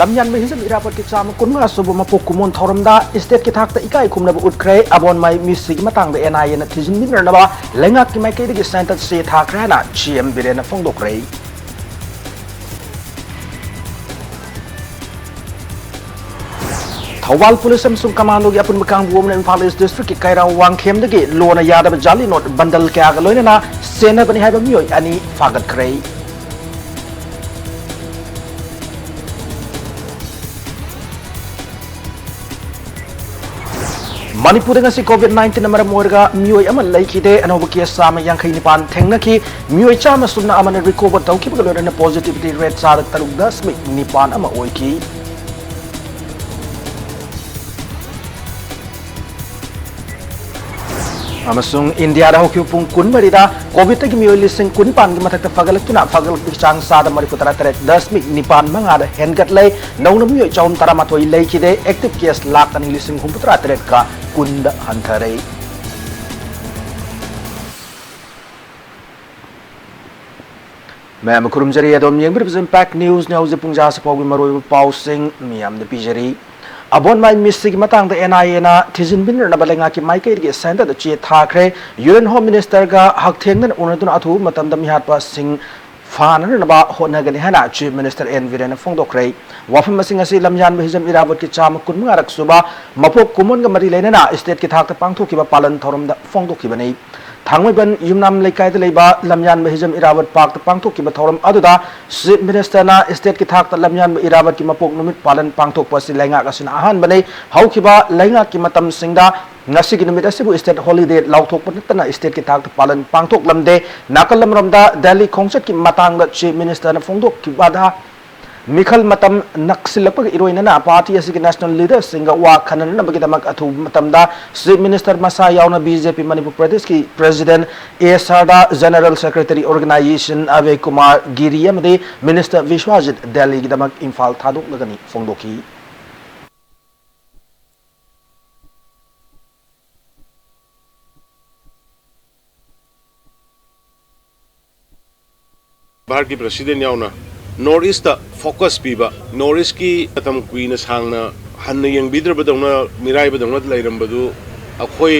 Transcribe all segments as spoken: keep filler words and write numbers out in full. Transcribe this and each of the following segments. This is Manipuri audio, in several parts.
ꯂꯝꯌꯥꯟꯕ ꯍꯤꯖꯝ ꯏꯔꯥꯕꯣꯠꯀꯤ ꯆꯥꯝꯃ ꯀꯨꯟꯃꯉꯥ ꯁꯨꯕ ꯃꯄꯣꯛ ꯀꯨꯝꯑꯣꯟ ꯊꯧꯔꯝꯗ state ꯀꯤ ꯊꯥꯛꯇ ꯏꯀꯥꯏ ꯈꯨꯝꯅꯕ ꯎꯠꯈ꯭ꯔꯦ꯫ ꯑꯕꯣꯟꯃꯥꯏ ꯃꯤꯁꯤꯒꯤ ꯃꯇꯥꯡꯗ N I A ꯅ ꯊꯤꯖꯤꯟꯕꯤꯅꯅꯕ ꯂꯩꯉꯥꯛꯀꯤ ꯃꯥꯏꯀꯩꯗꯒꯤ ꯁꯦꯟꯇꯠ ꯆꯦ ꯊꯥꯈ꯭ꯔꯦ ꯍꯥꯏꯅ C M ꯕꯤꯔꯦꯟꯅ ꯐꯣꯡꯗꯣꯛꯈ꯭ꯔꯦ꯫ ꯊꯧꯕꯥꯜ ꯄꯨꯂꯤꯁ ꯑꯃꯁꯨꯡ ꯀꯃꯥꯟꯗꯣꯒꯤ ꯑꯄꯨꯟꯕ ꯀꯥꯡꯕꯨ ꯑꯃꯅ ꯏꯝꯐꯥꯜ ꯏꯁ ꯗꯤꯁꯇ꯭ꯔꯤꯛꯀꯤ ꯀꯩꯔꯥꯎ ꯋꯥꯡꯈꯦꯝꯗꯒꯤ ꯂꯣꯟꯅ ꯌꯥꯗꯕ ꯖꯥꯂꯤ ꯅꯣꯠ ꯕꯟꯗꯜ ꯀꯌꯥꯒ ꯂꯣꯏꯅꯅ ꯆꯦꯟꯅꯕꯅꯤ ꯍꯥꯏꯕ ꯃꯤꯑꯣꯏ ꯑꯅꯤ ꯐꯥꯒꯠꯈ꯭ꯔꯦ꯫ ꯃꯅꯤꯄꯨꯔꯗ ꯉꯁꯤ COVID nineteen ꯅ ꯃꯔꯝ ꯑꯣꯏꯔꯒ ꯃꯤꯑꯣꯏ ꯑꯃ ꯂꯩꯈꯤꯗꯦ꯫ ꯑꯅꯧꯕ case ꯆꯥꯝꯃ ꯌꯥꯡꯈꯩ ꯅꯤꯄꯥꯟ ꯊꯦꯡꯅꯈꯤ꯫ ꯃꯤꯑꯣꯏ ꯆꯥꯝꯃ ꯁꯨꯞꯅ ꯑꯃꯅ recover ꯇꯧꯈꯤꯕꯒ ꯂꯣꯏꯅꯅ positivity rate ꯆꯥꯗ ꯇꯔꯨꯛ ꯗꯁꯃꯤꯛ ꯅꯤꯄꯥꯟ ꯑꯃ ꯑꯣꯏꯈꯤ꯫ ꯑꯃꯁꯨꯡ ꯏꯟꯗꯤꯌꯥꯗ ꯍꯧꯈꯤꯕ ꯄꯨꯡ ꯀꯨꯟꯃꯔꯤꯗ COVID ꯇꯒꯤ ꯃꯤꯑꯣꯏ ꯂꯤꯁꯤꯡ ꯀꯨꯟꯅꯤꯄꯥꯟꯒꯤ ꯃꯊꯛꯇ ꯐꯒꯠꯂꯛꯇꯨꯅ ꯐꯒꯠꯂꯛꯄꯒꯤ ꯆꯥꯡ ꯆꯥꯗ ꯃꯔꯤꯐꯨ ꯇꯔꯥ ꯇꯔꯦꯠ ꯗꯁꯃꯤꯛ ꯅꯤꯄꯥꯟ ꯃꯉꯥꯗ ꯍꯦꯟꯒꯠꯂꯦ꯫ ꯅꯧꯅ ꯃꯤꯑꯣꯏ ꯆꯍꯨꯝ ꯇꯔꯥꯃꯥꯊꯣꯏ ꯂꯩꯈꯤꯗꯦ꯫ Active case ꯂꯥꯈ ꯑꯅꯤ ꯂꯤꯁꯤꯡ ꯍꯨꯝꯐꯨꯇꯔꯥ ꯇꯔꯦꯠꯀ ꯀꯨꯟꯗ ꯍꯟꯊꯔꯦ꯫ ꯃꯌꯥꯝ ꯈꯨꯔꯨꯝꯖꯔꯤ꯫ ꯑꯗꯣꯝ ꯌꯦꯡꯕꯤꯔꯤꯕꯁꯤ Impact News ꯅꯤ꯫ ꯍꯧꯖꯤꯛ ꯄꯨꯡ ꯖꯥꯁꯤ ꯐꯥꯎꯒꯤ ꯃꯔꯨꯑꯣꯏꯕ ꯄꯥꯎꯁꯤꯡ ꯃꯤꯌꯥꯝꯗ ꯄꯤꯖꯔꯤ꯫ ꯑꯕꯣꯟꯃꯥꯏ ꯃꯤꯁꯤꯒꯤ ꯃꯇꯥꯡꯗ N I A ꯅ ꯊꯤꯖꯤꯟꯕꯤꯅꯅꯕ ꯂꯩꯉꯥꯛꯀꯤ ꯃꯥꯏꯀꯩꯗꯒꯤ ꯁꯦꯟꯇꯔꯗ ꯆꯦ ꯊꯥꯈ꯭ꯔꯦ꯫ Union Home Minister ꯒ ꯍꯛꯊꯦꯡꯅꯅ ꯎꯅꯗꯨꯅ ꯑꯊꯨꯕ ꯃꯇꯝꯗ ꯃꯤꯍꯥꯠꯄꯁꯤꯡ ꯐꯥꯅꯅꯕ ꯍꯣꯠꯅꯒꯅꯤ ꯍꯥꯏꯅ Chief Minister N ꯕꯤꯔꯦꯟꯅ ꯐꯣꯡꯗꯣꯛꯈ꯭ꯔꯦ꯫ ꯋꯥꯐꯝ ꯑꯁꯤꯡ ꯑꯁꯤ ꯂꯝꯌꯥꯟꯕ ꯍꯤꯖꯝ ꯏꯔꯥꯕꯣꯠꯀꯤ ꯆꯥꯝꯃ ꯀꯨꯟꯃꯉꯥꯔꯛ ꯁꯨꯕ ꯃꯄꯣꯛ ꯀꯨꯝꯑꯣꯟꯒ ꯃꯔꯤ ꯂꯩꯅꯅ state ꯀꯤ ꯊꯥꯛꯇ ꯄꯥꯡꯊꯣꯛꯈꯤꯕ ꯄꯥꯂꯟ ꯊꯧꯔꯝꯗ ꯐꯣꯡꯗꯣꯛꯈꯤꯕꯅꯤ꯫ ꯊꯥꯡꯃꯩꯕꯟ ꯌꯨꯝꯅꯥꯝ ꯂꯩꯀꯥꯏꯗ ꯂꯩꯕ ꯂꯝꯌꯥꯟꯕ ꯍꯤꯖꯝ ꯏꯔꯥꯕꯣꯠ park ꯇ ꯄꯥꯡꯊꯣꯛꯈꯤꯕ ꯊꯧꯔꯝ ꯑꯗꯨꯗ Chief Minister ꯅ state ꯀꯤ ꯊꯥꯛꯇ ꯂꯝꯌꯥꯟꯕ ꯏꯔꯥꯕꯣꯠꯀꯤ ꯃꯄꯣꯛ ꯅꯨꯃꯤꯠ ꯄꯥꯂꯟ ꯄꯥꯡꯊꯣꯛꯄ ꯑꯁꯤ ꯂꯩꯉꯥꯛ ꯑꯁꯤꯅ ꯑꯍꯥꯟꯕꯅꯤ꯫ ꯍꯧꯈꯤꯕ ꯂꯩꯉꯥꯛꯀꯤ ꯃꯇꯝꯁꯤꯡꯗ ꯉꯁꯤꯒꯤ ꯅꯨꯃꯤꯠ ꯑꯁꯤꯕꯨ state holiday ꯂꯥꯎꯊꯣꯛꯄ ꯅꯠꯇꯅ state ꯀꯤ ꯊꯥꯛꯇ ꯄꯥꯂꯟ ꯄꯥꯡꯊꯣꯛꯂꯝꯗꯦ꯫ ꯅꯥꯀꯜ ꯑꯃꯔꯣꯝꯗ ꯗꯦꯜꯂꯤ ꯈꯣꯡꯆꯠꯀꯤ ꯃꯇꯥꯡꯗ Chief Minister ꯅ ꯐꯣꯡꯗꯣꯛꯈꯤꯕꯗ ꯃꯤꯈꯜ ꯃꯇꯝ ꯅꯛꯁꯤꯜꯂꯛꯄꯒ ꯏꯔꯣꯏꯅꯅ party ꯑꯁꯤꯒꯤ national leader ꯁꯤꯡꯒ ꯋꯥ ꯈꯟꯅꯅꯕꯒꯤꯗꯃꯛ ꯑꯊꯨꯕ ꯃꯇꯝꯗ Chief Minister ꯃꯁꯥ ꯌꯥꯎꯅ B J P ꯃꯅꯤꯄꯨꯔ ꯄ꯭ꯔꯗꯦꯁꯀꯤ President A ꯁꯔꯗꯥ, General Secretary Organization ꯑꯚꯌ Kumar ꯒꯤꯔꯤ ꯑꯃꯗꯤ Minister ꯕꯤꯁ꯭ꯋꯥꯖꯤꯠ ꯗꯦꯜꯂꯤꯒꯤꯗꯃꯛ ꯏꯝꯐꯥꯜ ꯊꯥꯗꯣꯛꯂꯒꯅꯤ ꯐꯣꯡꯗꯣꯛꯈꯤ꯫ ꯚꯥꯔꯠꯀꯤ president ꯌꯥꯎꯅ North East ꯇ ꯐꯣꯀꯁ ꯄꯤꯕ, ꯅꯣꯔꯠ ꯏꯁꯀꯤ ꯃꯇꯝ ꯀꯨꯏꯅ ꯁꯥꯡꯅ ꯍꯟꯅ ꯌꯦꯡꯕꯤꯗ꯭ꯔꯕꯗꯧꯅ, ꯃꯤꯔꯥꯏꯕꯗꯧꯅ ꯂꯩꯔꯝꯕꯗꯨ ꯑꯩꯈꯣꯏ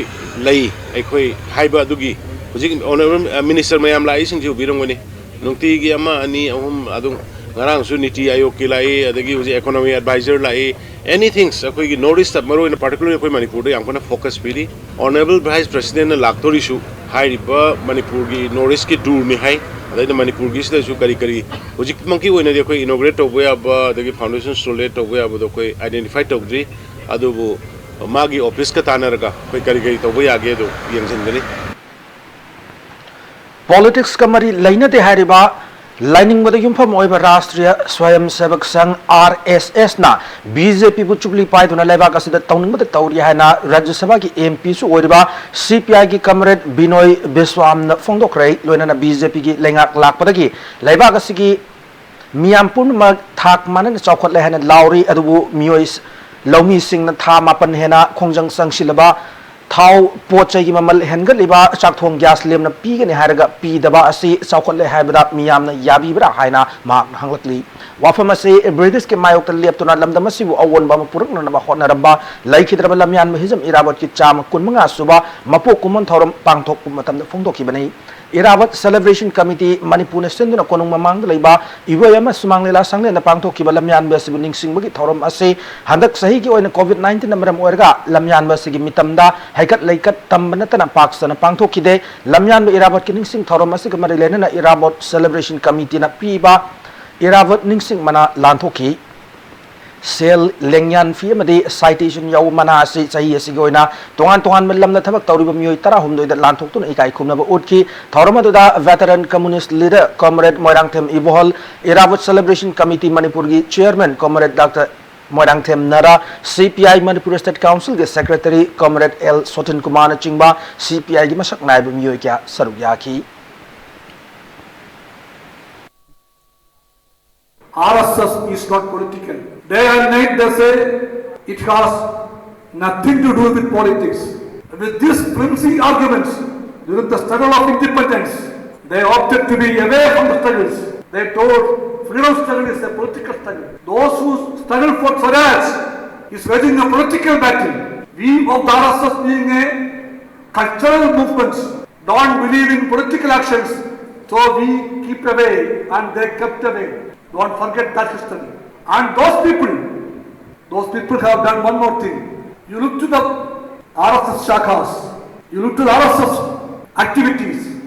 ꯂꯩ, ꯑꯩꯈꯣꯏ ꯍꯥꯏꯕ ꯑꯗꯨꯒꯤ ꯍꯧꯖꯤꯛ ꯑꯣꯅꯔꯦꯕꯜ ꯃꯤꯅꯤꯁꯇꯔ ꯃꯌꯥꯝ ꯂꯥꯛꯏꯁꯤꯡꯁꯤ ꯎꯕꯤꯔꯝꯒꯅꯤ꯫ ꯅꯨꯡꯇꯤꯒꯤ ꯑꯃ, ꯑꯅꯤ, ꯑꯍꯨꯝ ꯑꯗꯨꯝ, ꯉꯔꯥꯡꯁꯨ ꯅꯤꯇꯤ ꯑꯥꯌꯣꯒꯀꯤ ꯂꯥꯛꯏ, ꯑꯗꯒꯤ ꯍꯧꯖꯤꯛ ꯏꯀꯣꯅꯣꯃꯤ ꯑꯦꯗꯚꯥꯏꯖꯔ ꯂꯥꯛꯏ, ꯑꯦꯅꯤꯊꯤꯡꯁ ꯑꯩꯈꯣꯏꯒꯤ ꯅꯣꯔꯠ ꯏꯁꯇ ꯃꯔꯨꯑꯣꯏꯅ ꯄꯥꯔꯇꯤꯀꯨꯂꯔꯂꯤ ꯑꯩꯈꯣꯏ ꯃꯅꯤꯄꯨꯔꯗ ꯌꯥꯝ ꯀꯟꯅ ꯐꯣꯀꯁ ꯄꯤꯔꯤ꯫ ꯑꯣꯅꯔꯦꯕꯜ ꯚꯥꯏꯁ ꯄ꯭ꯔꯁꯤꯗꯦꯟꯅ ꯂꯥꯛꯇꯣꯔꯤꯁꯨ ꯍꯥꯏꯔꯤꯕ ꯃꯅꯤꯄꯨꯔꯒꯤ ꯅꯣꯔꯠ ꯏꯁꯀꯤ ꯇꯨꯔꯅꯤ ꯍꯥꯏ꯫ ꯑꯗꯩꯗ ꯃꯅꯤꯄꯨꯔꯒꯤꯁꯤꯗꯁꯨ ꯀꯔꯤ ꯀꯔꯤ ꯍꯧꯖꯤꯛꯃꯛꯀꯤ ꯑꯣꯏꯅꯗꯤ ꯑꯩꯈꯣꯏ ꯏꯅꯣꯒ꯭ꯔꯦꯠ ꯇꯧꯕ ꯌꯥꯕ ꯑꯗꯒꯤ ꯐꯥꯎꯟꯗꯦꯁꯟ ꯁ꯭ꯇꯣꯟ ꯂꯦ ꯇꯧꯕ ꯌꯥꯕꯗꯣ ꯑꯩꯈꯣꯏ ꯑꯥꯏꯗꯦꯟꯇꯤꯐꯥꯏ ꯇꯧꯗ꯭ꯔꯤ꯫ ꯑꯗꯨꯕꯨ ꯃꯥꯒꯤ ꯑꯣꯐꯤꯁꯀ ꯇꯥꯟꯅꯔꯒ ꯑꯩꯈꯣꯏ ꯀꯔꯤ ꯀꯔꯤ ꯇꯧꯕ ꯌꯥꯒꯦ ꯑꯗꯨ ꯌꯦꯡꯁꯤꯟꯒꯅꯤ꯫ ꯄꯣꯂꯤꯇꯤꯛꯁꯀ ꯃꯔꯤ ꯂꯩꯅꯗꯦ ꯍꯥꯏꯔꯤꯕ ꯂꯥꯏꯅꯤꯡꯕꯗ ꯌꯨꯝꯐꯝ ꯑꯣꯏꯕ ꯔꯥꯁꯇ꯭ꯔꯤꯌ ꯁ꯭ꯋꯌꯝ ꯁꯦꯕꯛ ꯁꯪ, ꯑꯥꯔ ꯑꯦꯁ ꯑꯦꯁꯅ ꯕꯤ ꯖꯦ ꯄꯤꯕꯨ ꯆꯨꯒꯂꯤ ꯄꯥꯏꯗꯨꯅ ꯂꯩꯕꯥꯛ ꯑꯁꯤꯗ ꯇꯧꯅꯤꯡꯕꯗ ꯇꯧꯔꯤ ꯍꯥꯏꯅ ꯔꯥꯖ꯭ꯌ ꯁꯚꯥꯒꯤ ꯑꯦꯝ ꯄꯤꯁꯨ ꯑꯣꯏꯔꯤꯕ ꯁꯤ ꯄꯤ ꯑꯥꯏꯒꯤ ꯀꯝꯔꯦꯗ ꯕꯤꯅꯣꯏ ꯕꯤꯁ꯭ꯋꯥꯝꯅ ꯐꯣꯡꯗꯣꯛꯈ꯭ꯔꯦ꯫ ꯂꯣꯏꯅꯅ ꯕꯤ ꯖꯦ ꯄꯤꯒꯤ ꯂꯩꯉꯥꯛ ꯂꯥꯛꯄꯗꯒꯤ ꯂꯩꯕꯥꯛ ꯑꯁꯤꯒꯤ ꯃꯤꯌꯥꯝ ꯄꯨꯝꯅꯃꯛ ꯊꯥꯛ ꯃꯥꯟꯅꯅ ꯆꯥꯎꯈꯠꯂꯦ ꯍꯥꯏꯅ ꯂꯥꯎꯔꯤ꯫ ꯑꯗꯨꯕꯨ ꯃꯤꯑꯣꯏ ꯂꯧꯃꯤꯁꯤꯡꯅ ꯊꯥ ꯃꯥꯄꯟ ꯍꯦꯟꯅ ꯈꯣꯡꯖꯪ ꯆꯪꯁꯤꯜꯂꯕ, ꯊꯥꯎ ꯄꯣꯠ ꯆꯩꯒꯤ ꯃꯃꯜ ꯍꯦꯟꯒꯠꯂꯤꯕ, ꯆꯥꯛꯊꯣꯡ ꯒ꯭ꯌꯥꯁ ꯂꯦꯝꯅ ꯄꯤꯒꯅꯤ ꯍꯥꯏꯔꯒ ꯄꯤꯗꯕ ꯑꯁꯤ ꯆꯥꯎꯈꯠꯂꯦ ꯍꯥꯏꯕꯗ ꯃꯤꯌꯥꯝꯅ ꯌꯥꯕꯤꯕ꯭ꯔꯥ ꯍꯥꯏꯅ ꯃꯍꯥꯛꯅ ꯍꯪꯂꯛꯂꯤ꯫ ꯋꯥꯐꯝ ꯑꯁꯤ ꯕ꯭ꯔꯤꯇꯤꯁꯀꯤ ꯃꯥꯌꯣꯛꯇ ꯂꯦꯞꯇꯨꯅ ꯂꯝꯗꯝ ꯑꯁꯤꯕꯨ ꯑꯑꯣꯟꯕ ꯑꯃ ꯄꯨꯔꯛꯅꯅꯕ ꯍꯣꯠꯅꯔꯝꯕ ꯂꯩꯈꯤꯗ꯭ꯔꯕ ꯂꯝꯌꯥꯟꯕ ꯍꯤꯖꯝ ꯏꯔꯥꯕꯣꯠꯀꯤ ꯆꯥꯝꯃ ꯀꯨꯟꯃꯉꯥ ꯁꯨꯕ ꯃꯄꯣꯛ ꯀꯨꯝꯑꯣꯟ ꯊꯧꯔꯝ ꯄꯥꯡꯊꯣꯛꯄ ꯃꯇꯝꯗ ꯐꯣꯡꯗꯣꯛꯈꯤꯕꯅꯤ꯫ ꯏꯔꯥꯕꯣꯠ ꯁꯦꯂꯦꯕ꯭ꯔꯦꯁꯟ ꯀꯃꯤꯇꯤ ꯃꯅꯤꯄꯨꯔꯅ ꯁꯤꯟꯗꯨꯅ ꯀꯣꯅꯨꯡ ꯃꯃꯥꯡꯗ ꯂꯩꯕ ꯏꯕꯣꯌꯥꯏꯃ ꯁꯨꯃꯥꯡ ꯂꯤꯂꯥ ꯁꯪꯂꯦꯟꯗ ꯄꯥꯡꯊꯣꯛꯈꯤꯕ ꯂꯝꯌꯥꯟꯕ ꯑꯁꯤꯕꯨ ꯅꯤꯡꯁꯤꯡꯕꯒꯤ ꯊꯧꯔꯝ ꯑꯁꯤ ꯍꯟꯗꯛ ꯆꯍꯤꯒꯤ ꯑꯣꯏꯅ ꯀꯣꯚꯤꯗ ꯅꯥꯏꯟꯇꯤꯟꯅ ꯃꯔꯝ ꯑꯣꯏꯔꯒ ꯂꯝꯌꯥꯟꯕ ꯑꯁꯤꯒꯤ ꯃꯤꯇꯝꯗ ꯍꯩꯀꯠ ꯂꯩꯀꯠ ꯇꯝꯕ ꯅꯠꯇꯅ ꯄꯥꯛ ꯁꯟꯅ ꯄꯥꯡꯊꯣꯛꯈꯤꯗꯦ꯫ ꯂꯝꯌꯥꯟꯕ ꯏꯔꯥꯕꯣꯠꯀꯤ ꯅꯤꯡꯁꯤꯡ ꯊꯧꯔꯝ ꯑꯁꯤꯒ ꯃꯔꯤ ꯂꯩꯅꯅ ꯏꯔꯥꯕꯣꯠ ꯁꯦꯂꯦꯕ꯭ꯔꯦꯁꯟ ꯀꯃꯤꯇꯤꯅ ꯄꯤꯕ ꯏꯔꯥꯕꯣꯠ ꯅꯤꯡꯁꯤꯡ ꯃꯅꯥ ꯂꯥꯟꯊꯣꯛꯈꯤ꯫ ꯁꯦꯜ, ꯂꯦꯡꯌꯥꯟ ꯐꯤ ꯑꯃꯗꯤ ꯁꯥꯏꯇꯦꯁꯟ ꯌꯥꯎꯕ ꯃꯅꯥ ꯑꯁꯤ ꯆꯍꯤ ꯑꯁꯤꯒꯤ ꯑꯣꯏꯅ ꯇꯣꯉꯥꯟ ꯇꯣꯉꯥꯟꯕ ꯂꯝꯗ ꯊꯕꯛ ꯇꯧꯔꯤꯕ ꯃꯤꯑꯣꯏ ꯇꯔꯥꯍꯨꯝꯗꯣꯏꯗ ꯂꯥꯟꯊꯣꯛꯇꯨꯅ ꯏꯀꯥꯏ ꯈꯨꯝꯅꯕ ꯎꯠꯈꯤ꯫ ꯊꯧꯔꯝ ꯑꯗꯨꯗ ꯚꯦꯇꯔꯟ ꯀꯝꯃꯨꯅꯤꯁ꯭ꯠ ꯂꯤꯗꯔ ꯀꯣꯝꯔꯦꯗ ꯃꯣꯏꯔꯥꯡꯊꯦꯝ ꯏꯕꯣꯍꯜ, ꯏꯔꯥꯕꯣꯠ ꯁꯦꯂꯦꯕ꯭ꯔꯦꯁꯟ ꯀꯃꯤꯇꯤ ꯃꯅꯤꯄꯨꯔꯒꯤ ꯆꯦꯌꯔꯃꯦꯟ ꯀꯣꯝꯔꯦꯗ ꯗꯥꯛꯇꯔ ꯃꯣꯏꯔꯥꯡꯊꯦꯝ ꯅꯔꯥ, ꯁꯤ ꯄꯤ ꯑꯥꯏ ꯃꯅꯤꯄꯨꯔ ꯁ꯭ꯇꯦꯠ ꯀꯥꯎꯟꯁꯤꯜꯒꯤ ꯁꯦꯀ꯭ꯔꯦꯇꯔꯤ ꯀꯣꯝꯔꯦꯗ ꯑꯦꯜ ꯁꯣꯊꯤꯟ ꯀꯨꯃꯥꯔꯅꯆꯤꯡꯕ ꯁꯤ ꯄꯤ ꯑꯥꯏꯒꯤ ꯃꯁꯛ ꯅꯥꯏꯕ ꯃꯤꯑꯣꯏ ꯀꯌꯥ ꯁꯔꯨꯛ ꯌꯥꯈꯤ꯫ R S S is not political. Day and night they say it has nothing to do with politics. With these flimsy arguments, during the struggle of independence, they opted to be away from the struggles. They told Freedom struggle is a political struggle. Those who struggle for Swaraj is waging a political battle. We of the R S S, being a cultural movement, don't believe in political actions, so we keep away and they kept away. Don't forget that history. And those people, those people have done one more thing. You look to the R S S shakhas, you look to the R S S activities,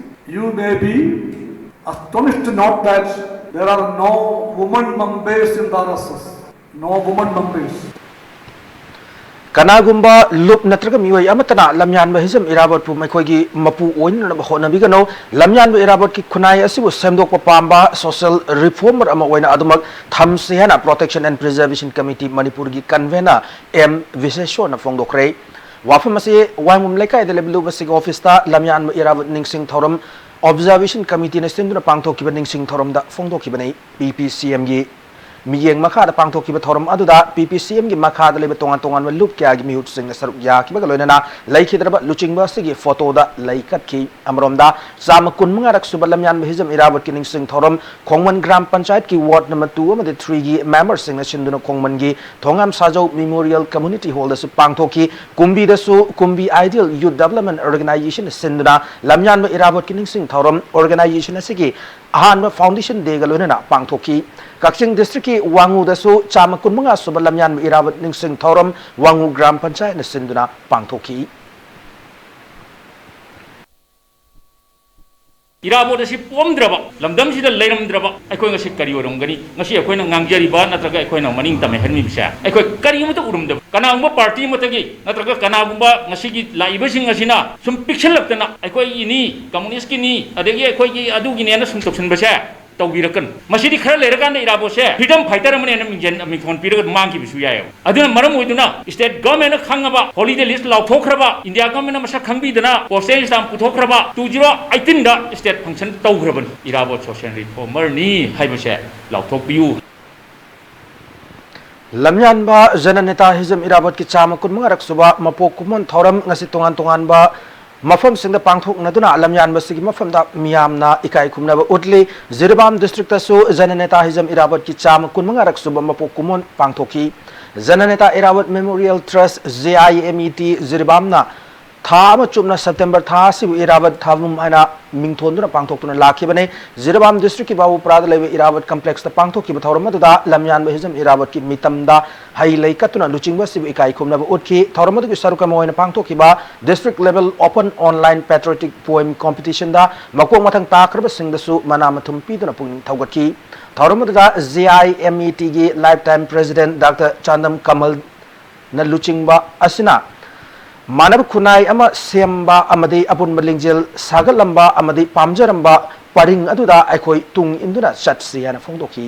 you may be astonished to note that there are no women members in the R S S. No women members. ꯀꯅꯥꯒꯨꯝꯕ ꯂꯨꯞ ꯅꯠꯇ꯭ꯔꯒ ꯃꯤꯑꯣꯏ ꯑꯃꯠꯇꯅ ꯂꯝꯌꯥꯟꯕ ꯍꯤꯖꯝ ꯏꯔꯥꯕꯣꯠꯄꯨ ꯃꯈꯣꯏꯒꯤ ꯃꯄꯨ ꯑꯣꯏꯅꯅꯕ ꯍꯣꯠꯅꯕꯤꯒꯅꯨ꯫ ꯂꯝꯌꯥꯟꯕ ꯏꯔꯥꯕꯣꯠꯀꯤ ꯈꯨꯟꯅꯥꯏ ꯑꯁꯤꯕꯨ ꯁꯦꯝꯗꯣꯛꯄ ꯄꯥꯝꯕ social reformer ꯑꯃ ꯑꯣꯏꯅ ꯑꯗꯨꯃꯛ ꯊꯝꯁꯤ ꯍꯥꯏꯅ Protection and Preservation Committee ꯃꯅꯤꯄꯨꯔꯒꯤ convener ꯑꯦꯝ ꯕꯤꯁꯦꯁꯣꯔꯅ ꯐꯣꯡꯗꯣꯛꯈ꯭ꯔꯦ꯫ ꯋꯥꯐꯝ ꯑꯁꯤ ꯋꯥꯏꯉꯨꯝ ꯂꯩꯀꯥꯏꯗ ꯂꯩꯕ ꯂꯨꯞ ꯑꯁꯤꯒꯤ officeꯇ ꯂꯝꯌꯥꯟꯕ ꯏꯔꯥꯕꯣꯠ ꯅꯤꯡꯁꯤꯡ ꯊꯧꯔꯝ Observation Committeeꯅ ꯁꯤꯟꯗꯨꯅ ꯄꯥꯡꯊꯣꯛꯈꯤꯕ ꯅꯤꯡꯁꯤꯡ ꯊꯧꯔꯝꯗ ꯐꯣꯡꯗꯣꯛꯈꯤꯕꯅꯤ꯫ ꯄꯤ ꯄꯤ ꯁꯤ ꯑꯦꯝꯒꯤ ꯃꯤꯠꯌꯦꯡ ꯃꯈꯥꯗ ꯄꯥꯡꯊꯣꯛꯈꯤꯕ ꯊꯧꯔꯝ ꯑꯗꯨꯗ ꯄꯤ ꯄꯤ ꯁꯤ ꯑꯦꯝꯒꯤ ꯃꯈꯥꯗ ꯂꯩꯕ ꯇꯣꯉꯥꯟ ꯇꯣꯉꯥꯟꯕ ꯂꯨꯞ ꯀꯌꯥꯒꯤ ꯃꯤꯍꯨꯠꯁꯤꯡꯅ ꯁꯔꯨꯛ ꯌꯥꯈꯤꯕꯒ ꯂꯣꯏꯅꯅ ꯂꯩꯈꯤꯗ꯭ꯔꯕ ꯂꯨꯆꯤꯡꯕ ꯑꯁꯤꯒꯤ ꯐꯣꯇꯣꯗ ꯂꯩ ꯀꯠꯈꯤ꯫ ꯑꯃꯔꯣꯝꯗ, ꯆꯥꯝꯃ ꯀꯨꯟꯃꯉꯥꯔꯛ ꯁꯨꯕ ꯂꯝꯌꯥꯟꯕ ꯍꯤꯖꯝ ꯏꯔꯥꯕꯣꯠꯀꯤ ꯅꯤꯡꯁꯤꯡ ꯊꯧꯔꯝ ꯈꯣꯡꯃꯟ ꯒ꯭ꯔꯥꯝ ꯄꯟꯆꯥꯌꯠꯀꯤ ward number two ꯑꯃꯗꯤ threeꯒꯤ memberꯁꯤꯡꯅ ꯁꯤꯟꯗꯨꯅ ꯈꯣꯡꯃꯟꯒꯤ ꯊꯣꯉꯥꯝ ꯁꯥꯖꯧ Memorial Community Hallꯗꯁꯨ ꯄꯥꯡꯊꯣꯛꯈꯤ꯫ ꯀꯨꯝꯕꯤꯗꯁꯨ ꯀꯨꯝꯕꯤ Ideal Youth Development Organizationꯅ ꯁꯤꯟꯗꯨꯅ ꯂꯝꯌꯥꯟꯕ ꯏꯔꯥꯕꯣꯠꯀꯤ ꯅꯤꯡꯁꯤꯡ ꯊꯧꯔꯝ organization ꯑꯁꯤꯒꯤ ꯑꯍꯥꯟꯕ foundation dayꯒ ꯂꯣꯏꯅꯅ ꯄꯥꯡꯊꯣꯛꯈꯤ꯫ ꯀꯛꯆꯤꯡ districtꯀꯤ ꯋꯥꯉꯨꯗꯁꯨ ꯆꯥꯝꯃ ꯀꯨꯟꯃꯉꯥ ꯁꯨꯕ ꯂꯝꯌꯥꯟꯕ ꯏꯔꯥꯕꯣꯠ ꯅꯤꯡꯁꯤꯡ ꯊꯧꯔꯝ ꯋꯥꯉꯨ ꯒ꯭ꯔꯥꯝ ꯄꯟꯆꯥꯌꯠꯅ ꯁꯤꯟꯗꯨꯅ ꯄꯥꯡꯊꯣꯛꯈꯤ꯫ ꯏꯔꯥꯕꯣꯠ ꯑꯁꯤ ꯄꯣꯛꯑꯝꯗ꯭ꯔꯕ, ꯂꯝꯗꯝꯁꯤꯗ ꯂꯩꯔꯝꯗ꯭ꯔꯕ ꯑꯩꯈꯣꯏ ꯉꯁꯤ ꯀꯔꯤ ꯑꯣꯏꯔꯝꯒꯅꯤ? ꯉꯁꯤ ꯑꯩꯈꯣꯏꯅ ꯉꯥꯡꯖꯔꯤꯕ ꯅꯠꯇ꯭ꯔꯒ ꯑꯩꯈꯣꯏꯅ ꯃꯅꯤꯡ ꯇꯝꯍꯟꯕꯤꯕꯁꯦ ꯑꯩꯈꯣꯏ ꯀꯔꯤꯃꯠꯇ ꯎꯔꯝꯗꯕ, ꯀꯅꯥꯒꯨꯝꯕ party ꯑꯃꯠꯇꯒꯤ ꯅꯠꯇ꯭ꯔꯒ ꯀꯅꯥꯒꯨꯝꯕ ꯉꯁꯤꯒꯤ ꯂꯥꯛꯏꯕꯁꯤꯡ ꯑꯁꯤꯅ ꯁꯨꯝ ꯄꯤꯛꯁꯜꯂꯛꯇꯅ ꯑꯩꯈꯣꯏꯒꯤꯅꯤ, communistꯀꯤꯅꯤ, ꯑꯗꯒꯤ ꯑꯩꯈꯣꯏꯒꯤ ꯑꯗꯨꯒꯤꯅꯦꯅ ꯁꯨꯝ ꯇꯧꯁꯤꯟꯕꯁꯦ ꯇꯧꯕꯤꯔꯛꯀꯅꯨ꯫ ꯃꯁꯤꯗꯤ ꯈꯔ ꯂꯩꯔꯀꯥꯟꯗ ꯏꯔꯥꯕꯣꯠꯁꯦ freedom fighter ꯑꯃꯅꯦꯅ ꯃꯤꯡꯖꯟ-, ꯃꯤꯡꯊꯣꯟ ꯄꯤꯔꯒ ꯃꯥꯡꯈꯤꯕꯁꯨ ꯌꯥꯏꯑꯕ꯫ ꯑꯗꯨꯅ ꯃꯔꯝ ꯑꯣꯏꯗꯨꯅ state governmentꯅ ꯈꯪꯉꯕ, holiday list ꯂꯥꯎꯊꯣꯛꯈ꯭ꯔꯕ, India governmentꯅ ꯃꯁꯛ ꯈꯪꯕꯤꯗꯅ postage stamp ꯄꯨꯊꯣꯛꯈ꯭ꯔꯕ, two zero eighteenꯗ state function ꯇꯧꯈ꯭ꯔꯕꯅꯤ꯫ ꯏꯔꯥꯕꯣꯠ social reformerꯅꯤ ꯍꯥꯏꯕꯁꯦ ꯂꯥꯎꯊꯣꯛꯄꯤꯌꯨ꯫ ꯂꯝꯌꯥꯟꯕ ꯖꯅꯅꯦꯇꯥ ꯍꯤꯖꯝ ꯏꯔꯥꯕꯣꯠꯀꯤ ꯆꯥꯝꯃ ꯀꯨꯟꯃꯉꯥꯔꯛ ꯁꯨꯕ ꯃꯄꯣꯛ ꯀꯨꯝꯑꯣꯟ ꯊꯧꯔꯝ ꯉꯁꯤ ꯇꯣꯉꯥꯟ ꯇꯣꯉꯥꯟꯕ ꯃꯐꯝꯁꯤꯡꯗ ꯄꯥꯡꯊꯣꯛꯅꯗꯨꯅ ꯂꯝꯌꯥꯟꯕꯁꯤꯒꯤ ꯃꯐꯝꯗ ꯃꯤꯌꯥꯝꯅ ꯏꯀꯥꯏ ꯈꯨꯝꯅꯕ ꯎꯠꯂꯤ꯫ ꯖꯤꯔꯤꯕꯥꯝ ꯗꯤꯁꯇ꯭ꯔꯤꯛꯇꯁꯨ ꯖꯅꯅꯦꯇꯥ ꯍꯤꯖꯝ ꯏꯔꯥꯕꯠꯀꯤ ꯆꯥꯝꯃ ꯀꯨꯟꯃꯉꯥꯔꯛ ꯁꯨꯕ ꯃꯄꯣꯛ ꯀꯨꯝꯑꯣꯟ ꯄꯥꯡꯊꯣꯛꯈꯤ꯫ ꯖꯅꯅꯦꯇꯥ ꯏꯔꯥꯕꯠ ꯃꯦꯃꯣꯔꯤꯌꯦꯜ ꯇ꯭ꯔꯁ, ꯖꯦ ꯑꯥꯏ ꯑꯦꯝ ꯏ ꯇꯤ, ꯖꯤꯔꯤꯕꯥꯝꯅ ꯊꯥ ꯑꯃ ꯆꯨꯞꯅ ꯁꯦꯞꯇꯦꯝꯕꯔ ꯊꯥ ꯑꯁꯤꯕꯨ ꯏꯔꯥꯕꯠ ꯊꯥꯕꯨꯝ ꯍꯥꯏꯅ ꯃꯤꯡꯊꯣꯟꯗꯨꯅ ꯄꯥꯡꯊꯣꯛꯇꯨꯅ ꯂꯥꯛꯈꯤꯕꯅꯤ꯫ ꯖꯤꯔꯤꯕꯥꯝ ꯗꯤꯁꯇ꯭ꯔꯤꯛꯀꯤ ꯕꯥꯕꯨꯄꯨꯔꯥꯗ ꯂꯩꯕ ꯏꯔꯥꯕꯠ ꯀꯝꯄ꯭ꯂꯦꯛꯁꯇ ꯄꯥꯡꯊꯣꯛꯈꯤꯕ ꯊꯧꯔꯝ ꯑꯗꯨꯗ ꯂꯝꯌꯥꯟꯕ ꯍꯤꯖꯝ ꯏꯔꯥꯕꯠꯀꯤ ꯃꯤꯇꯝꯗ ꯍꯩ ꯂꯩ ꯀꯠꯇꯨꯅ ꯂꯨꯆꯤꯡꯕ ꯑꯁꯤꯕꯨ ꯏꯀꯥꯏ ꯈꯨꯝꯅꯕ ꯎꯠꯈꯤ꯫ ꯊꯧꯔꯝ ꯑꯗꯨꯒꯤ ꯁꯔꯨꯛ ꯑꯃ ꯑꯣꯏꯅ ꯄꯥꯡꯊꯣꯛꯈꯤꯕ district level open online patriotic poem ꯀꯣꯝꯄꯤꯇꯤꯁꯟꯗ ꯃꯀꯣꯛ ꯃꯊꯪ ꯇꯥꯈ꯭ꯔꯕꯁꯤꯡꯗꯁꯨ ꯃꯅꯥ ꯃꯊꯨꯝ ꯄꯤꯗꯨꯅ ꯄꯨꯛꯅꯤꯡ ꯊꯧꯒꯠꯈꯤ꯫ ꯊꯧꯔꯝ ꯑꯗꯨꯗ ꯖꯦ ꯑꯥꯏ ꯑꯦꯝ ꯏ ꯇꯤꯒꯤ life time president doctor Chandam ꯀꯃꯜꯅ ꯂꯨꯆꯤꯡꯕ ꯑꯁꯤꯅ ꯃꯥꯟꯅꯕ ꯈꯨꯟꯅꯥꯏ ꯑꯃ ꯁꯦꯝꯕ ꯑꯃꯗꯤ ꯑꯄꯨꯟꯕ ꯂꯤꯡꯖꯦꯜ ꯁꯥꯒꯠꯂꯝꯕ ꯑꯃꯗꯤ ꯄꯥꯝꯖꯔꯝꯕ ꯄꯔꯤꯡ ꯑꯗꯨꯗ ꯑꯩꯈꯣꯏ ꯇꯨꯡ ꯏꯟꯗꯨꯅ ꯆꯠꯁꯤ ꯍꯥꯏꯅ ꯐꯣꯡꯗꯣꯛꯈꯤ꯫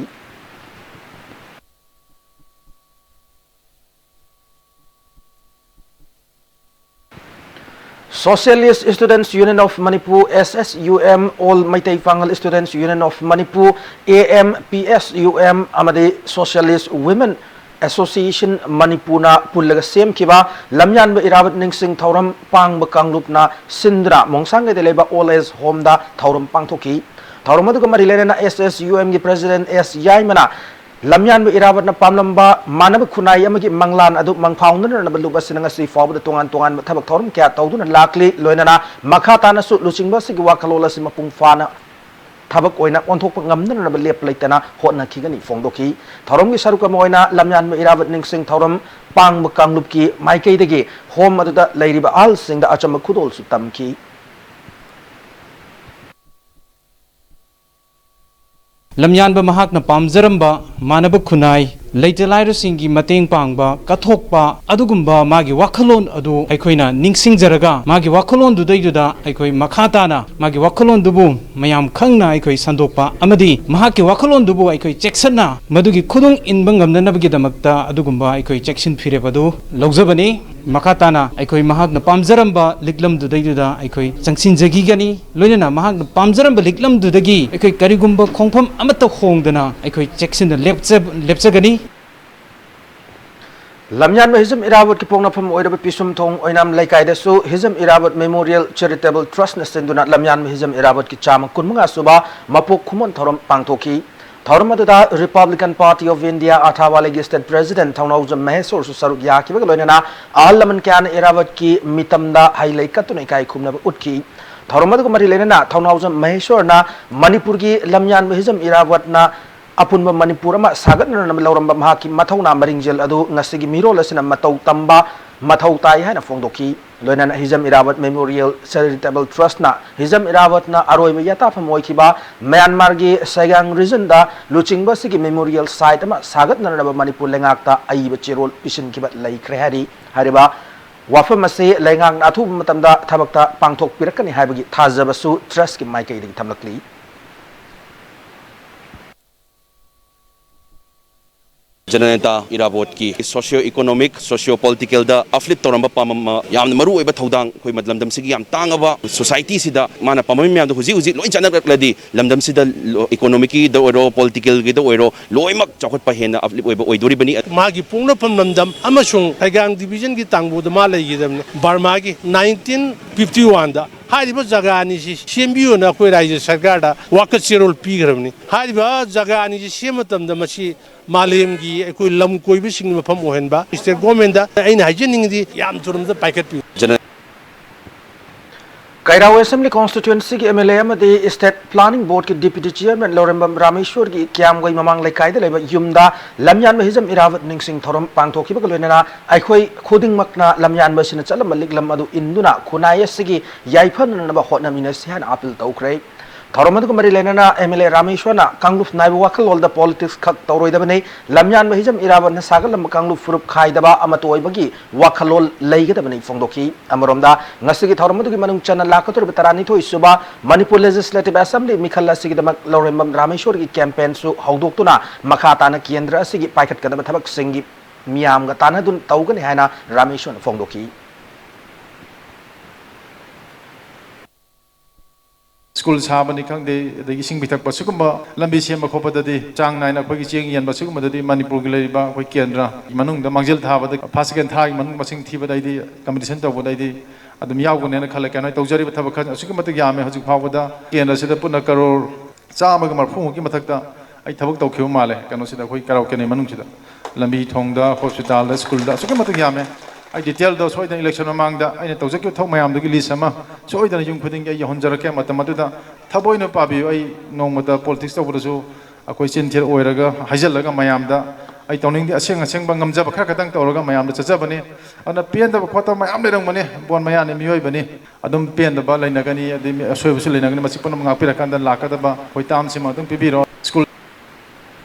Socialist Students Union of Manipur, S S U M, All Meitei Pangal Students Union of Manipur, A M P S U M, ꯑꯃꯗꯤ Socialist Women Association ꯃꯅꯤꯄꯨꯔꯅ ꯄꯨꯜꯂꯒ ꯁꯦꯝꯈꯤꯕ ꯂꯝꯌꯥꯟꯕ ꯏꯔꯥꯕꯠ ꯅꯤꯡꯁꯤꯡ ꯊꯧꯔꯝ ꯄꯥꯡꯕ ꯀꯥꯡꯂꯨꯞꯅ ꯁꯤꯟꯗꯨꯅ ꯃꯣꯡꯁꯥꯡꯒꯩꯗ ꯂꯩꯕ Old Age Homeꯗ ꯊꯧꯔꯝ ꯄꯥꯡꯊꯣꯛꯈꯤ꯫ ꯊꯧꯔꯝ ꯑꯗꯨꯒ ꯃꯔꯤ ꯂꯩꯅꯅ S S U Mꯒꯤ President S ꯌꯥꯏꯃꯅ ꯂꯝꯌꯥꯟꯕ ꯏꯔꯥꯕꯠꯅ ꯄꯥꯝꯂꯝꯕ ꯃꯥꯟꯅꯕ ꯈꯨꯟꯅꯥꯏ ꯑꯃꯒꯤ ꯃꯪꯂꯥꯟ ꯑꯗꯨ ꯃꯪꯐꯥꯎꯅꯅꯕ ꯂꯨꯞ ꯑꯁꯤꯅ ꯉꯁꯤ ꯐꯥꯎꯕꯗ ꯇꯣꯉꯥꯟ ꯇꯣꯉꯥꯟꯕ ꯊꯕꯛ ꯊꯧꯔꯝ ꯀꯌꯥ ꯇꯧꯗꯨꯅ ꯂꯥꯛꯂꯤ꯫ ꯂꯣꯏꯅꯅ ꯃꯈꯥ ꯇꯥꯅꯁꯨ ꯂꯨꯆꯤꯡꯕ ꯑꯁꯤꯒꯤ ꯋꯥꯈꯜꯂꯣꯟ ꯑꯁꯤ ꯃꯄꯨꯡ ꯐꯥꯅ ꯊꯕꯛ ꯑꯣꯏꯅ ꯑꯣꯟꯊꯣꯛꯄ ꯉꯝꯅꯅꯕ ꯂꯦꯞꯄ ꯂꯩꯇꯅ ꯍꯣꯠꯅꯈꯤꯒꯅꯤ ꯐꯣꯡꯗꯣꯛꯈꯤ꯫ ꯊꯧꯔꯝꯒꯤ ꯁꯔꯨꯛ ꯑꯃ ꯑꯣꯏꯅ ꯂꯝꯌꯥꯟꯕ ꯏꯔꯥꯕꯠ ꯅꯤꯡꯁꯤꯡ ꯊꯧꯔꯝ ꯄꯥꯡꯕ ꯀꯥꯡꯂꯨꯞꯀꯤ ꯃꯥꯏꯀꯩꯗꯒꯤ ꯍꯣꯝ ꯑꯗꯨꯗ ꯂꯩꯔꯤꯕ ꯑꯍꯜꯁꯤꯡꯗ ꯑꯆꯝꯕ ꯈꯨꯗꯣꯜꯁꯨ ꯇꯝꯈꯤ꯫ ꯂꯝꯌꯥꯟꯕ ꯃꯍꯥꯛꯅ ꯄꯥꯝꯖꯔꯝꯕ ꯃꯥꯟꯅꯕ ꯈꯨꯟꯅꯥꯏ, ꯂꯩꯇ ꯂꯥꯏꯔꯁꯤꯡꯒꯤ ꯃꯇꯦꯡ ꯄꯥꯡꯕ, ꯀꯠꯊꯣꯛꯄ, ꯑꯗꯨꯒꯨꯝꯕ ꯃꯥꯒꯤ ꯋꯥꯈꯜꯂꯣꯟ ꯑꯗꯨ ꯑꯩꯈꯣꯏꯅ ꯅꯤꯡꯁꯤꯡꯖꯔꯒ, ꯃꯥꯒꯤ ꯋꯥꯈꯜꯂꯣꯟꯗꯨꯗꯩꯗꯨꯗ ꯑꯩꯈꯣꯏ ꯃꯈꯥ ꯇꯥꯅ ꯃꯥꯒꯤ ꯋꯥꯈꯜꯂꯣꯟꯗꯨꯕꯨ ꯃꯌꯥꯝ ꯈꯪꯅ ꯑꯩꯈꯣꯏ ꯁꯟꯗꯣꯛꯄ ꯑꯃꯗꯤ ꯃꯍꯥꯛꯀꯤ ꯋꯥꯈꯜꯂꯣꯟꯗꯨꯕꯨ ꯑꯩꯈꯣꯏ ꯆꯦꯛꯁꯤꯟꯅ ꯃꯗꯨꯒꯤ ꯈꯨꯗꯨꯡ ꯏꯟꯕ ꯉꯝꯅꯅꯕꯒꯤꯗꯃꯛꯇ ꯑꯗꯨꯒꯨꯝꯕ ꯑꯩꯈꯣꯏ ꯆꯦꯛꯁꯤꯟ ꯐꯤꯔꯦꯞ ꯑꯗꯨ ꯂꯧꯖꯕꯅꯤ꯫ ꯃꯈꯥ ꯇꯥꯅ ꯑꯩꯈꯣꯏ ꯃꯍꯥꯛꯅ ꯄꯥꯝꯖꯔꯝꯕ ꯂꯤꯛꯂꯝꯗꯨꯗꯩꯗꯨꯗ ꯑꯩꯈꯣꯏ ꯆꯪꯁꯤꯟꯖꯈꯤꯒꯅꯤ꯫ ꯂꯣꯏꯅꯅ ꯃꯍꯥꯛꯅ ꯄꯥꯝꯖꯔꯝꯕ ꯂꯤꯛꯂꯝꯗꯨꯗꯒꯤ ꯑꯩꯈꯣꯏ ꯀꯔꯤꯒꯨꯝꯕ ꯈꯣꯡꯐꯝ ꯑꯃꯠꯇ ꯍꯣꯡꯗꯅ ꯑꯩꯈꯣꯏ ꯆꯦꯛꯁꯤꯟꯅ ꯂꯦꯞꯆ-, ꯂꯦꯞꯆꯒꯅꯤ꯫ ꯂꯝꯌꯥꯟꯕ ꯍꯤꯖꯝ ꯏꯔꯥꯕꯣꯠꯀꯤ ꯄꯣꯛꯅꯐꯝ ꯑꯣꯏꯔꯕ ꯄꯤꯁꯨꯝꯊꯣꯡ ꯑꯣꯏꯅꯥꯝ ꯂꯩꯀꯥꯏꯗꯁꯨ ꯍꯤꯖꯝ ꯏꯔꯥꯕꯣꯠ Memorial Charitable Trustꯅ ꯁꯤꯟꯗꯨꯅ ꯂꯝꯌꯥꯟꯕ ꯍꯤꯖꯝ ꯏꯔꯥꯕꯣꯠꯀꯤ ꯆꯥꯝꯃ ꯀꯨꯟꯃꯉꯥ ꯁꯨꯕ ꯃꯄꯣꯛ ꯈꯨꯃꯣꯟ ꯊꯧꯔꯝ ꯄꯥꯡꯊꯣꯛꯈꯤ꯫ ꯊꯧꯔꯝ ꯑꯗꯨꯗ Republican Party of India ꯑꯊꯥꯋꯥꯂꯤꯒꯤ State President ꯊꯧꯅꯥꯎꯖꯝ ꯃꯍꯦꯁꯣꯔꯁꯨ ꯁꯔꯨꯛ ꯌꯥꯈꯤꯕꯒ ꯂꯣꯏꯅꯅ ꯑꯍꯜ ꯂꯃꯟ ꯀꯌꯥꯅ ꯏꯔꯥꯕꯣꯠꯀꯤ ꯃꯤꯇꯝꯗ ꯍꯩ ꯂꯩ ꯀꯠꯇꯨꯅ ꯏꯀꯥꯏ ꯈꯨꯝꯅꯕ ꯎꯠꯈꯤ꯫ ꯊꯧꯔꯝ ꯑꯗꯨꯒ ꯃꯔꯤ ꯂꯩꯅꯅ ꯊꯧꯅꯥꯎꯖꯝ ꯃꯍꯦꯁꯣꯔꯅ ꯃꯅꯤꯄꯨꯔꯒꯤ ꯂꯝꯌꯥꯟꯕ ꯍꯤꯖꯝ ꯏꯔꯥꯕꯣꯠꯅ ꯑꯄꯨꯟꯕ ꯃꯅꯤꯄꯨꯔ ꯑꯃ ꯁꯥꯒꯠꯅꯅꯕ ꯂꯧꯔꯝꯕ ꯃꯍꯥꯛꯀꯤ ꯃꯊꯧꯅꯥ ꯃꯔꯤꯡꯖꯦꯜ ꯑꯗꯨ ꯉꯁꯤꯒꯤ ꯃꯤꯔꯣꯜ ꯑꯁꯤꯅ ꯃꯇꯧ ꯇꯝꯕ ꯃꯊꯧ ꯇꯥꯏ ꯍꯥꯏꯅ ꯐꯣꯡꯗꯣꯛꯈꯤ꯫ ꯂꯣꯏꯅꯅ ꯍꯤꯖꯝ ꯏꯔꯥꯕꯣꯠ Memorial Charitable Trustꯅ ꯍꯤꯖꯝ ꯏꯔꯥꯕꯣꯠꯅ ꯑꯔꯣꯏꯕ ꯌꯥꯇꯥꯐꯝ ꯑꯣꯏꯈꯤꯕ ꯃ꯭ꯌꯥꯟꯃꯥꯔꯒꯤ ꯁꯦꯒꯥꯡ regionꯗ ꯂꯨꯆꯤꯡꯕ ꯑꯁꯤꯒꯤ memorial site ꯑꯃ ꯁꯥꯒꯠꯅꯅꯕ ꯃꯅꯤꯄꯨꯔ ꯂꯩꯉꯥꯛꯇ ꯑꯏꯕ ꯆꯦꯔꯣꯜ ꯄꯤꯁꯤꯟꯈꯤꯕ ꯂꯩꯈ꯭ꯔꯦ ꯍꯥꯏꯔꯤ꯫ ꯍꯥꯏꯔꯤꯕ ꯋꯥꯐꯝ ꯑꯁꯤ ꯂꯩꯉꯥꯛꯅ ꯑꯊꯨꯕ ꯃꯇꯝꯗ ꯊꯕꯛꯇ ꯄꯥꯡꯊꯣꯛꯄꯤꯔꯛꯀꯅꯤ ꯍꯥꯏꯕꯒꯤ ꯊꯥꯖꯕꯁꯨ trustꯀꯤ ꯃꯥꯏꯀꯩꯗꯒꯤ ꯊꯝꯂꯛꯂꯤ꯫ ꯖꯅꯅꯦꯇꯥ ꯏꯔꯥꯕꯣꯠꯀꯤ socio economic, socio politicalꯗ uplift ꯇꯧꯔꯝꯕ ꯄꯥꯝꯕꯝ, ꯑ, ꯌꯥꯝꯅ ꯃꯔꯨ ꯑꯣꯏꯕ ꯊꯧꯗꯥꯡ, ꯑꯩꯈꯣꯏ ꯃ-, ꯂꯝꯗꯝꯁꯤꯒꯤ ꯌꯥꯝ ꯇꯥꯡꯉꯕ societyꯁꯤꯗ ꯃꯥꯅ ꯄꯥꯝꯕꯝ ꯃꯌꯥꯝꯗꯣ ꯍꯧꯖꯤꯛ ꯍꯧꯖꯤꯛ ꯂꯣꯏ ꯆꯠꯅꯔꯛꯂꯗꯤ ꯂꯝꯗꯝꯁꯤꯗ ꯂꯣ-, economicꯒꯤꯗ ꯑꯣꯏꯔꯣ, politicalꯒꯤꯗ ꯑꯣꯏꯔꯣ, ꯂꯣꯏꯅꯃꯛ ꯆꯥꯎꯈꯠꯄ ꯍꯦꯟꯅ uplift ꯑꯣꯏꯕ ꯑꯣꯏꯗꯣꯔꯤꯕꯅꯤ꯫ ꯃꯥꯒꯤ ꯄꯣꯛꯅꯐꯝ ꯂꯝꯗꯝ ꯑꯃꯁꯨꯡ ꯁꯥꯏꯒꯥꯡ divisionꯒꯤ ꯇꯥꯡꯕꯨꯗ ꯃꯥ ꯂꯩꯈꯤꯗꯕꯅꯤ꯫ ꯕꯔꯃꯥꯒꯤ nineteen fifty oneꯗ ꯍꯥꯏꯔꯤꯕ ꯖꯒꯥ ꯑꯅꯤꯁꯤ ꯁꯦꯝꯕꯤꯌꯨꯅ ꯑꯩꯈꯣꯏ ꯔꯥꯏꯖ꯭ꯌ ꯁꯔꯀꯥꯔꯗ ꯋꯥꯀꯠ ꯆꯦꯔꯣꯜ ꯄꯤꯈ꯭ꯔꯕꯅꯤ꯫ ꯍꯥꯏꯔꯤꯕ ꯖꯒꯥ ꯑꯅꯤꯁꯤ ꯁꯦꯝꯕ ꯃꯇꯝꯗ ꯃꯁꯤ ꯃꯥꯂꯦꯝꯒꯤ ꯑꯩꯈꯣꯏ ꯂꯝ ꯀꯣꯏꯕꯁꯤꯡꯒꯤ ꯃꯐꯝ ꯑꯣꯏꯍꯟꯕ꯫ State governmentꯇ ꯑꯩꯅ ꯍꯥꯏꯖꯅꯤꯡꯉꯤꯗꯤ ꯌꯥꯝ ꯊꯨꯅ ꯑꯝꯇ ꯄꯥꯏꯈꯠꯄꯤꯌꯨ꯫ ꯀꯩꯔꯥꯎ Assembly Constituencyꯒꯤ MLA ꯑꯃꯗꯤ State Planning Boardꯀꯤ Deputy Chairman ꯂꯧꯔꯦꯝꯕꯝ ꯔꯥꯃꯦꯁꯣꯔꯒꯤ ꯀ꯭ꯌꯥꯝꯒꯩ ꯃꯃꯥꯡ ꯂꯩꯀꯥꯏꯗ ꯂꯩꯕ ꯌꯨꯝꯗ ꯂꯝꯌꯥꯟꯕ ꯍꯤꯖꯝ ꯏꯔꯥꯕꯠ ꯅꯤꯡꯁꯤꯡ ꯊꯧꯔꯝ ꯄꯥꯡꯊꯣꯛꯈꯤꯕꯒ ꯂꯣꯏꯅꯅ ꯑꯩꯈꯣꯏ ꯈꯨꯗꯤꯡꯃꯛꯅ ꯂꯝꯌꯥꯟꯕ ꯑꯁꯤꯅ ꯆꯠꯂꯝꯕ ꯂꯤꯛꯂꯝ ꯑꯗꯨ ꯏꯟꯗꯨꯅ ꯈꯨꯟꯅꯥꯏ ꯑꯁꯤꯒꯤ ꯌꯥꯏꯐꯅꯅꯕ ꯍꯣꯠꯅꯃꯤꯟꯅꯁꯤ ꯍꯥꯏꯅ appeal ꯇꯧꯈ꯭ꯔꯦ꯫ ꯊꯧꯔꯝ ꯑꯗꯨꯒ ꯃꯔꯤ ꯂꯩꯅꯅ MLA ꯔꯥꯃꯦꯁꯣꯔꯅ ꯀꯥꯡꯂꯨꯞ ꯅꯥꯏꯕ ꯋꯥꯈꯜꯂꯣꯟꯗ politics ꯈꯛ ꯇꯧꯔꯣꯏꯗꯕꯅꯤ, ꯂꯝꯌꯥꯟꯕ ꯍꯤꯖꯝ ꯏꯔꯥꯕꯠꯅ ꯁꯥꯒꯠꯂꯝꯕ ꯀꯥꯡꯂꯨꯞ ꯐꯨꯔꯨꯞ ꯈꯥꯏꯗꯕ ꯑꯃꯠꯇ ꯑꯣꯏꯕꯒꯤ ꯋꯥꯈꯜꯂꯣꯟ ꯂꯩꯒꯗꯕꯅꯤ ꯐꯣꯡꯗꯣꯛꯈꯤ꯫ ꯑꯃꯔꯣꯝꯗ ꯉꯁꯤꯒꯤ ꯊꯧꯔꯝ ꯑꯗꯨꯒꯤ ꯃꯅꯨꯡ ꯆꯟꯅ ꯂꯥꯛꯀꯗꯧꯔꯤꯕ ꯇꯔꯥꯅꯤꯊꯣꯏ ꯁꯨꯕ ꯃꯅꯤꯄꯨꯔ Legislative Assembly ꯃꯤꯈꯜ ꯑꯁꯤꯒꯤꯗꯃꯛ ꯂꯧꯔꯦꯝꯕꯝ ꯔꯥꯃꯦꯁꯣꯔꯒꯤ campaignꯁꯨ ꯍꯧꯗꯣꯛꯇꯨꯅ ꯃꯈꯥ ꯇꯥꯅ ꯀꯦꯟꯗ꯭ꯔ ꯑꯁꯤꯒꯤ ꯄꯥꯏꯈꯠꯀꯗꯕ ꯊꯕꯛꯁꯤꯡꯒꯤ ꯃꯤꯌꯥꯝꯒ ꯇꯥꯟꯅꯗꯨꯅ ꯇꯧꯒꯅꯤ ꯍꯥꯏꯅ ꯔꯥꯃꯦꯁꯣꯔꯅ ꯐꯣꯡꯗꯣꯛꯈꯤ꯫ ꯁ꯭ꯀꯨꯜ ꯁꯥꯕꯅꯤ ꯈꯪꯗꯦ, ꯑꯗꯒꯤ ꯏꯁꯤꯡ ꯄꯤꯊꯛꯄ, ꯁꯤꯒꯨꯝꯕ ꯂꯝꯕꯤ ꯁꯦꯝꯕ ꯈꯣꯠꯄꯗꯗꯤ, ꯆꯥꯡ ꯅꯥꯏꯅ ꯑꯩꯈꯣꯏꯒꯤ ꯆꯦꯡ ꯌꯦꯟꯕ, ꯁꯤꯒꯨꯝꯕꯗꯗꯤ ꯃꯅꯤꯄꯨꯔꯒꯤ ꯂꯩꯔꯤꯕ ꯑꯩꯈꯣꯏ ꯀꯦꯟꯗ꯭ꯔ ꯃꯅꯨꯡꯗ ꯃꯥꯡꯖꯤꯜ ꯊꯥꯕꯗ first second ꯊꯥꯒꯤ ꯃꯅꯨꯡ ꯃꯁꯤꯡ ꯊꯤꯕꯗ ꯑꯩꯗꯤ, competition ꯇꯧꯕꯗ ꯑꯩꯗꯤ ꯑꯗꯨꯝ ꯌꯥꯎꯒꯅꯦꯅ ꯈꯜꯂꯦ꯫ ꯀꯩꯅꯣ, ꯑꯩ ꯇꯧꯖꯔꯤꯕ ꯊꯕꯛ ꯈꯔ ꯑꯁꯨꯛꯀꯤ ꯃꯇꯤꯛ ꯌꯥꯝꯃꯦ꯫ ꯍꯧꯖꯤꯛ ꯐꯥꯎꯕꯗ ꯀꯦꯟꯗ꯭ꯔꯁꯤꯗ ꯄꯨꯟꯅ ꯀꯔꯣꯔ ꯆꯥꯝꯃꯒ ꯃꯔꯐꯨꯃꯨꯛꯀꯤ ꯃꯊꯛꯇ ꯑꯩ ꯊꯕꯛ ꯇꯧꯈꯤꯕ ꯃꯥꯜꯂꯦ꯫ ꯀꯩꯅꯣꯁꯤꯗ, ꯑꯩꯈꯣꯏ ꯀꯩꯔꯥꯎ ꯀꯦꯅꯩ ꯃꯅꯨꯡꯁꯤꯗ, ꯂꯝꯕꯤ ꯊꯣꯡꯗ, ꯍꯣꯁꯄꯤꯇꯥꯜꯗ, ꯁ꯭ꯀꯨꯜꯗ, ꯑꯁꯨꯛꯀꯤ ꯃꯇꯤꯛ ꯌꯥꯝꯃꯦ꯫ ꯑꯩ detailꯗꯣ ꯁꯣꯏꯗꯅ election ꯃꯃꯥꯡꯗ ꯑꯩꯅ ꯇꯧꯖꯈꯤꯕ ꯊꯕꯛ ꯃꯌꯥꯝꯗꯨꯒꯤ list ꯑꯃ ꯁꯣꯏꯗꯅ ꯌꯨꯝ ꯈꯨꯗꯤꯡꯒꯤ ꯑꯩ ꯌꯧꯍꯟꯖꯔꯛꯀꯦ꯫ ꯃꯇꯝ ꯑꯗꯨꯗ ꯊꯕꯛ ꯑꯣꯏꯅ ꯄꯥꯕꯤꯌꯨ꯫ ꯑꯩ ꯅꯣꯡꯃꯇ politics ꯇꯧꯕꯗꯁꯨ ꯑꯩꯈꯣꯏ ꯆꯤꯟ ꯊꯤꯔ ꯑꯣꯏꯔꯒ ꯍꯥꯏꯖꯤꯜꯂꯒ ꯃꯌꯥꯝꯗ ꯑꯩ ꯇꯧꯅꯤꯡꯗꯦ꯫ ꯑꯁꯦꯡ ꯑꯁꯦꯡꯕ ꯉꯝꯖꯕ ꯈꯔ ꯈꯛꯇꯪ ꯇꯧꯔꯒ ꯃꯌꯥꯝꯗ ꯆꯠꯆꯕꯅꯤ꯫ ꯑꯗꯨꯅ ꯄꯦꯟꯗꯕ ꯈꯣꯠꯇꯕ ꯃꯌꯥꯝ ꯂꯩꯔꯝꯒꯅꯤ꯫ ꯕꯣꯠ ꯃꯌꯥꯅꯤ, ꯃꯤꯑꯣꯏꯕꯅꯤ꯫ ꯑꯗꯨꯝ ꯄꯦꯟꯗꯕ ꯂꯩꯅꯒꯅꯤ, ꯑꯗꯩ ꯃꯤ ꯑꯁꯣꯏꯕꯁꯨ ꯂꯩꯅꯒꯅꯤ꯫ ꯃꯁꯤ ꯄꯨꯝꯅꯃꯛ ꯉꯥꯛꯄꯤꯔꯀꯥꯟꯗ ꯂꯥꯛꯀꯗꯕ ꯑꯩꯈꯣꯏ ꯇꯥꯝꯁꯤꯃ ꯑꯗꯨꯝ ꯄꯤꯕꯤꯔꯣ꯫ ꯁ꯭ꯀꯨꯜ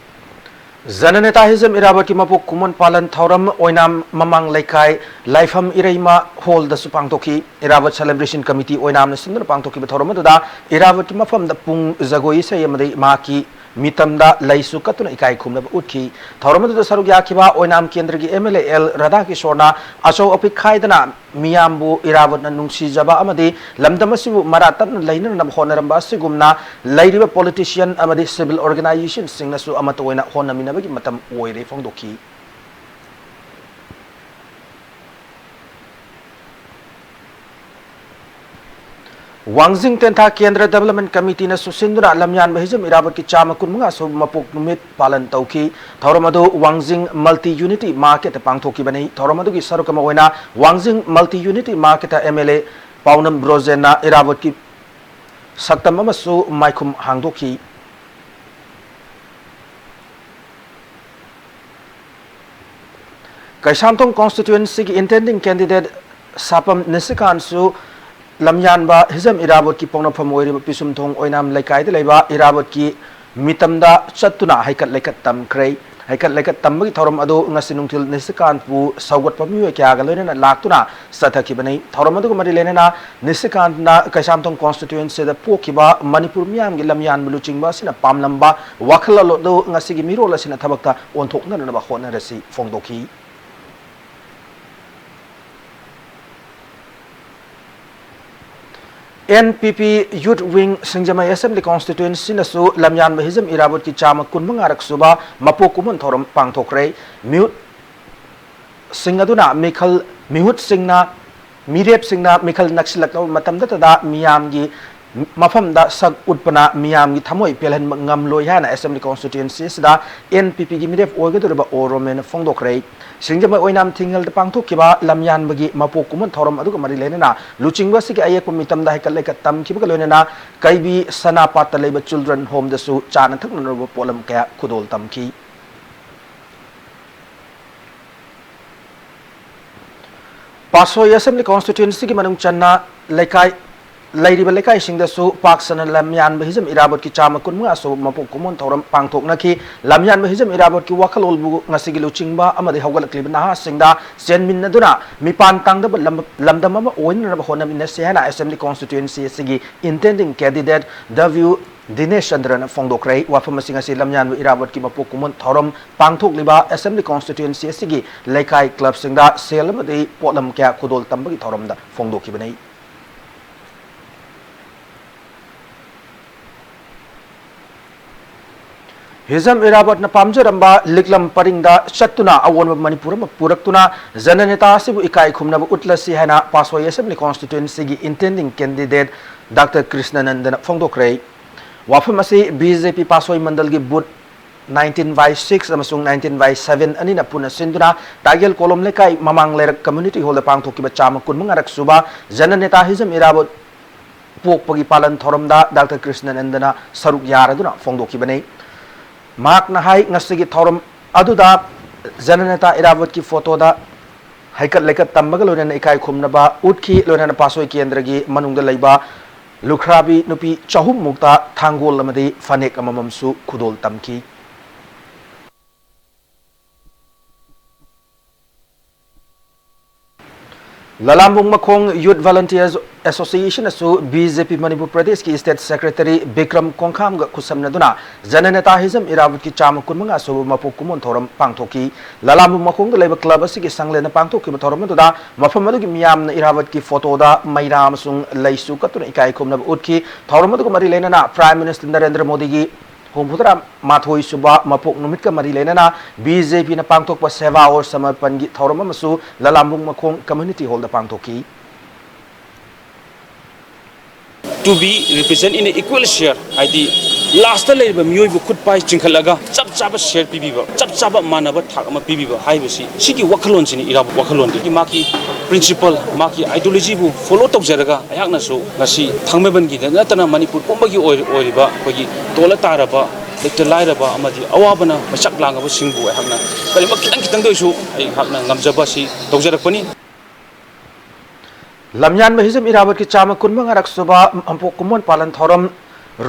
ꯖꯅꯅꯦꯇꯥ ꯍꯤꯖꯝ ꯏꯔꯥꯕꯣꯠꯀꯤ ꯃꯄꯣꯛ ꯀꯨꯝꯑꯣꯟ ꯄꯥꯂꯟ ꯊꯧꯔꯝ ꯑꯣꯏꯅꯥꯝ ꯃꯃꯥꯡ ꯂꯩꯀꯥꯏ ꯂꯥꯏꯐꯝ ꯏꯔꯩꯃ ꯍꯣꯜꯗꯁꯨ ꯄꯥꯡꯊꯣꯛꯈꯤ꯫ ꯏꯔꯥꯕꯣꯠ celebration committee ꯑꯣꯏꯅꯥꯝꯅ ꯁꯤꯟꯗꯨꯅ ꯄꯥꯡꯊꯣꯛꯈꯤꯕ ꯊꯧꯔꯝ ꯑꯗꯨꯗ ꯏꯔꯥꯕꯣꯠꯀꯤ ꯃꯐꯝꯗ ꯄꯨꯡ ꯖꯒꯣꯏ ꯏꯁꯩ ꯑꯃꯗꯤ ꯃꯍꯥꯛꯀꯤ ꯃꯤꯇꯝꯗ ꯂꯩꯁꯨ ꯀꯠꯇꯨꯅ ꯏꯀꯥꯏ ꯈꯨꯝꯅꯕ ꯎꯠꯈꯤ꯫ ꯊꯧꯔꯝ ꯑꯗꯨꯗ ꯁꯔꯨꯛ ꯌꯥꯈꯤꯕ ꯑꯣꯏꯅꯥꯝ ꯀꯦꯟꯗ꯭ꯔꯒꯤ MLA ꯑꯦꯜ ꯔꯥꯙꯥꯀꯤꯁꯣꯔꯅ ꯑꯆꯧ ꯑꯄꯤꯛ ꯈꯥꯏꯗꯅ ꯃꯤꯌꯥꯝꯕꯨ ꯏꯔꯥꯕꯣꯠꯅ ꯅꯨꯡꯁꯤꯖꯕ ꯑꯃꯗꯤ ꯂꯝꯗꯝ ꯑꯁꯤꯕꯨ ꯃꯔꯥ ꯇꯞꯅ ꯂꯩꯅꯅꯕ ꯍꯣꯠꯅꯔꯝꯕ ꯑꯁꯤꯒꯨꯝꯅ ꯂꯩꯔꯤꯕ politician ꯑꯃꯗꯤ civil organizationꯁꯤꯡꯅꯁꯨ ꯑꯃꯠꯇ ꯑꯣꯏꯅ ꯍꯣꯠꯅꯃꯤꯟꯅꯕꯒꯤ ꯃꯇꯝ ꯑꯣꯏꯔꯦ ꯐꯣꯡꯗꯣꯛꯈꯤ꯫ ꯋꯥꯡꯖꯤꯡ ꯇꯦꯟꯊꯥ ꯀꯦꯟꯗ꯭ꯔ Development Committeeꯅ ꯁꯨꯁꯤꯟꯗꯨꯅ ꯂꯝꯌꯥꯟꯕ ꯍꯤꯖꯝ ꯏꯔꯥꯕꯣꯠꯀꯤ ꯆꯥꯝꯃ ꯀꯨꯟꯃꯉꯥ ꯁꯨꯕ ꯃꯄꯣꯛ ꯅꯨꯃꯤꯠ ꯄꯥꯂꯟ ꯇꯧꯈꯤ꯫ ꯊꯧꯔꯝ ꯑꯗꯨ ꯋꯥꯡꯖꯤꯡ Multi Unity Marketꯇ ꯄꯥꯡꯊꯣꯛꯈꯤꯕꯅꯤ꯫ ꯊꯧꯔꯝ ꯑꯗꯨꯒꯤ ꯁꯔꯨꯛ ꯑꯃ ꯑꯣꯏꯅ ꯋꯥꯡꯖꯤꯡ Multi Unity Marketꯇ MLA ꯄꯥꯎꯅꯝ ꯕ꯭ꯔꯣꯖꯦꯟꯅ ꯏꯔꯥꯕꯣꯠꯀꯤ ꯁꯛꯇꯝ ꯑꯃꯁꯨ ꯃꯥꯏꯈꯨꯝ ꯍꯥꯡꯗꯣꯛꯈꯤ꯫ ꯀꯩꯁꯥꯝꯊꯣꯡ constituencyꯒꯤ intending candidate ꯁꯥꯄꯝ ꯅꯤꯁꯤꯀꯥꯟꯁꯨ ꯂꯝꯌꯥꯟꯕ ꯍꯤꯖꯝ ꯏꯔꯥꯕꯣꯠꯀꯤ ꯄꯣꯛꯅꯐꯝ ꯑꯣꯏꯔꯤꯕ ꯄꯤꯁꯨꯝꯊꯣꯡ ꯑꯣꯏꯅꯥꯝ ꯂꯩꯀꯥꯏꯗ ꯂꯩꯕ ꯏꯔꯥꯕꯣꯠꯀꯤ ꯃꯤꯇꯝꯗ ꯆꯠꯇꯨꯅ ꯍꯩꯀꯠ ꯂꯩꯀꯠ ꯇꯝꯈ꯭ꯔꯦ꯫ ꯍꯩꯀꯠ ꯂꯩꯀꯠ ꯇꯝꯕꯒꯤ ꯊꯧꯔꯝ ꯑꯗꯨ ꯉꯁꯤ ꯅꯨꯡꯊꯤꯜ ꯅꯤꯁꯤꯀꯥꯟꯄꯨ ꯁꯧꯒꯠꯄ ꯃꯤꯑꯣꯏ ꯀꯌꯥꯒ ꯂꯣꯏꯅꯅ ꯂꯥꯛꯇꯨꯅ ꯆꯠꯊꯈꯤꯕꯅꯤ꯫ ꯊꯧꯔꯝ ꯑꯗꯨꯒ ꯃꯔꯤ ꯂꯩꯅꯅ ꯅꯤꯁꯤꯀꯥꯟꯅ ꯀꯩꯁꯥꯝꯊꯣꯡ constituencyꯗ ꯄꯣꯛꯈꯤꯕ ꯃꯅꯤꯄꯨꯔ ꯃꯤꯌꯥꯝꯒꯤ ꯂꯝꯌꯥꯟꯕ ꯂꯨꯆꯤꯡꯕ ꯑꯁꯤꯅ ꯄꯥꯝꯂꯝꯕ ꯋꯥꯈꯜꯂꯣꯟ ꯑꯗꯨ ꯉꯁꯤꯒꯤ ꯃꯤꯔꯣꯜ ꯑꯁꯤꯅ ꯊꯕꯛꯇ ꯑꯣꯟꯊꯣꯛꯅꯅꯕ ꯍꯣꯠꯅꯔꯁꯤ ꯐꯣꯡꯗꯣꯛꯈꯤ꯫ ꯑꯦꯟ ꯄꯤ ꯄꯤ Youth Wing ꯁꯤꯡꯖꯃꯩ Assembly Constituency ꯅꯁꯨ ꯂꯝꯌꯥꯟꯕ ꯍꯤꯖꯝ ꯏꯔꯥꯕꯣꯠꯀꯤ ꯆꯥꯝꯃ ꯀꯨꯟꯃꯉꯥꯔꯛ ꯁꯨꯕ ꯃꯄꯣꯛ ꯀꯨꯝꯑꯣꯟ ꯊꯧꯔꯝ ꯄꯥꯡꯊꯣꯛꯈ꯭ꯔꯦ꯫ ꯃꯤꯍꯨꯠꯁꯤꯡ ꯑꯗꯨꯅ ꯃꯤꯈꯜ, ꯃꯤꯍꯨꯠꯁꯤꯡꯅ, ꯃꯤꯔꯦꯞꯁꯤꯡꯅ ꯃꯤꯈꯜ ꯅꯛꯁꯤꯜꯂꯛꯂꯕ ꯃꯇꯝꯗꯇꯗ ꯃꯤꯌꯥꯝꯒꯤ ꯃꯐꯝꯗ ꯁꯛ ꯎꯠꯄꯅ ꯃꯤꯌꯥꯝꯒꯤ ꯊꯃꯣꯏ ꯄꯦꯜꯍꯟꯕ ꯉꯝꯂꯣꯏ ꯍꯥꯏꯅ Assembly Constituency ꯑꯁꯤꯗ ꯑꯦꯟ ꯄꯤ ꯄꯤꯒꯤ ꯃꯤꯔꯦꯞ ꯑꯣꯏꯒꯗꯧꯔꯤꯕ ꯑꯣ ꯔꯣꯃꯦꯟꯅ ꯐꯣꯡꯗꯣꯛꯈ꯭ꯔꯦ꯫ ꯁꯤꯡꯖꯃꯩ ꯑꯣꯏꯅꯥꯝ ꯊꯤꯡꯉꯦꯜꯗ ꯄꯥꯡꯊꯣꯛꯈꯤꯕ ꯂꯝꯌꯥꯟꯕꯒꯤ ꯃꯄꯣꯛ ꯀꯨꯝꯑꯣꯟ ꯊꯧꯔꯝ ꯑꯗꯨꯒ ꯃꯔꯤ ꯂꯩꯅꯅ ꯂꯨꯆꯤꯡꯕ ꯑꯁꯤꯒꯤ ꯑꯌꯦꯛꯄ ꯃꯤꯇꯝꯗ ꯍꯩꯀꯠ ꯂꯩꯀꯠ ꯇꯝꯈꯤꯕꯒ ꯂꯣꯏꯅꯅ ꯀꯩꯕꯤ ꯁꯅꯥꯄꯥꯠꯇ ꯂꯩꯕ Children Home ꯗꯁꯨ ꯆꯥꯅ ꯊꯛꯅꯅꯕ ꯄꯣꯠꯂꯝ ꯀꯌꯥ ꯈꯨꯗꯣꯜ ꯇꯝꯈꯤ꯫ ꯄꯥꯠꯁꯣꯏ Assembly Constituency ꯒꯤ ꯃꯅꯨꯡ ꯆꯟꯅ ꯂꯩꯀꯥꯏ, ꯂꯩꯔꯤꯕ ꯂꯩꯀꯥꯏꯁꯤꯡꯗꯁꯨ ꯄꯥꯛ ꯁꯟꯅ ꯂꯝꯌꯥꯟꯕ ꯍꯤꯖꯝ ꯏꯔꯥꯕꯣꯠꯀꯤ ꯆꯥꯝꯃ ꯀꯨꯟꯃꯉꯥ ꯁꯨꯕ ꯃꯄꯣꯛ ꯀꯨꯝꯑꯣꯟ ꯊꯧꯔꯝ ꯄꯥꯡꯊꯣꯛꯅꯈꯤ꯫ ꯂꯝꯌꯥꯟꯕ ꯍꯤꯖꯝ ꯏꯔꯥꯕꯣꯠꯀꯤ ꯋꯥꯈꯜꯂꯣꯟꯕꯨ ꯉꯁꯤꯒꯤ ꯂꯨꯆꯤꯡꯕ ꯑꯃꯗꯤ ꯍꯧꯒꯠꯂꯛꯂꯤꯕ ꯅꯍꯥꯁꯤꯡꯗ ꯆꯦꯟꯃꯤꯟꯅꯗꯨꯅ ꯃꯤꯄꯥꯟ ꯇꯥꯡꯗꯕ ꯂꯝ-, ꯂꯝꯗꯝ ꯑꯃ ꯑꯣꯏꯅꯅꯕ ꯍꯣꯠꯅꯃꯤꯟꯅꯁꯤ ꯍꯥꯏꯅ Assembly Constituency ꯑꯁꯤꯒꯤ intending candidate W ꯗꯤꯅꯦꯁ ꯆꯟꯗ꯭ꯔꯅ ꯐꯣꯡꯗꯣꯛꯈ꯭ꯔꯦ꯫ ꯋꯥꯐꯝ ꯑꯁꯤ ꯉꯁꯤ ꯂꯝꯌꯥꯟꯕ ꯏꯔꯥꯕꯣꯠꯀꯤ ꯃꯄꯣꯛ ꯀꯨꯝꯑꯣꯟ ꯊꯧꯔꯝ ꯄꯥꯡꯊꯣꯛꯂꯤꯕ Assembly Constituency ꯑꯁꯤꯒꯤ ꯂꯩꯀꯥꯏ club ꯁꯤꯡꯗ ꯁꯦꯜ ꯑꯃꯗꯤ ꯄꯣꯠꯂꯝ ꯀꯌꯥ ꯈꯨꯗꯣꯜ ꯇꯝꯕꯒꯤ ꯊꯧꯔꯝꯗ ꯐꯣꯡꯗꯣꯛꯈꯤꯕꯅꯤ꯫ ꯍꯤꯖꯝ ꯏꯔꯥꯕꯣꯠꯅ ꯄꯥꯝꯖꯔꯝꯕ ꯂꯤꯛꯂꯝ ꯄꯔꯤꯡꯗ ꯆꯠꯇꯨꯅ ꯑꯑꯣꯟꯕ ꯃꯅꯤꯄꯨꯔ ꯑꯃ ꯄꯨꯔꯛꯇꯨꯅ ꯖꯅꯅꯦꯇꯥ ꯑꯁꯤꯕꯨ ꯏꯀꯥꯏ ꯈꯨꯝꯅꯕ ꯎꯠꯂꯁꯤ ꯍꯥꯏꯅ ꯄꯥꯠꯁꯣꯏ Assembly Constituency ꯒꯤ intending candidate Doctor ꯀ꯭ꯔꯤꯁꯅꯅꯟꯗꯅ ꯐꯣꯡꯗꯣꯛꯈ꯭ꯔꯦ꯫ ꯋꯥꯐꯝ ꯑꯁꯤ ꯕꯤ ꯖꯦ ꯄꯤ ꯄꯥꯠꯁꯣꯏ ꯃꯟꯗꯜꯒꯤ booth nineteen by six ꯑꯃꯁꯨꯡ nineteen by seven ꯑꯅꯤꯅ ꯄꯨꯟꯅ ꯁꯤꯟꯗꯨꯅ ꯇꯥꯏꯒꯦꯜ ꯀꯣꯂꯣꯝ ꯂꯩꯀꯥꯏ ꯃꯃꯥꯡ ꯂꯩꯔꯛ community hall ꯗ ꯄꯥꯡꯊꯣꯛꯈꯤꯕ ꯆꯥꯝꯃ ꯀꯨꯟꯃꯉꯥꯔꯛ ꯁꯨꯕ ꯖꯅꯅꯦꯇꯥ ꯍꯤꯖꯝ ꯏꯔꯥꯕꯣꯠ ꯄꯣꯛꯄꯒꯤ ꯄꯥꯂꯟ ꯊꯧꯔꯝꯗ Doctor ꯀ꯭ꯔꯤꯁꯅꯅꯟꯗꯅ ꯁꯔꯨꯛ ꯌꯥꯔꯗꯨꯅ ꯐꯣꯡꯗꯣꯛꯈꯤꯕꯅꯤ꯫ ꯃꯍꯥꯛꯅ ꯍꯥꯏ, ꯉꯁꯤꯒꯤ ꯊꯧꯔꯝ ꯑꯗꯨꯗ ꯖꯅꯅꯦꯇꯥ ꯏꯔꯥꯕꯣꯠꯀꯤ photo ꯗ ꯍꯩꯀꯠ ꯂꯩꯀꯠ ꯇꯝꯕꯒ ꯂꯣꯏꯅꯅ ꯏꯀꯥꯏ ꯈꯨꯝꯅꯕ ꯎꯠꯈꯤ꯫ ꯂꯣꯏꯅꯅ ꯄꯥꯠꯁꯣꯏ ꯀꯦꯟꯗ꯭ꯔꯒꯤ ꯃꯅꯨꯡꯗ ꯂꯩꯕ ꯂꯨꯈ꯭ꯔꯥꯕꯤ ꯅꯨꯄꯤ ꯆꯍꯨꯝ ꯃꯨꯛꯇ ꯊꯥꯡꯒꯣꯜ ꯑꯃꯗꯤ ꯐꯅꯦꯛ ꯑꯃꯃꯝꯁꯨ ꯈꯨꯗꯣꯜ ꯇꯝꯈꯤ꯫ ꯂꯂꯥꯝꯕꯨꯡ ꯃꯈꯣꯡ Youth Volunteers Association ꯑꯁꯨ B J P ꯃꯅꯤꯄꯨꯔ ꯄ꯭ꯔꯗꯦꯁꯀꯤ State Secretary ꯕꯤꯀ꯭ꯔꯝ ꯀꯣꯡꯈꯥꯝꯒ ꯈꯨꯠꯁꯝꯅꯗꯨꯅ ꯖꯅꯅꯦꯇꯥꯍꯤꯖꯝ ꯏꯔꯥꯕꯠꯀꯤ ꯆꯥꯝꯃ ꯀꯨꯟꯃꯉꯥ ꯁꯨꯕ ꯃꯄꯣꯛ ꯀꯨꯝꯑꯣꯟ ꯊꯧꯔꯝ ꯄꯥꯡꯊꯣꯛꯈꯤ꯫ ꯂꯂꯥꯝꯕꯨꯡ ꯃꯈꯣꯡꯗ ꯂꯩꯕ club ꯑꯁꯤꯒꯤ ꯁꯪꯂꯦꯟꯅ ꯄꯥꯡꯊꯣꯛꯈꯤꯕ ꯊꯧꯔꯝ ꯑꯗꯨꯗ ꯃꯐꯝ ꯑꯗꯨꯒꯤ ꯃꯤꯌꯥꯝꯅ ꯏꯔꯥꯕꯠꯀꯤ photoꯗ ꯃꯩꯔꯥ ꯑꯃꯁꯨꯡ ꯂꯩꯁꯨ ꯀꯠꯇꯨꯅ ꯏꯀꯥꯏ ꯈꯨꯝꯅꯕ ꯎꯠꯈꯤ꯫ ꯊꯧꯔꯝ ꯑꯗꯨꯒ ꯃꯔꯤ ꯂꯩꯅꯅ Prime Minister ꯅꯔꯦꯟꯗ꯭ꯔ ꯃꯣꯗꯤꯒꯤ ꯍꯨꯝꯐꯨꯇꯔꯥ ꯃꯥꯊꯣꯏ ꯁꯨꯕ ꯃꯄꯣꯛ ꯅꯨꯃꯤꯠꯀ ꯃꯔꯤ ꯂꯩꯅꯅ B J Pꯅ ꯄꯥꯡꯊꯣꯛꯄ ꯁꯦꯕꯥ ꯑꯣꯔ ꯁꯃꯔꯄꯟꯒꯤ ꯊꯧꯔꯝ ꯑꯃꯁꯨ ꯂꯂꯥꯝꯕꯨꯡ ꯃꯈꯣꯡ Community Hallꯗ ꯄꯥꯡꯊꯣꯛꯈꯤ꯫ To be represent in a equal share, ꯍꯥꯏꯗꯤ lastꯇ ꯂꯩꯔꯤꯕ ꯃꯤꯑꯣꯏꯕ ꯈꯨꯠ ꯄꯥꯏ ꯆꯤꯡꯈꯠꯂꯒ ꯆꯞ ꯆꯥꯕ share ꯄꯤꯕꯤꯕ, ꯆꯞ ꯆꯥꯕ ꯃꯥꯟꯅꯕ ꯊꯥꯛ ꯑꯃ ꯄꯤꯕꯤꯕ ꯍꯥꯏꯕꯁꯤ, ꯁꯤꯒꯤ ꯋꯥꯈꯜꯂꯣꯟꯁꯤꯅꯤ ꯏꯔꯥꯕꯣꯠ ꯋꯥꯈꯜꯂꯣꯟꯗꯤ꯫ ꯃꯥꯒꯤ principle, ꯃꯥꯒꯤ ideologyꯕꯨ follow ꯇꯧꯖꯔꯒ ꯑꯩꯍꯥꯛꯅꯁꯨ ꯉꯁꯤ ꯊꯥꯡꯃꯩꯕꯟꯒꯤꯗ ꯅꯠꯇꯅ ꯃꯅꯤꯄꯨꯔ ꯄꯨꯝꯕꯒꯤ ꯑꯣꯏ-, ꯑꯣꯏꯔꯤꯕ ꯑꯩꯈꯣꯏꯒꯤ ꯇꯣꯜꯂ ꯇꯥꯔꯕ, ꯂꯩꯇ ꯂꯥꯏꯔꯕ ꯑꯃꯗꯤ ꯑꯋꯥꯕꯅ ꯃꯩꯆꯥꯛ ꯂꯥꯡꯉꯕꯁꯤꯡꯕꯨ ꯑꯩꯍꯥꯛꯅ ꯀꯔꯤꯒꯨꯝꯕ ꯈꯤꯇꯪ ꯈꯤꯇꯪꯗ ꯑꯣꯏꯁꯨ ꯑꯩꯍꯥꯛꯅ ꯉꯝꯖꯕ ꯑꯁꯤ ꯇꯧꯖꯔꯛꯄꯅꯤ꯫ ꯂꯝꯌꯥꯟꯕ ꯍꯤꯖꯝ ꯏꯔꯥꯕꯣꯠꯀꯤ ꯆꯥꯝꯃ ꯀꯨꯟꯃꯉꯥꯔꯛ ꯁꯨꯕ ꯃꯄꯣꯛ ꯀꯨꯝꯑꯣꯟ ꯄꯥꯂꯟ ꯊꯧꯔꯝ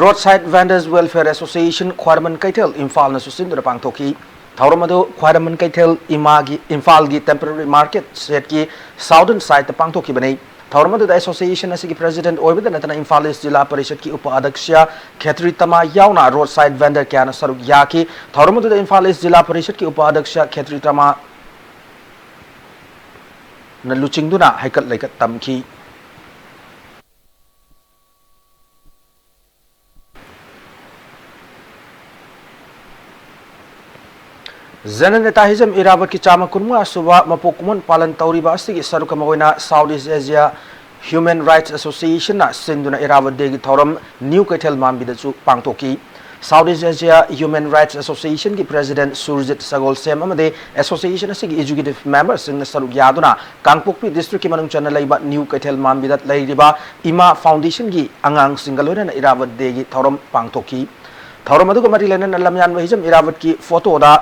Roadside Vendors Welfare Association ꯈ꯭ꯋꯥꯏꯔꯝꯕꯟ ꯀꯩꯊꯦꯜ ꯏꯝꯐꯥꯜꯅꯁꯨ ꯁꯤꯟꯗꯨꯅ ꯄꯥꯡꯊꯣꯛꯈꯤ꯫ ꯊꯧꯔꯝ ꯑꯗꯨ ꯈ꯭ꯋꯥꯏꯔꯝꯕꯟ ꯀꯩꯊꯦꯜ ꯏꯃꯥꯒꯤ ꯏꯝꯐꯥꯜꯒꯤ temporary market shedꯀꯤ southern sideꯇ ꯄꯥꯡꯊꯣꯛꯈꯤꯕꯅꯤ꯫ ꯊꯧꯔꯝ ꯑꯗꯨꯗ association ꯑꯁꯤꯒꯤ president ꯑꯣꯏꯕꯗ ꯅꯠꯇꯅ ꯏꯝꯐꯥꯜ East ꯖꯤꯂꯥ ꯄꯔꯤꯁꯠꯀꯤ ꯎꯄ ꯑꯗꯛꯁ꯭ꯌ ꯈꯦꯇ꯭ꯔꯤ ꯇꯃꯥ ꯌꯥꯎꯅ roadside vendor ꯀꯌꯥꯅ ꯁꯔꯨꯛ ꯌꯥꯈꯤ꯫ ꯊꯧꯔꯝ ꯑꯗꯨꯗ ꯏꯝꯐꯥꯜ East ꯖꯤꯂꯥ ꯄꯔꯤꯁꯠꯀꯤ ꯎꯄ ꯑꯗꯛꯁ꯭ꯌ ꯈꯦꯇ꯭ꯔꯤ ꯇꯃꯥ ꯅ ꯂꯨꯆꯤꯡꯗꯨꯅ ꯍꯩꯀꯠ ꯂꯩꯀꯠ ꯇꯝꯈꯤ꯫ ꯖꯅꯅꯦꯇꯥ ꯍꯤꯖꯝ ꯏꯔꯥꯕꯠꯀꯤ ꯆꯥꯝꯃ ꯀꯨꯟꯃꯉꯥ ꯁꯨꯕ ꯃꯄꯣꯛ ꯀꯨꯝꯑꯣꯟ ꯄꯥꯂꯟ ꯇꯧꯔꯤꯕ ꯑꯁꯤꯒꯤ ꯁꯔꯨꯛ ꯑꯃ ꯑꯣꯏꯅ South East Asia Human Rights Associationꯅ ꯁꯤꯟꯗꯨꯅ ꯏꯔꯥꯕꯠ Dayꯒꯤ ꯊꯧꯔꯝ New ꯀꯩꯊꯦꯜ ꯃꯥꯟꯕꯤꯗꯁꯨ ꯄꯥꯡꯊꯣꯛꯈꯤ꯫ South East Asia Human Rights Associationꯒꯤ president Surjit ꯁꯒꯣꯜꯁꯦꯝ ꯑꯃꯗꯤ association ꯑꯁꯤꯒꯤ executive memberꯁꯤꯡꯅ ꯁꯔꯨꯛ ꯌꯥꯗꯨꯅ ꯀꯥꯡꯄꯣꯛꯄꯤ districtꯀꯤ ꯃꯅꯨꯡ ꯆꯟꯅ ꯂꯩꯕ New ꯀꯩꯊꯦꯜ ꯃꯥꯟꯕꯤꯗ ꯂꯩꯔꯤꯕ ꯏꯃꯥ Foundationꯒꯤ ꯑꯉꯥꯡꯁꯤꯡꯒ ꯂꯣꯏꯅꯅ ꯏꯔꯥꯕꯠ Dayꯒꯤ ꯊꯧꯔꯝ ꯄꯥꯡꯊꯣꯛꯈꯤ꯫ ꯊꯧꯔꯝ ꯑꯗꯨꯒ ꯃꯔꯤ ꯂꯩꯅꯅ ꯂꯝꯌꯥꯟꯕ ꯍꯤꯖꯝ ꯏꯔꯥꯕꯠꯀꯤ photoꯗ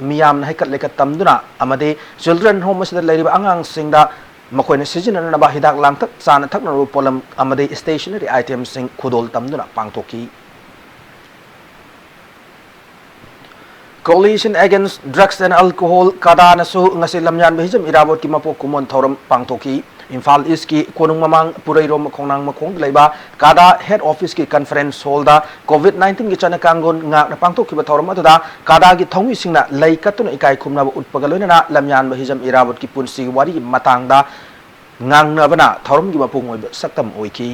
ꯃꯤꯌꯥꯝꯅ ꯍꯩꯀꯠ ꯂꯩꯀꯠ ꯇꯝꯗꯨꯅ ꯑꯃꯗꯤ children home ꯑꯁꯤꯗ ꯂꯩꯔꯤꯕ ꯑꯉꯥꯡꯁꯤꯡꯗ ꯃꯈꯣꯏꯅ ꯁꯤꯖꯤꯟꯅꯅꯕ ꯍꯤꯗꯥꯛ ꯂꯥꯡꯊꯛ, ꯆꯥꯅ ꯊꯛꯅꯔꯕ ꯄꯣꯠꯂꯝ ꯑꯃꯗꯤ stationery itemꯁꯤꯡ ꯈꯨꯗꯣꯜ ꯇꯝꯗꯨꯅ ꯄꯥꯡꯊꯣꯛꯈꯤ꯫ Coalition Against Drugs and Alcohol ꯀꯗꯥꯅꯁꯨ ꯉꯁꯤ ꯂꯝꯌꯥꯟꯕ ꯍꯤꯖꯝ ꯏꯔꯥꯕꯣꯠꯀꯤ ꯃꯄꯣꯛ ꯀꯨꯝꯑꯣꯟ ꯊꯧꯔꯝ ꯄꯥꯡꯊꯣꯛꯈꯤ꯫ ꯏꯝꯐꯥꯜ ꯏꯁꯀꯤ ꯀꯣꯅꯨꯡ ꯃꯃꯥꯡ ꯄꯨꯔꯩꯔꯣꯝ ꯈꯣꯡꯅꯥꯡ ꯃꯈꯣꯡꯗ ꯂꯩꯕ ꯀꯥꯗꯥ ꯍꯦꯗ ꯑꯣꯐꯤꯁꯀꯤ ꯀꯟꯐꯔꯦꯟꯁ ꯍꯣꯜꯗ ꯀꯣꯚꯤꯗ ꯅꯥꯏꯟꯇꯤꯟꯒꯤ ꯆꯠꯅ ꯀꯥꯡꯂꯣꯟ ꯉꯥꯛꯅ ꯄꯥꯡꯊꯣꯛꯈꯤꯕ ꯊꯧꯔꯝ ꯑꯗꯨꯗ ꯀꯥꯗꯥꯒꯤ ꯊꯧꯃꯤꯁꯤꯡꯅ ꯂꯩ ꯀꯠꯇꯨꯅ ꯏꯀꯥꯏ ꯈꯨꯝꯅꯕ ꯎꯠꯄꯒ ꯂꯣꯏꯅꯅ ꯂꯝꯌꯥꯟꯕ ꯍꯤꯖꯝ ꯏꯔꯥꯕꯣꯠꯀꯤ ꯄꯨꯟꯁꯤꯒꯤ ꯋꯥꯔꯤꯒꯤ ꯃꯇꯥꯡꯗ ꯉꯥꯡꯅꯕꯅ ꯊꯧꯔꯝꯒꯤ ꯃꯄꯨꯡ ꯑꯣꯏꯕ ꯁꯛꯇꯝ ꯑꯣꯏꯈꯤ꯫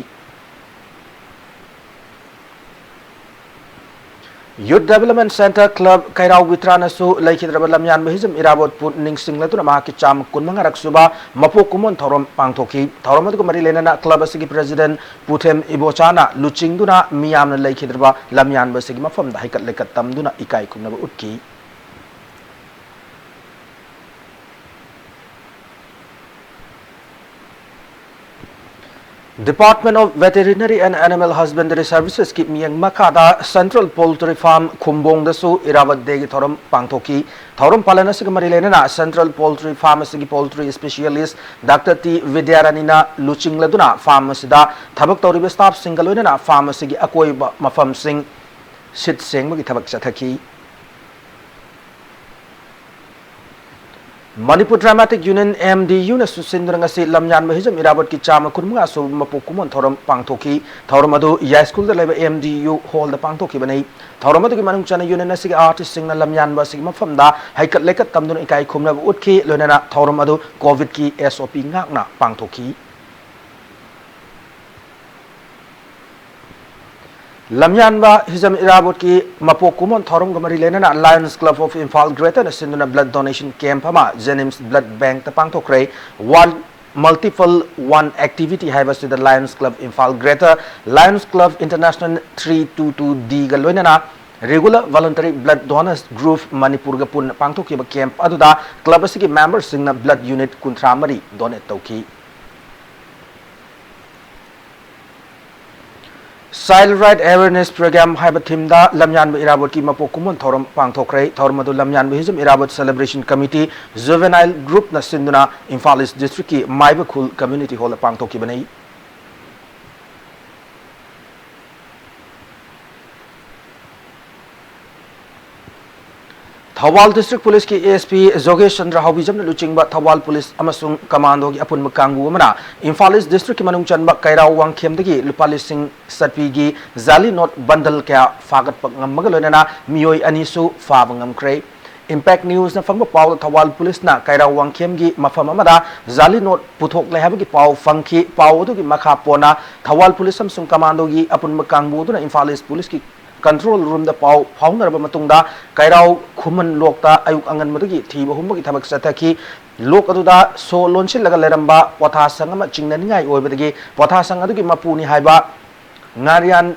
Youth Development Centre Club ꯀꯩꯔꯥꯎ ꯕꯤꯇ꯭ꯔꯥꯅꯁꯨ ꯂꯩꯈꯤꯗ꯭ꯔꯕ ꯂꯝꯌꯥꯟꯕ ꯍꯤꯖꯝ ꯏꯔꯥꯕꯣꯠꯄꯨ ꯅꯤꯡꯁꯤꯡꯂꯗꯨꯅ ꯃꯍꯥꯛꯀꯤ ꯆꯥꯝꯃ ꯀꯨꯟꯃꯉꯥꯔꯛ ꯁꯨꯕ ꯃꯄꯣꯛ ꯀꯨꯝꯑꯣꯟ ꯊꯧꯔꯝ ꯄꯥꯡꯊꯣꯛꯈꯤ꯫ ꯊꯧꯔꯝ ꯑꯗꯨꯒ ꯃꯔꯤ ꯂꯩꯅꯅ club ꯑꯁꯤꯒꯤ president ꯄꯨꯊꯦꯝ ꯏꯕꯣꯆꯥꯅ ꯂꯨꯆꯤꯡꯗꯨꯅ ꯃꯤꯌꯥꯝꯅ ꯂꯩꯈꯤꯗ꯭ꯔꯕ ꯂꯝꯌꯥꯟꯕ ꯑꯁꯤꯒꯤ ꯃꯐꯝꯗ ꯍꯩꯀꯠ ꯂꯩꯀꯠ ꯇꯝꯗꯨꯅ ꯏꯀꯥꯏ ꯈꯨꯝꯅꯕ ꯎꯠꯈꯤ꯫ Department of Veterinary and Animal Husbandry Servicesꯀꯤ ꯃꯤꯠꯌꯦꯡ ꯃꯈꯥꯗ Central Poultry Farm ꯈꯨꯝꯕꯣꯡꯗꯁꯨ ꯏꯔꯥꯕꯠ Dayꯒꯤ ꯊꯧꯔꯝ ꯄꯥꯡꯊꯣꯛꯈꯤ꯫ ꯊꯧꯔꯝ ꯄꯥꯂꯟ ꯑꯁꯤꯒ ꯃꯔꯤ ꯂꯩꯅꯅ Central Poultry Farm ꯑꯁꯤꯒꯤ poultry specialist Doctor T ꯕꯤꯗ꯭ꯌꯥꯔꯥꯅꯤꯅ ꯂꯨꯆꯤꯡꯂꯗꯨꯅ farm ꯑꯁꯤꯗ ꯊꯕꯛ ꯇꯧꯔꯤꯕ staffꯁꯤꯡꯒ ꯂꯣꯏꯅꯅ farm ꯑꯁꯤꯒꯤ ꯑꯀꯣꯏꯕ ꯃꯐꯝꯁꯤꯡ ꯁꯤꯠ ꯁꯦꯡꯕꯒꯤ ꯊꯕꯛ ꯆꯠꯊꯈꯤ꯫ Manipur Dramatic Union, M D Uꯅ ꯁꯨꯠꯁꯤꯟꯗꯨꯅ ꯉꯁꯤ ꯂꯝꯌꯥꯟꯕ ꯍꯤꯖꯝ ꯏꯔꯥꯕꯠꯀꯤ ꯆꯥꯝꯃ ꯀꯨꯟꯃꯉꯥ ꯁꯨꯕ ꯃꯄꯣꯛ ꯀꯨꯝꯑꯣꯟ ꯊꯧꯔꯝ ꯄꯥꯡꯊꯣꯛꯈꯤ꯫ ꯊꯧꯔꯝ ꯑꯗꯨ ꯌꯥꯏꯁ꯭ꯀꯨꯜꯗ ꯂꯩꯕ M D U hallꯗ ꯄꯥꯡꯊꯣꯛꯈꯤꯕꯅꯤ꯫ ꯊꯧꯔꯝ ꯑꯗꯨꯒꯤ ꯃꯅꯨꯡ ꯆꯟꯅ union ꯑꯁꯤꯒꯤ artistꯁꯤꯡꯅ ꯂꯝꯌꯥꯟꯕ ꯑꯁꯤꯒꯤ ꯃꯐꯝꯗ ꯍꯩꯀꯠ ꯂꯩꯀꯠ ꯇꯝꯗꯨꯅ ꯏꯀꯥꯏ ꯈꯨꯝꯅꯕ ꯎꯠꯈꯤ꯫ ꯂꯣꯏꯅꯅ ꯊꯧꯔꯝ ꯑꯗꯨ COVIDꯀꯤ SOP ꯉꯥꯛꯅ ꯄꯥꯡꯊꯣꯛꯈꯤ꯫ ꯂꯝꯌꯥꯟꯕ ꯍꯤꯖꯝ ꯏꯔꯥꯕꯣꯠꯀꯤ ꯃꯄꯣꯛ ꯀꯨꯝꯑꯣꯟ ꯊꯧꯔꯝꯒ ꯃꯔꯤ ꯂꯩꯅꯅ Lions Club of Imphal Greaterꯅ ꯁꯤꯟꯗꯨꯅ blood donation camp ꯑꯃ JNIMS Blood Bankꯇ ꯄꯥꯡꯊꯣꯛꯈ꯭ꯔꯦ꯫ One Multiple One Activity ꯍꯥꯏꯕꯁꯤꯗ Lions Club Imphal Greater, Lions Club International three two two Dꯒ ꯂꯣꯏꯅꯅ Regular Voluntary Blood Donors Group ꯃꯅꯤꯄꯨꯔꯒ ꯄꯨꯟꯅ ꯄꯥꯡꯊꯣꯛꯈꯤꯕ camp ꯑꯗꯨꯗ club ꯑꯁꯤꯒꯤ memberꯁꯤꯡꯅ blood unit ꯀꯨꯟꯊ꯭ꯔꯥ ꯃꯔꯤ donate ꯇꯧꯈꯤ꯫ Child Right Awareness Program ꯍꯥꯏꯕ themeꯗ ꯂꯝꯌꯥꯟꯕ ꯏꯔꯥꯕꯣꯠꯀꯤ ꯃꯄꯣꯛ ꯀꯨꯝꯑꯣꯟ ꯊꯧꯔꯝ ꯄꯥꯡꯊꯣꯛꯈ꯭ꯔꯦ꯫ ꯊꯧꯔꯝ ꯑꯗꯨ ꯂꯝꯌꯥꯟꯕ Hijam Irabot Celebration Committee, Juvenile Groupꯅ ꯁꯤꯟꯗꯨꯅ ꯏꯝꯐꯥꯜ East Districtꯀꯤ ꯃꯥꯏꯕ ꯈꯨꯜ Community Hallꯗ ꯄꯥꯡꯊꯣꯛꯈꯤꯕꯅꯤ꯫ ꯊꯧꯕꯥꯜ District Police ꯀꯤ S P ꯖꯣꯒꯦꯁ ꯆꯟꯗ꯭ꯔ ꯍꯥꯎꯕꯤꯖꯝꯅ ꯂꯨꯆꯤꯡꯕ ꯊꯧꯕꯥꯜ Police ꯑꯃꯁꯨꯡ Commando ꯒꯤ ꯑꯄꯨꯟꯕ ꯀꯥꯡꯕꯨ ꯑꯃꯅ ꯏꯝꯐꯥꯜ East District ꯀꯤ ꯃꯅꯨꯡ ꯆꯟꯕ ꯀꯩꯔꯥꯎ ꯋꯥꯡꯈꯦꯝꯗꯒꯤ ꯂꯨꯄꯥ ꯂꯤꯁꯤꯡ ꯆꯠꯄꯤꯒꯤ ꯖꯥꯂꯤ ꯅꯣꯠ ꯕꯟꯗꯜ ꯀꯌꯥ ꯐꯥꯒꯠꯄ ꯉꯝꯕꯒ ꯂꯣꯏꯅꯅ ꯃꯤꯑꯣꯏ ꯑꯅꯤꯁꯨ ꯐꯥꯕ ꯉꯝꯈ꯭ꯔꯦ꯫ Impact News ꯅ ꯐꯪꯕ ꯄꯥꯎꯗ ꯊꯧꯕꯥꯜ Police ꯅ ꯀꯩꯔꯥꯎ ꯋꯥꯡꯈꯦꯝꯒꯤ ꯃꯐꯝ ꯑꯃꯗ ꯖꯥꯂꯤ ꯅꯣꯠ ꯄꯨꯊꯣꯛꯂꯦ ꯍꯥꯏꯕꯒꯤ ꯄꯥꯎ ꯐꯪꯈꯤ꯫ ꯄꯥꯎ ꯑꯗꯨꯒꯤ ꯃꯈꯥ ꯄꯣꯟꯅ ꯊꯧꯕꯥꯜ Police ꯑꯃꯁꯨꯡ Commando ꯒꯤ ꯑꯄꯨꯟꯕ ꯀꯥꯡꯕꯨ ꯑꯗꯨꯅ ꯏꯝꯐꯥꯜ East Police ꯀꯤ control room ꯗ ꯄꯥꯎ ꯐꯥꯎꯅꯔꯕ ꯃꯇꯨꯡꯗ ꯀꯩꯔꯥꯎ ꯈꯨꯃꯟ ꯂꯣꯛꯇ ꯑꯌꯨꯛ ꯑꯉꯟꯕꯗꯒꯤ ꯊꯤꯕ ꯍꯨꯝꯕꯒꯤ ꯊꯕꯛ ꯆꯠꯊꯈꯤ꯫ ꯂꯣꯛ ꯑꯗꯨꯗ ꯁꯣ ꯂꯣꯟꯁꯤꯜꯂꯒ ꯂꯩꯔꯝꯕ ꯄꯣꯊꯥꯁꯪ ꯑꯃ ꯆꯤꯡꯅꯅꯤꯡꯉꯥꯏ ꯑꯣꯏꯕꯗꯒꯤ ꯄꯣꯊꯥꯁꯪ ꯑꯗꯨꯒꯤ ꯃꯄꯨꯅꯤ ꯍꯥꯏꯕ ꯉꯥꯔꯤꯌꯥꯟ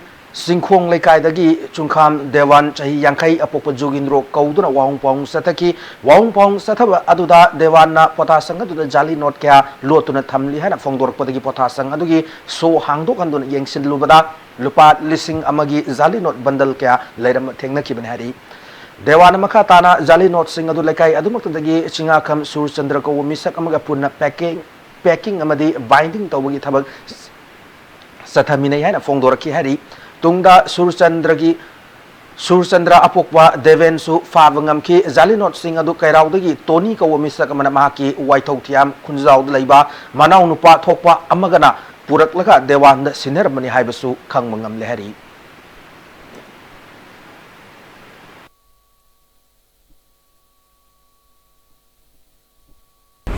ꯆꯤꯡꯈꯣꯡ ꯂꯩꯀꯥꯏꯗꯒꯤ ꯆꯨꯡꯈꯥꯝ ꯗꯦꯋꯥꯟ ꯆꯍꯤ ꯌꯥꯡꯈꯩ ꯑꯄꯣꯛꯄ ꯖꯨꯒꯤꯟꯗ꯭ꯔꯣ ꯀꯧꯗꯨꯅ ꯋꯥꯍꯣꯡ ꯄꯥꯎꯍꯣꯡ ꯆꯠꯊꯈꯤ꯫ ꯋꯥꯍꯣꯡ ꯄꯥꯎꯍꯣꯡ ꯆꯠꯊꯕ ꯑꯗꯨꯗ ꯗꯦꯋꯥꯟꯅ ꯄꯣꯊꯥꯁꯪ ꯑꯗꯨꯗ ꯖꯥꯂꯤ ꯅꯣꯠ ꯀꯌꯥ ꯂꯣꯠꯇꯨꯅ ꯊꯝꯂꯤ ꯍꯥꯏꯅ ꯐꯣꯡꯗꯣꯔꯛꯄꯗꯒꯤ ꯄꯣꯊꯥꯁꯪ ꯑꯗꯨꯒꯤ ꯁꯣ ꯍꯥꯡꯗꯣꯛꯍꯟꯗꯨꯅ ꯌꯦꯡꯁꯤꯜꯂꯨꯕꯗ ꯂꯨꯄꯥ ꯂꯤꯁꯤꯡ ꯑꯃꯒꯤ ꯖꯥꯂꯤ ꯅꯣꯠ ꯕꯟꯗꯜ ꯀꯌꯥ ꯂꯩꯔꯝꯕ ꯊꯦꯡꯅꯈꯤꯕꯅꯤ ꯍꯥꯏꯔꯤ꯫ ꯗꯦꯋꯥꯟꯅ ꯃꯈꯥ ꯇꯥꯅ ꯖꯥꯂꯤ ꯅꯣꯠꯁꯤꯡ ꯑꯗꯨ ꯂꯩꯀꯥꯏ ꯑꯗꯨꯃꯛꯇꯗꯒꯤ ꯆꯤꯡꯉꯥꯈꯝ ꯁꯨꯔꯆꯟꯗ꯭ꯔ ꯀꯧꯕ ꯃꯤꯁꯛ ꯑꯃꯒ ꯄꯨꯟꯅ packing, packing ꯑꯃꯗꯤ binding ꯇꯧꯕꯒꯤ ꯊꯕꯛ ꯆꯠꯊꯃꯤꯟꯅꯩ ꯍꯥꯏꯅ ꯐꯣꯡꯗꯣꯔꯛꯈꯤ ꯍꯥꯏꯔꯤ꯫ ꯇꯨꯡꯗ ꯁꯨꯔꯆꯟꯗ꯭ꯔꯒꯤ, ꯁꯨꯔꯆꯟꯗ꯭ꯔ ꯑꯄꯣꯛꯄ ꯗꯦꯕꯦꯟꯁꯨ ꯐꯥꯕ ꯉꯝꯈꯤ꯫ ꯖꯥꯂꯤ ꯅꯣꯠꯁꯤꯡ ꯑꯗꯨ ꯀꯩꯔꯥꯎꯗꯒꯤ ꯇꯣꯅꯤ ꯀꯧꯕ ꯃꯤꯁꯛ ꯑꯃꯅ ꯃꯍꯥꯛꯀꯤ ꯋꯥꯏꯊꯧ ꯊꯤꯌꯥꯝ ꯈꯨꯟꯖꯥꯎꯗ ꯂꯩꯕ ꯃꯅꯥꯎꯅꯨꯄꯥ ꯊꯣꯛꯄ ꯑꯃꯒꯅ ꯄꯨꯔꯛꯂꯒ ꯗꯦꯋꯥꯟꯗ ꯁꯤꯟꯅꯔꯝꯕꯅꯤ ꯍꯥꯏꯕꯁꯨ ꯈꯪꯕ ꯉꯝꯂꯦ ꯍꯥꯏꯔꯤ꯫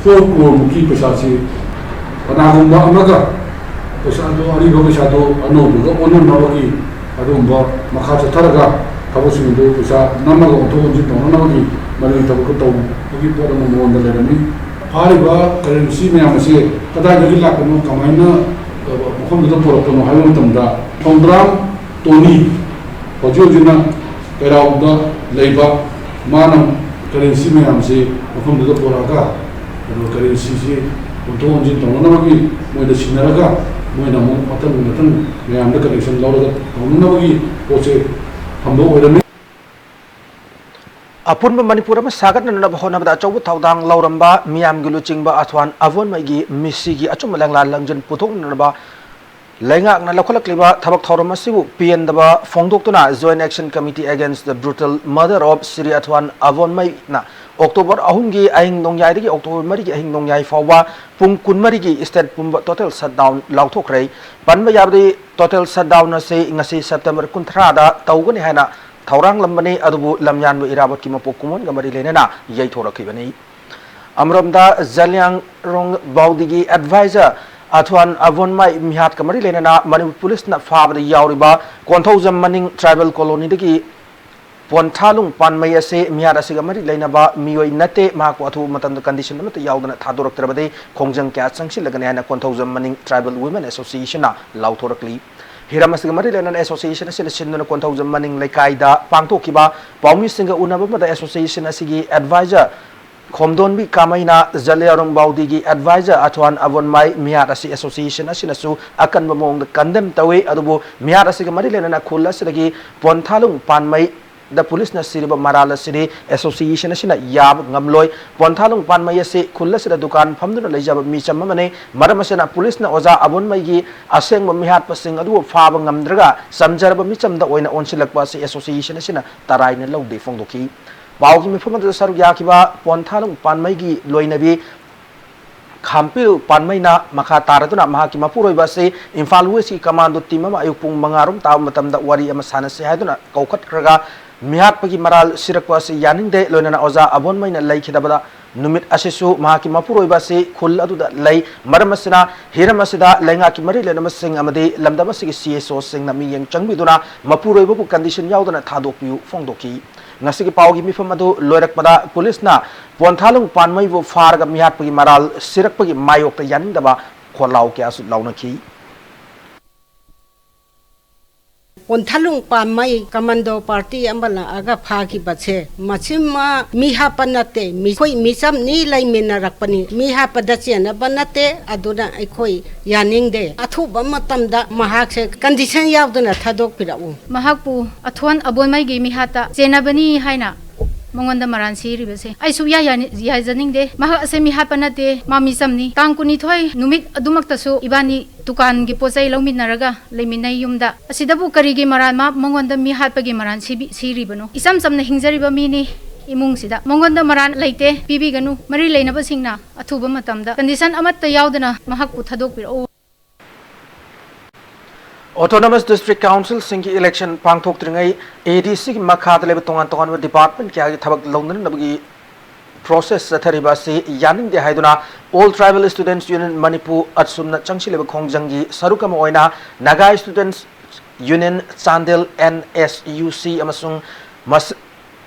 ꯐꯣꯔ ꯀ꯭ꯔꯣꯔꯃꯨꯛꯀꯤ ꯄꯩꯁꯥꯁꯤ ꯀꯅꯥꯒꯨꯝꯕ ꯑꯃꯒ ꯄꯩꯁꯥꯗꯣ, ꯑꯔꯤꯕ ꯄꯩꯁꯥꯗꯣ ꯑꯅꯧꯕꯒ ꯑꯣꯟꯅꯅꯕꯒꯤ ꯑꯗꯨꯒꯨꯝꯕ ꯃꯈꯥ ꯆꯠꯊꯔꯒ ꯊꯕꯛꯁꯤꯡꯗꯨ ꯄꯩꯁꯥ ꯅꯝꯃꯒ ꯑꯣꯟꯊꯣꯛ ꯑꯣꯟꯁꯤꯟ ꯇꯧꯅꯅꯕꯒꯤ ꯃꯗꯨꯒꯤ ꯊꯕꯛꯇꯨ ꯇꯧꯕꯒꯤ ꯄꯣꯠ ꯑꯃ ꯃꯉꯣꯟꯗ ꯂꯩꯔꯝꯃꯤ꯫ ꯐꯥꯔꯤꯕ ꯀꯔꯦꯟꯁꯤ ꯃꯌꯥꯝ ꯑꯁꯤ ꯀꯗꯥꯏꯗꯒꯤ ꯂꯥꯛꯄꯅꯣ, ꯀꯃꯥꯏꯅ ꯃꯐꯝꯗꯨꯗ ꯄꯨꯔꯛꯄꯅꯣ ꯍꯥꯏꯕ ꯃꯇꯝꯗ ꯈꯣꯡꯗ꯭ꯔꯥꯝ ꯇꯣꯅꯤ ꯍꯧꯖꯤꯛ ꯍꯧꯖꯤꯛꯅ ꯀꯩꯔꯥꯎꯗ ꯂꯩꯕ ꯃꯥꯅ ꯀꯔꯦꯟꯁꯤ ꯃꯌꯥꯝꯁꯤ ꯃꯐꯝꯗꯨꯗ ꯄꯨꯔꯛꯑꯒ, ꯑꯗꯨꯒ ꯀꯔꯦꯟꯁꯤꯁꯤ ꯑꯣꯟꯊꯣꯛ ꯑꯣꯟꯁꯤꯟ ꯇꯧꯅꯅꯕꯒꯤ ꯃꯣꯏꯗ ꯁꯤꯟꯅꯔꯒ, ꯃꯣꯏꯅ ꯑꯃꯨꯛ ꯃꯊꯪ ꯃꯊꯪ ꯃꯌꯥꯝꯗ ꯀꯂꯦꯛꯁꯟ ꯂꯧꯔꯒ ꯇꯧꯅꯅꯕꯒꯤ ꯄꯣꯠꯁꯦ ꯊꯝꯕ ꯑꯣꯏꯔꯝꯃꯤ꯫ ꯑꯄꯨꯟꯕ ꯃꯅꯤꯄꯨꯔ ꯑꯃ ꯁꯥꯒꯠꯅꯅꯕ ꯍꯣꯠꯅꯕꯗ ꯑꯆꯧꯕ ꯊꯧꯗꯥꯡ ꯂꯧꯔꯝꯕ ꯃꯤꯌꯥꯝꯒꯤ ꯂꯨꯆꯤꯡꯕ ꯑꯊ꯭ꯋꯥꯟ ꯑꯕꯣꯟꯃꯩꯒꯤ ꯃꯤꯁꯤꯒꯤ ꯑꯆꯨꯝꯕ ꯂꯪꯂꯥ ꯂꯪꯖꯟ ꯄꯨꯊꯣꯛꯅꯅꯕ ꯂꯩꯉꯥꯛꯅ ꯂꯧꯈꯠꯂꯛꯂꯤꯕ ꯊꯕꯛ ꯊꯧꯔꯝ ꯑꯁꯤꯕꯨ ꯄꯦꯟꯗꯕ ꯐꯣꯡꯗꯣꯛꯇꯨꯅ Joint Action Committee Against the Brutal Murder of Shri Athuan Avonmei ꯅ October ꯑꯍꯨꯝꯒꯤ ꯑꯍꯤꯡ ꯅꯣꯡꯌꯥꯏꯗꯒꯤ October ꯃꯔꯤꯒꯤ ꯑꯍꯤꯡ ꯅꯣꯡꯌꯥꯏ ꯐꯥꯎꯕ ꯄꯨꯡ ꯀꯨꯟꯃꯔꯤꯒꯤ state ꯄꯨꯝꯕ total shutdown ꯂꯥꯎꯊꯣꯛꯈ꯭ꯔꯦ꯫ ꯄꯟꯕ ꯌꯥꯕꯗꯤ, total shutdown ꯑꯁꯤ ꯉꯁꯤ September ꯀꯨꯟꯊ꯭ꯔꯥꯗ ꯇꯧꯒꯅꯤ ꯍꯥꯏꯅ ꯊꯧꯔꯥꯡꯂꯝꯕꯅꯤ, ꯑꯗꯨꯕꯨ ꯂꯝꯌꯥꯟꯕ ꯏꯔꯥꯕꯣꯠꯀꯤ ꯃꯄꯣꯛ ꯀꯨꯝꯑꯣꯟꯒ ꯃꯔꯤ ꯂꯩꯅꯅ ꯌꯩꯊꯣꯔꯛꯈꯤꯕꯅꯤ꯫ ꯑꯃꯔꯣꯝꯗ, ꯖꯂꯤꯌꯥꯡꯔꯣꯡ ꯕꯥꯎꯗꯤꯒꯤ advisor ꯑꯊ꯭ꯋꯥꯟ ꯑꯕꯣꯟꯃꯥꯏ ꯃꯤꯍꯥꯠꯀ ꯃꯔꯤ ꯂꯩꯅꯅ ꯃꯅꯤꯄꯨꯔ ꯄꯨꯂꯤꯁꯅ ꯐꯥꯕꯗ ꯌꯥꯎꯔꯤꯕ ꯀꯣꯟꯊꯧꯖꯝ ꯃꯅꯤꯡ tribal colonyꯗꯒꯤ ꯄꯣꯟꯊꯥꯂꯨꯡ ꯄꯥꯟꯃꯩ ꯑꯁꯤ ꯃꯤꯍꯥꯠ ꯑꯁꯤꯒ ꯃꯔꯤ ꯂꯩꯅꯕ ꯃꯤꯑꯣꯏ ꯅꯠꯇꯦ, ꯃꯍꯥꯛꯄꯨ ꯑꯊꯨꯕ ꯃꯇꯝꯗ condition ꯑꯃꯠꯇ ꯌꯥꯎꯗꯅ ꯊꯥꯗꯣꯔꯛꯇ꯭ꯔꯕꯗꯤ ꯈꯣꯡꯖꯪ ꯀꯌꯥ ꯆꯪꯁꯤꯜꯂꯒꯅꯤ ꯍꯥꯏꯅ ꯀꯣꯟꯊꯧꯖꯝ ꯃꯅꯤꯡ Tribal Women Associationꯅ ꯂꯥꯎꯊꯣꯔꯛꯂꯤ꯫ ꯍꯤꯔꯝ ꯑꯁꯤꯒ ꯃꯔꯤ ꯂꯩꯅꯅ association ꯑꯁꯤꯅ ꯁꯤꯟꯗꯨꯅ ꯀꯣꯟꯊꯧꯖꯝ ꯃꯅꯤꯡ ꯂꯩꯀꯥꯏꯗ ꯄꯥꯡꯊꯣꯛꯈꯤꯕ ꯄꯥꯎꯃꯤꯁꯤꯡꯒ ꯎꯅꯕ ꯑꯃꯗ association ꯑꯁꯤꯒꯤ advisor ꯈꯣꯝꯗꯣꯟꯕꯤ ꯀꯥꯃꯩꯅ ꯖꯂꯤꯌꯥꯔꯣꯡ ꯕꯥꯎꯗꯤꯒꯤ advisor ꯑꯊ꯭ꯋꯥꯟ ꯑꯕꯣꯟꯃꯥꯏ ꯃꯤꯍꯥꯠ ꯑꯁꯤ association ꯑꯁꯤꯅꯁꯨ ꯑꯀꯟꯕ ꯃꯑꯣꯡꯗ condemn ꯇꯧꯏ꯫ ꯑꯗꯨꯕꯨ ꯃꯤꯍꯥꯠ ꯑꯁꯤꯒ ꯃꯔꯤ ꯂꯩꯅꯅ ꯈꯨꯜ ꯑꯁꯤꯗꯒꯤ ꯄꯣꯟꯊꯥꯂꯨꯡ ꯄꯥꯟꯃꯩ ꯗ ꯄꯨꯂꯤꯁꯅ ꯁꯤꯔꯤꯕ ꯃꯔꯥꯜ ꯑꯁꯤꯗꯤ association ꯑꯁꯤꯅ ꯌꯥꯕ ꯉꯝꯂꯣꯏ꯫ ꯄꯣꯟꯊꯥꯂꯨꯡ ꯄꯥꯟꯃꯩ ꯑꯁꯤ ꯈꯨꯜ ꯑꯁꯤꯗ ꯗꯨꯀꯥꯟ ꯐꯝꯗꯨꯅ ꯂꯩꯖꯕ ꯃꯤꯆꯝ ꯑꯃꯅꯤ꯫ ꯃꯔꯝ ꯑꯁꯤꯅ ꯄꯨꯂꯤꯁꯅ ꯑꯣꯖꯥ ꯑꯕꯣꯟꯃꯩꯒꯤ ꯑꯁꯦꯡꯕ ꯃꯤꯍꯥꯠꯄꯁꯤꯡ ꯑꯗꯨꯕꯨ ꯐꯥꯕ ꯉꯝꯗ꯭ꯔꯒ ꯆꯝꯖꯔꯕ ꯃꯤꯆꯝꯗ ꯑꯣꯏꯅ ꯑꯣꯟꯁꯤꯜꯂꯛꯄ ꯑꯁꯤ association ꯑꯁꯤꯅ ꯇꯔꯥꯏꯅ ꯂꯧꯗꯦ ꯐꯣꯡꯗꯣꯛꯈꯤ꯫ ꯄꯥꯎꯒꯤ ꯃꯤꯐꯝ ꯑꯗꯨꯗ ꯁꯔꯨꯛ ꯌꯥꯈꯤꯕ ꯄꯣꯟꯊꯥꯂꯨꯡ ꯄꯥꯟꯃꯩꯒꯤ ꯂꯣꯏꯅꯕꯤ ꯈꯥꯝꯄꯤꯌꯨ ꯄꯥꯟꯃꯩꯅ ꯃꯈꯥ ꯇꯥꯔꯗꯨꯅ ꯃꯍꯥꯛꯀꯤ ꯃꯄꯨꯔꯣꯏꯕ ꯑꯁꯤ ꯏꯝꯐꯥꯜ Westꯀꯤ commando team ꯑꯃ ꯑꯌꯨꯛ ꯄꯨꯡ ꯃꯉꯥ ꯔꯣꯝ ꯇꯥꯕ ꯃꯇꯝꯗ ꯋꯥꯔꯤ ꯑꯃ ꯁꯥꯟꯅꯁꯤ ꯍꯥꯏꯗꯨꯅ ꯀꯧꯈꯠꯈ꯭ꯔꯒ ꯃꯤꯍꯥꯠꯄꯒꯤ ꯃꯔꯥꯜ ꯁꯤꯔꯛꯄ ꯑꯁꯤ ꯌꯥꯅꯤꯡꯗꯦ꯫ ꯂꯣꯏꯅꯅ ꯑꯣꯖꯥ ꯑꯕꯣꯟꯃꯩꯅ ꯂꯩꯈꯤꯗꯕꯗ ꯅꯨꯃꯤꯠ ꯑꯁꯤꯁꯨ ꯃꯍꯥꯛꯀꯤ ꯃꯄꯨꯔꯣꯏꯕ ꯑꯁꯤ ꯈꯨꯜ ꯑꯗꯨꯗ ꯂꯩ꯫ ꯃꯔꯝ ꯑꯁꯤꯅ ꯍꯤꯔꯝ ꯑꯁꯤꯗ ꯂꯩꯉꯥꯛꯀꯤ ꯃꯔꯤ ꯂꯩꯅꯕꯁꯤꯡ ꯑꯃꯗꯤ ꯂꯝꯗꯝ ꯑꯁꯤꯒꯤ C S Oꯁꯤꯡꯅ ꯃꯤꯠꯌꯦꯡ ꯆꯪꯕꯤꯗꯨꯅ ꯃꯄꯨꯔꯣꯏꯕꯕꯨ condition ꯌꯥꯎꯗꯅ ꯊꯥꯗꯣꯛꯄꯤꯌꯨ ꯐꯣꯡꯗꯣꯛꯈꯤ꯫ ꯉꯁꯤꯒꯤ ꯄꯥꯎꯒꯤ ꯃꯤꯐꯝ ꯑꯗꯨ ꯂꯣꯏꯔꯛꯄꯗ ꯄꯨꯂꯤꯁꯅ ꯄꯣꯟꯊꯥꯂꯨꯡ ꯄꯥꯟꯃꯩꯕꯨ ꯐꯥꯔꯒ ꯃꯤꯍꯥꯠꯄꯒꯤ ꯃꯔꯥꯜ ꯁꯤꯔꯛꯄꯒꯤ ꯃꯥꯌꯣꯛꯇ ꯌꯥꯅꯤꯡꯗꯕ ꯈꯣꯜꯂꯥꯎ ꯀꯌꯥꯁꯨ ꯂꯥꯎꯅꯈꯤ꯫ ꯄꯣꯟꯊꯥꯂꯨꯡ ꯄꯥꯟꯃꯩ commando party ꯑꯃ ꯂꯥꯛꯑꯒ ꯐꯥꯈꯤꯕꯁꯦ, ꯃꯁꯤꯃ ꯃꯤ ꯍꯥꯠꯄ ꯅꯠꯇꯦ, ꯃꯤꯈꯣꯏ ꯃꯤꯆꯝꯅꯤ ꯂꯩꯃꯤꯟꯅꯔꯛꯄꯅꯤ, ꯃꯤ ꯍꯥꯠꯄꯗ ꯆꯦꯟꯅꯕ ꯅꯠꯇꯦ꯫ ꯑꯗꯨꯅ ꯑꯩꯈꯣꯏ ꯌꯥꯅꯤꯡꯗꯦ꯫ ꯑꯊꯨꯕ ꯃꯇꯝꯗ ꯃꯍꯥꯛꯁꯦ condition ꯌꯥꯎꯗꯅ ꯊꯥꯗꯣꯛꯄꯤꯔꯛꯎ꯫ ꯃꯍꯥꯛꯄꯨ ꯑꯊꯣꯟ ꯑꯕꯣꯟꯃꯩꯒꯤ ꯃꯤꯍꯥꯠꯇ ꯆꯦꯟꯅꯕꯅꯤ ꯍꯥꯏꯅ ꯃꯉꯣꯟꯗ ꯃꯔꯥꯟ ꯁꯤꯔꯤꯕꯁꯦ ꯑꯩ ꯁꯨꯛꯌꯥ ꯌꯥꯅꯤ-, ꯌꯥꯖꯅꯤꯡꯗꯦ꯫ ꯃꯍꯥꯛ ꯑꯁꯦ ꯃꯤꯍꯥꯠꯄ ꯅꯠꯇꯦ, ꯃꯥ ꯃꯤꯆꯝꯅꯤ꯫ ꯇꯥꯡ ꯀꯨꯟꯅꯤꯊꯣꯏ ꯅꯨꯃꯤꯠ ꯑꯗꯨꯃꯛꯇꯁꯨ ꯏꯕꯥꯅꯤ ꯗꯨꯀꯥꯟꯒꯤ ꯄꯣꯠ ꯆꯩ ꯂꯧꯃꯤꯟꯅꯔꯒ ꯂꯩꯃꯤꯟꯅꯩ ꯌꯨꯝꯗ꯫ ꯑꯁꯤꯗꯕꯨ ꯀꯔꯤꯒꯤ ꯃꯔꯥꯟ, ꯃꯥ ꯃꯉꯣꯟꯗ ꯃꯤꯍꯥꯠꯄꯒꯤ ꯃꯔꯥꯟ ꯁꯤꯕꯤ-, ꯁꯤꯔꯤꯕꯅꯣ? ꯏꯆꯝ ꯆꯝꯅ ꯍꯤꯡꯖꯔꯤꯕ ꯃꯤꯅꯤ꯫ ꯏꯃꯨꯡꯁꯤꯗ ꯃꯉꯣꯟꯗ ꯃꯔꯥꯟ ꯂꯩꯇꯦ, ꯄꯤꯕꯤꯒꯅꯨ꯫ ꯃꯔꯤ ꯂꯩꯅꯕꯁꯤꯡꯅ ꯑꯊꯨꯕ ꯃꯇꯝꯗ condition ꯑꯃꯠꯇ ꯌꯥꯎꯗꯅ ꯃꯍꯥꯛꯄꯨ ꯊꯥꯗꯣꯛꯄꯤꯔꯛꯎ꯫ Autonomous District Councilꯁꯤꯡꯒꯤ election ꯄꯥꯡꯊꯣꯛꯇ꯭ꯔꯤꯉꯩ ADCꯒꯤ ꯃꯈꯥꯗ ꯂꯩꯕ ꯇꯣꯉꯥꯟ ꯇꯣꯉꯥꯟꯕ department ꯀꯌꯥꯒꯤ ꯊꯕꯛ ꯂꯧꯅꯅꯕꯒꯤ process ꯆꯠꯊꯔꯤꯕ ꯑꯁꯤ ꯌꯥꯅꯤꯡꯗꯦ ꯍꯥꯏꯗꯨꯅ All Tribal Students Union Manipur, ꯑꯠꯁꯨꯝꯅ ꯆꯪꯁꯤꯜꯂꯤꯕ ꯈꯣꯡꯖꯪꯒꯤ ꯁꯔꯨꯛ ꯑꯃ ꯑꯣꯏꯅ Naga Students Union Chandel, NSUC, ꯑꯃꯁꯨꯡ ꯃꯁ-,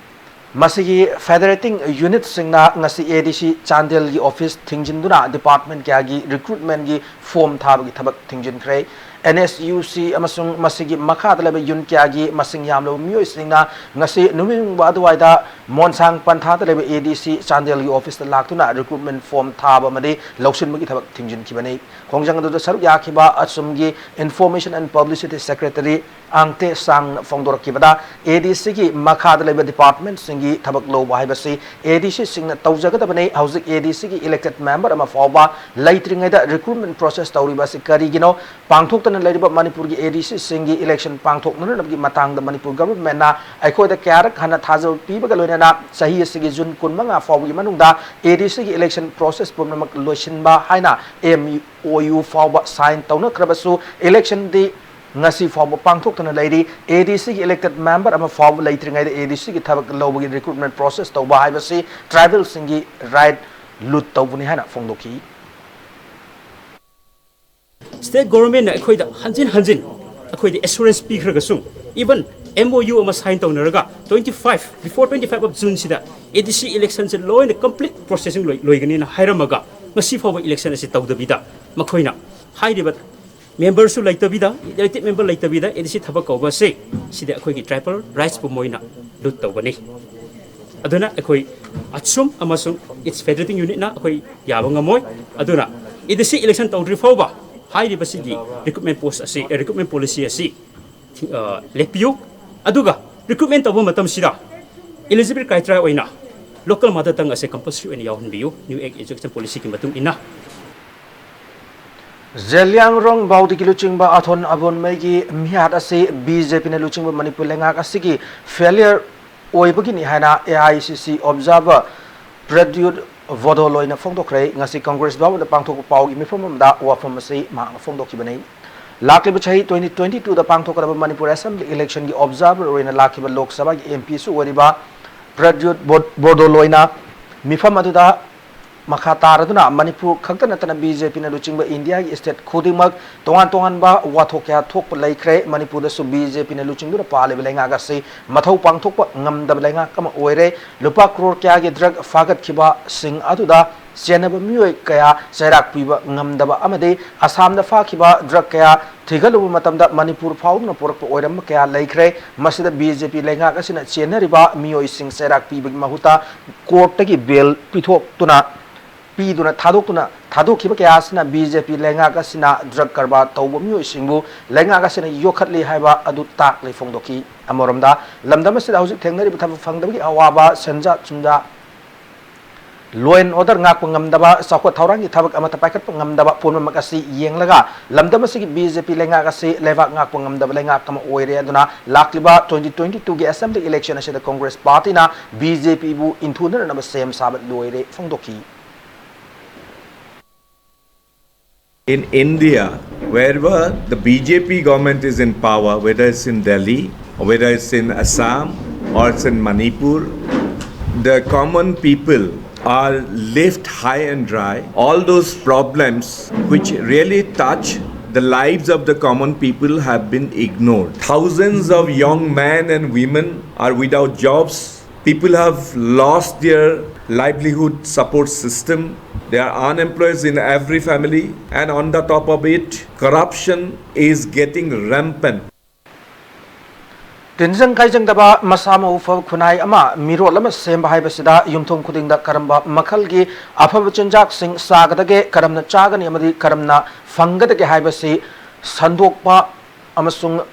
ꯃꯁꯤꯒꯤ federating unitꯁꯤꯡꯅ ꯉꯁꯤ ADC ꯆꯥꯟꯗꯦꯜꯒꯤ office ꯊꯤꯡꯖꯤꯟꯗꯨꯅ department ꯀꯌꯥꯒꯤ recruitmentꯒꯤ form ꯊꯥꯕꯒꯤ ꯊꯕꯛ ꯊꯤꯡꯖꯤꯟꯈ꯭ꯔꯦ꯫ NSUC ꯑꯃꯁꯨꯡ ꯃꯁꯤꯒꯤ ꯃꯈꯥꯗ ꯂꯩꯕ unit ꯀꯌꯥꯒꯤ ꯃꯁꯤꯡ ꯌꯥꯝꯂꯕ ꯃꯤꯑꯣꯏꯁꯤꯡꯅ ꯉꯁꯤ ꯅꯨꯃꯤꯠ ꯌꯨꯡꯕ ꯑꯗꯨꯋꯥꯏꯗ ꯃꯣꯟꯁꯥꯡ ꯄꯟꯊꯥꯗ ꯂꯩꯕ ADC ꯆꯥꯟꯗꯦꯜꯒꯤ officeꯇ ꯂꯥꯛꯇꯨꯅ recruitment form ꯊꯥꯕ ꯑꯃꯗꯤ ꯂꯧꯁꯤꯟꯕꯒꯤ ꯊꯕꯛ ꯊꯤꯡꯖꯤꯟꯈꯤꯕꯅꯤ꯫ ꯈꯣꯡꯖꯪ ꯑꯗꯨꯗ ꯁꯔꯨꯛ ꯌꯥꯈꯤꯕ ꯑꯠꯁꯨꯝꯒꯤ Information and Publicity Secretary ꯑꯥꯡꯇꯦ ꯁꯥꯡꯅ ꯐꯣꯡꯗꯣꯔꯛꯈꯤꯕꯗ, ADCꯒꯤ ꯃꯈꯥꯗ ꯂꯩꯕ departmentꯁꯤꯡꯒꯤ ꯊꯕꯛ ꯂꯧꯕ ꯍꯥꯏꯕꯁꯤ ADCꯁꯤꯡꯅ ꯇꯧꯖꯒꯗꯕꯅꯤ꯫ ꯍꯧꯖꯤꯛ ADCꯒꯤ elected member ꯑꯃ ꯐꯥꯎꯕ ꯂꯩꯇ꯭ꯔꯤꯉꯩꯗ recruitment process ꯇꯧꯔꯤꯕ ꯑꯁꯤ ꯀꯔꯤꯒꯤꯅꯣ? ꯄꯥꯡꯊꯣꯛꯇꯅ ꯂꯩꯔꯤꯕ ꯃꯅꯤꯄꯨꯔꯒꯤ ADCꯁꯤꯡꯒꯤ election ꯄꯥꯡꯊꯣꯛꯅꯅꯕꯒꯤ ꯃꯇꯥꯡꯗ ꯃꯅꯤꯄꯨꯔ governmentꯅ ꯑꯩꯈꯣꯏꯗ ꯀꯌꯥꯔꯛ ꯍꯟꯅ ꯊꯥꯖꯕ ꯄꯤꯕꯒ ꯂꯣꯏꯅꯅ ꯆꯍꯤ ꯑꯁꯤꯒꯤ June ꯀꯨꯟꯃꯉꯥ ꯐꯥꯎꯕꯒꯤ ꯃꯅꯨꯡꯗ ADCꯒꯤ election process ꯄꯨꯝꯅꯃꯛ ꯂꯣꯏꯁꯤꯟꯕ ꯍꯥꯏꯅ MOU ꯐꯥꯎꯕ sign ꯇꯧꯅꯈ꯭ꯔꯕꯁꯨ, electionꯗꯤ ꯉꯁꯤ ꯐꯥꯎꯕ ꯄꯥꯡꯊꯣꯛꯇꯅ ꯂꯩꯔꯤ꯫ ADCꯒꯤ elected member ꯑꯃ ꯐꯥꯎꯕ ꯂꯩꯇ꯭ꯔꯤꯉꯩꯗ ADCꯒꯤ ꯊꯕꯛ ꯂꯧꯕꯒꯤ recruitment process ꯇꯧꯕ ꯍꯥꯏꯕꯁꯤ tribalꯁꯤꯡꯒꯤ right loot ꯇꯧꯕꯅꯤ ꯍꯥꯏꯅ ꯐꯣꯡꯗꯣꯛꯈꯤ꯫ State governmentꯅ ꯑꯩꯈꯣꯏꯗ ꯍꯟꯖꯤꯟ ꯍꯟꯖꯤꯟ ꯑꯩꯈꯣꯏꯗ assurance ꯄꯤꯈ꯭ꯔꯒꯁꯨ, even MOU ꯑꯃ sign ꯇꯧꯅꯔꯒ twenty five, before twenty five of Juneꯁꯤꯗ ADC electionꯁꯦ ꯂꯣꯏꯅ complete processing ꯂꯣꯏ-, ꯂꯣꯏꯒꯅꯤꯅ ꯍꯥꯏꯔꯝꯃꯒ, ꯉꯁꯤ ꯐꯥꯎꯕ election ꯑꯁꯤ ꯇꯧꯗꯕꯤꯗ, ꯃꯈꯣꯏꯅ ꯍꯥꯏꯔꯤꯕ memberꯁꯨ ꯂꯩꯇꯕꯤꯗ, elected member ꯂꯩꯇꯕꯤꯗ ADC ꯊꯕꯛ ꯀꯧꯕ ꯑꯁꯤ, ꯁꯤꯗꯤ ꯑꯩꯈꯣꯏꯒꯤ tribal rights ꯄꯨꯝꯕ ꯑꯣꯏꯅ loot ꯇꯧꯕꯅꯤ꯫ ꯑꯗꯨꯅ ꯑꯩꯈꯣꯏ ꯑꯠꯁꯨꯝ ꯑꯃꯁꯨꯡ its federating unitꯅ ꯑꯩꯈꯣꯏ ꯌꯥꯕ ꯉꯝꯃꯣꯏ꯫ ꯑꯗꯨꯅ ADC election ꯇꯧꯗ꯭ꯔꯤ ꯐꯥꯎꯕ ꯍꯥꯏꯔꯤꯕꯁꯤꯒꯤ recruitment post ꯑꯁꯤ, ꯑꯦ, recruitment policy ꯑꯁꯤ ꯊꯤ-, ꯑ, ꯂꯦꯞꯄꯤꯌꯨ꯫ ꯑꯗꯨꯒ recruitment ꯇꯧꯕ ꯃꯇꯝꯁꯤꯗ Eligible criteria ꯑꯣꯏꯅ local mother tongue ꯑꯁꯦ compulsory ꯑꯣꯏꯅ ꯌꯥꯎꯍꯟꯕꯤꯌꯨ, new education policyꯒꯤ ꯃꯇꯨꯡ ꯏꯟꯅ꯫ ꯖꯦꯂꯤꯌꯥꯡꯔꯣꯡ ꯕꯥꯎꯗꯤꯒꯤ ꯂꯨꯆꯤꯡꯕ ꯑꯊꯣꯟ ꯑꯕꯣꯟꯃꯩꯒꯤ ꯃꯤꯍꯥꯠ ꯑꯁꯤ ꯕꯤ ꯖꯦ ꯄꯤꯅ ꯂꯨꯆꯤꯡꯕ ꯃꯅꯤꯄꯨꯔ ꯂꯩꯉꯥꯛ ꯑꯁꯤꯒꯤ failure ꯑꯣꯏꯕꯒꯤꯅꯤ ꯍꯥꯏꯅ ꯑꯦ ꯑꯥꯏ ꯁꯤ ꯁꯤ observer ꯄ꯭ꯔꯗ꯭ꯌꯨꯠ ꯕꯣꯗꯣꯂꯣꯏꯅ ꯐꯣꯡꯗꯣꯛꯈ꯭ꯔꯦ꯫ ꯉꯁꯤ ꯀꯪꯒ꯭ꯔꯦꯁ ꯚꯕꯟꯗ ꯄꯥꯡꯊꯣꯛꯄ ꯄꯥꯎꯒꯤ ꯃꯤꯐꯝ ꯑꯃꯗ ꯋꯥꯐꯝ ꯑꯁꯤ ꯃꯍꯥꯛꯅ ꯐꯣꯡꯗꯣꯛꯈꯤꯕꯅꯤ꯫ ꯂꯥꯛꯂꯤꯕ ꯆꯍꯤ twenty twenty twoꯗ ꯄꯥꯡꯊꯣꯛꯀꯗꯕ ꯃꯅꯤꯄꯨꯔ assembly electionꯒꯤ observer ꯑꯣꯏꯅ ꯂꯥꯛꯈꯤꯕ ꯂꯣꯛ ꯁꯚꯥꯒꯤ M Pꯁꯨ ꯑꯣꯏꯔꯤꯕ ꯄ꯭ꯔꯗ꯭ꯌꯨꯠ ꯕꯣ-, ꯕꯣꯗꯣꯂꯣꯏꯅ ꯃꯤꯐꯝ ꯑꯗꯨꯗ ꯃꯈꯥ ꯇꯥꯔꯗꯨꯅ ꯃꯅꯤꯄꯨꯔ ꯈꯛꯇ ꯅꯠꯇꯅ ꯕꯤ ꯖꯦ ꯄꯤꯅ ꯂꯨꯆꯤꯡꯕ ꯏꯟꯗꯤꯌꯥꯒꯤ state ꯈꯨꯗꯤꯡꯃꯛ ꯇꯣꯉꯥꯟ ꯇꯣꯉꯥꯟꯕ ꯋꯥꯊꯣꯛ ꯀꯌꯥ ꯊꯣꯛꯄ ꯂꯩꯈ꯭ꯔꯦ꯫ ꯃꯅꯤꯄꯨꯔꯗꯁꯨ ꯕꯤ ꯖꯦ ꯄꯤꯅ ꯂꯨꯆꯤꯡꯗꯨꯅ ꯄꯥꯜꯂꯤꯕ ꯂꯩꯉꯥꯛ ꯑꯁꯤ ꯃꯊꯧ ꯄꯥꯡꯊꯣꯛꯄ ꯉꯝꯗꯕ ꯂꯩꯉꯥꯛ ꯑꯃ ꯑꯣꯏꯔꯦ꯫ ꯂꯨꯄꯥ ꯀ꯭ꯔꯣꯔ ꯀꯌꯥꯒꯤ drug ꯐꯥꯒꯠꯈꯤꯕꯁꯤꯡ ꯑꯗꯨꯗ ꯆꯦꯟꯅꯕ ꯃꯤꯑꯣꯏ ꯀꯌꯥ ꯆꯩꯔꯥꯛ ꯄꯤꯕ ꯉꯝꯗꯕ ꯑꯃꯗꯤ ꯑꯁꯥꯝꯗ ꯐꯥꯈꯤꯕ drug ꯀꯌꯥ ꯊꯤꯒꯠꯂꯨꯕ ꯃꯇꯝꯗ ꯃꯅꯤꯄꯨꯔ ꯐꯥꯎꯗꯨꯅ ꯄꯨꯔꯛꯄ ꯑꯣꯏꯔꯝꯕ ꯀꯌꯥ ꯂꯩꯈ꯭ꯔꯦ꯫ ꯃꯁꯤꯗ ꯕꯤ ꯖꯦ ꯄꯤ ꯂꯩꯉꯥꯛ ꯑꯁꯤꯅ ꯆꯦꯟꯅꯔꯤꯕ ꯃꯤꯑꯣꯏꯁꯤꯡ ꯆꯩꯔꯥꯛ ꯄꯤꯕꯒꯤ ꯃꯍꯨꯠꯇ courtꯇꯒꯤ bail ꯄꯤꯊꯣꯛꯇꯨꯅ, ꯄꯤꯗꯨꯅ ꯊꯥꯗꯣꯛꯇꯨꯅ, ꯊꯥꯗꯣꯛꯈꯤꯕ ꯀꯌꯥ ꯑꯁꯤꯅ ꯕꯤ ꯖꯦ ꯄꯤ ꯂꯩꯉꯥꯛ ꯑꯁꯤꯅ drug ꯀꯔꯕꯥꯔ ꯇꯧꯕ ꯃꯤꯑꯣꯏꯁꯤꯡꯕꯨ ꯂꯩꯉꯥꯛ ꯑꯁꯤꯅ ꯌꯣꯛꯈꯠꯂꯤ ꯍꯥꯏꯕ ꯑꯗꯨ ꯇꯥꯛꯂꯤ ꯐꯣꯡꯗꯣꯛꯈꯤ꯫ ꯑꯃꯔꯣꯝꯗ, ꯂꯝꯗꯝ ꯑꯁꯤꯗ ꯍꯧꯖꯤꯛ ꯊꯦꯡꯅꯔꯤꯕ ꯊꯕꯛ ꯐꯪꯗꯕꯒꯤ ꯑꯋꯥꯕ, ꯁꯦꯟꯖꯥ ꯊꯨꯝꯖꯥ, law and order ꯉꯥꯛꯄ ꯉꯝꯗꯕ, ꯆꯥꯎꯈꯠ ꯊꯧꯔꯥꯡꯒꯤ ꯊꯕꯛ ꯑꯃꯠꯇ ꯄꯥꯏꯈꯠꯄ ꯉꯝꯗꯕ ꯄꯨꯝꯅꯃꯛ ꯑꯁꯤ ꯌꯦꯡꯂꯒ ꯂꯝꯗꯝ ꯑꯁꯤꯒꯤ ꯕꯤ ꯖꯦ ꯄꯤ ꯂꯩꯉꯥꯛ ꯑꯁꯤ ꯂꯩꯕꯥꯛ ꯉꯥꯛꯄ ꯉꯝꯗꯕ ꯂꯩꯉꯥꯛ ꯑꯃ ꯑꯣꯏꯔꯦ꯫ ꯑꯗꯨꯅ ꯂꯥꯛꯂꯤꯕ twenty twenty twoꯒꯤ assembly election ꯑꯁꯤꯗ ꯀꯪꯒ꯭ꯔꯦꯁ ꯄꯥꯔꯇꯤꯅ ꯕꯤ ꯖꯦ ꯄꯤꯕꯨ ꯏꯟꯊꯨꯅꯅꯕ ꯁꯦꯝ ꯁꯥꯕ ꯂꯣꯏꯔꯦ ꯐꯣꯡꯗꯣꯛꯈꯤ꯫ In India, wherever the B J P government is in power, whether it's in Delhi, or whether it's in Assam, or it's in Manipur, the common people are left high and dry. All those problems which really touch the lives of the common people have been ignored. Thousands of young men and women are without jobs. People have lost their livelihood support system. There are unemployed in every family, and on the top of it, corruption is getting rampant. ꯇꯤꯟꯖꯪ ꯀꯥꯏꯖꯪꯗꯕ ꯃꯁꯥ ꯃꯎ ꯐꯕ ꯈꯨꯟꯅꯥꯏ ꯑꯃ ꯃꯤꯔꯣꯜ ꯑꯃ ꯁꯦꯝꯕ ꯍꯥꯏꯕꯁꯤꯗ ꯌꯨꯝꯊꯣꯡ ꯈꯨꯗꯤꯡꯗ ꯀꯔꯝꯕ ꯃꯈꯜꯒꯤ ꯑꯐꯕ ꯆꯤꯟꯖꯥꯛꯁꯤꯡ ꯆꯥꯒꯗꯒꯦ, ꯀꯔꯝꯅ ꯆꯥꯒꯅꯤ ꯑꯃꯗꯤ ꯀꯔꯝꯅ ꯐꯪꯒꯗꯒꯦ ꯍꯥꯏꯕꯁꯤ ꯁꯟꯗꯣꯛꯄ ꯑꯃꯁꯨꯡ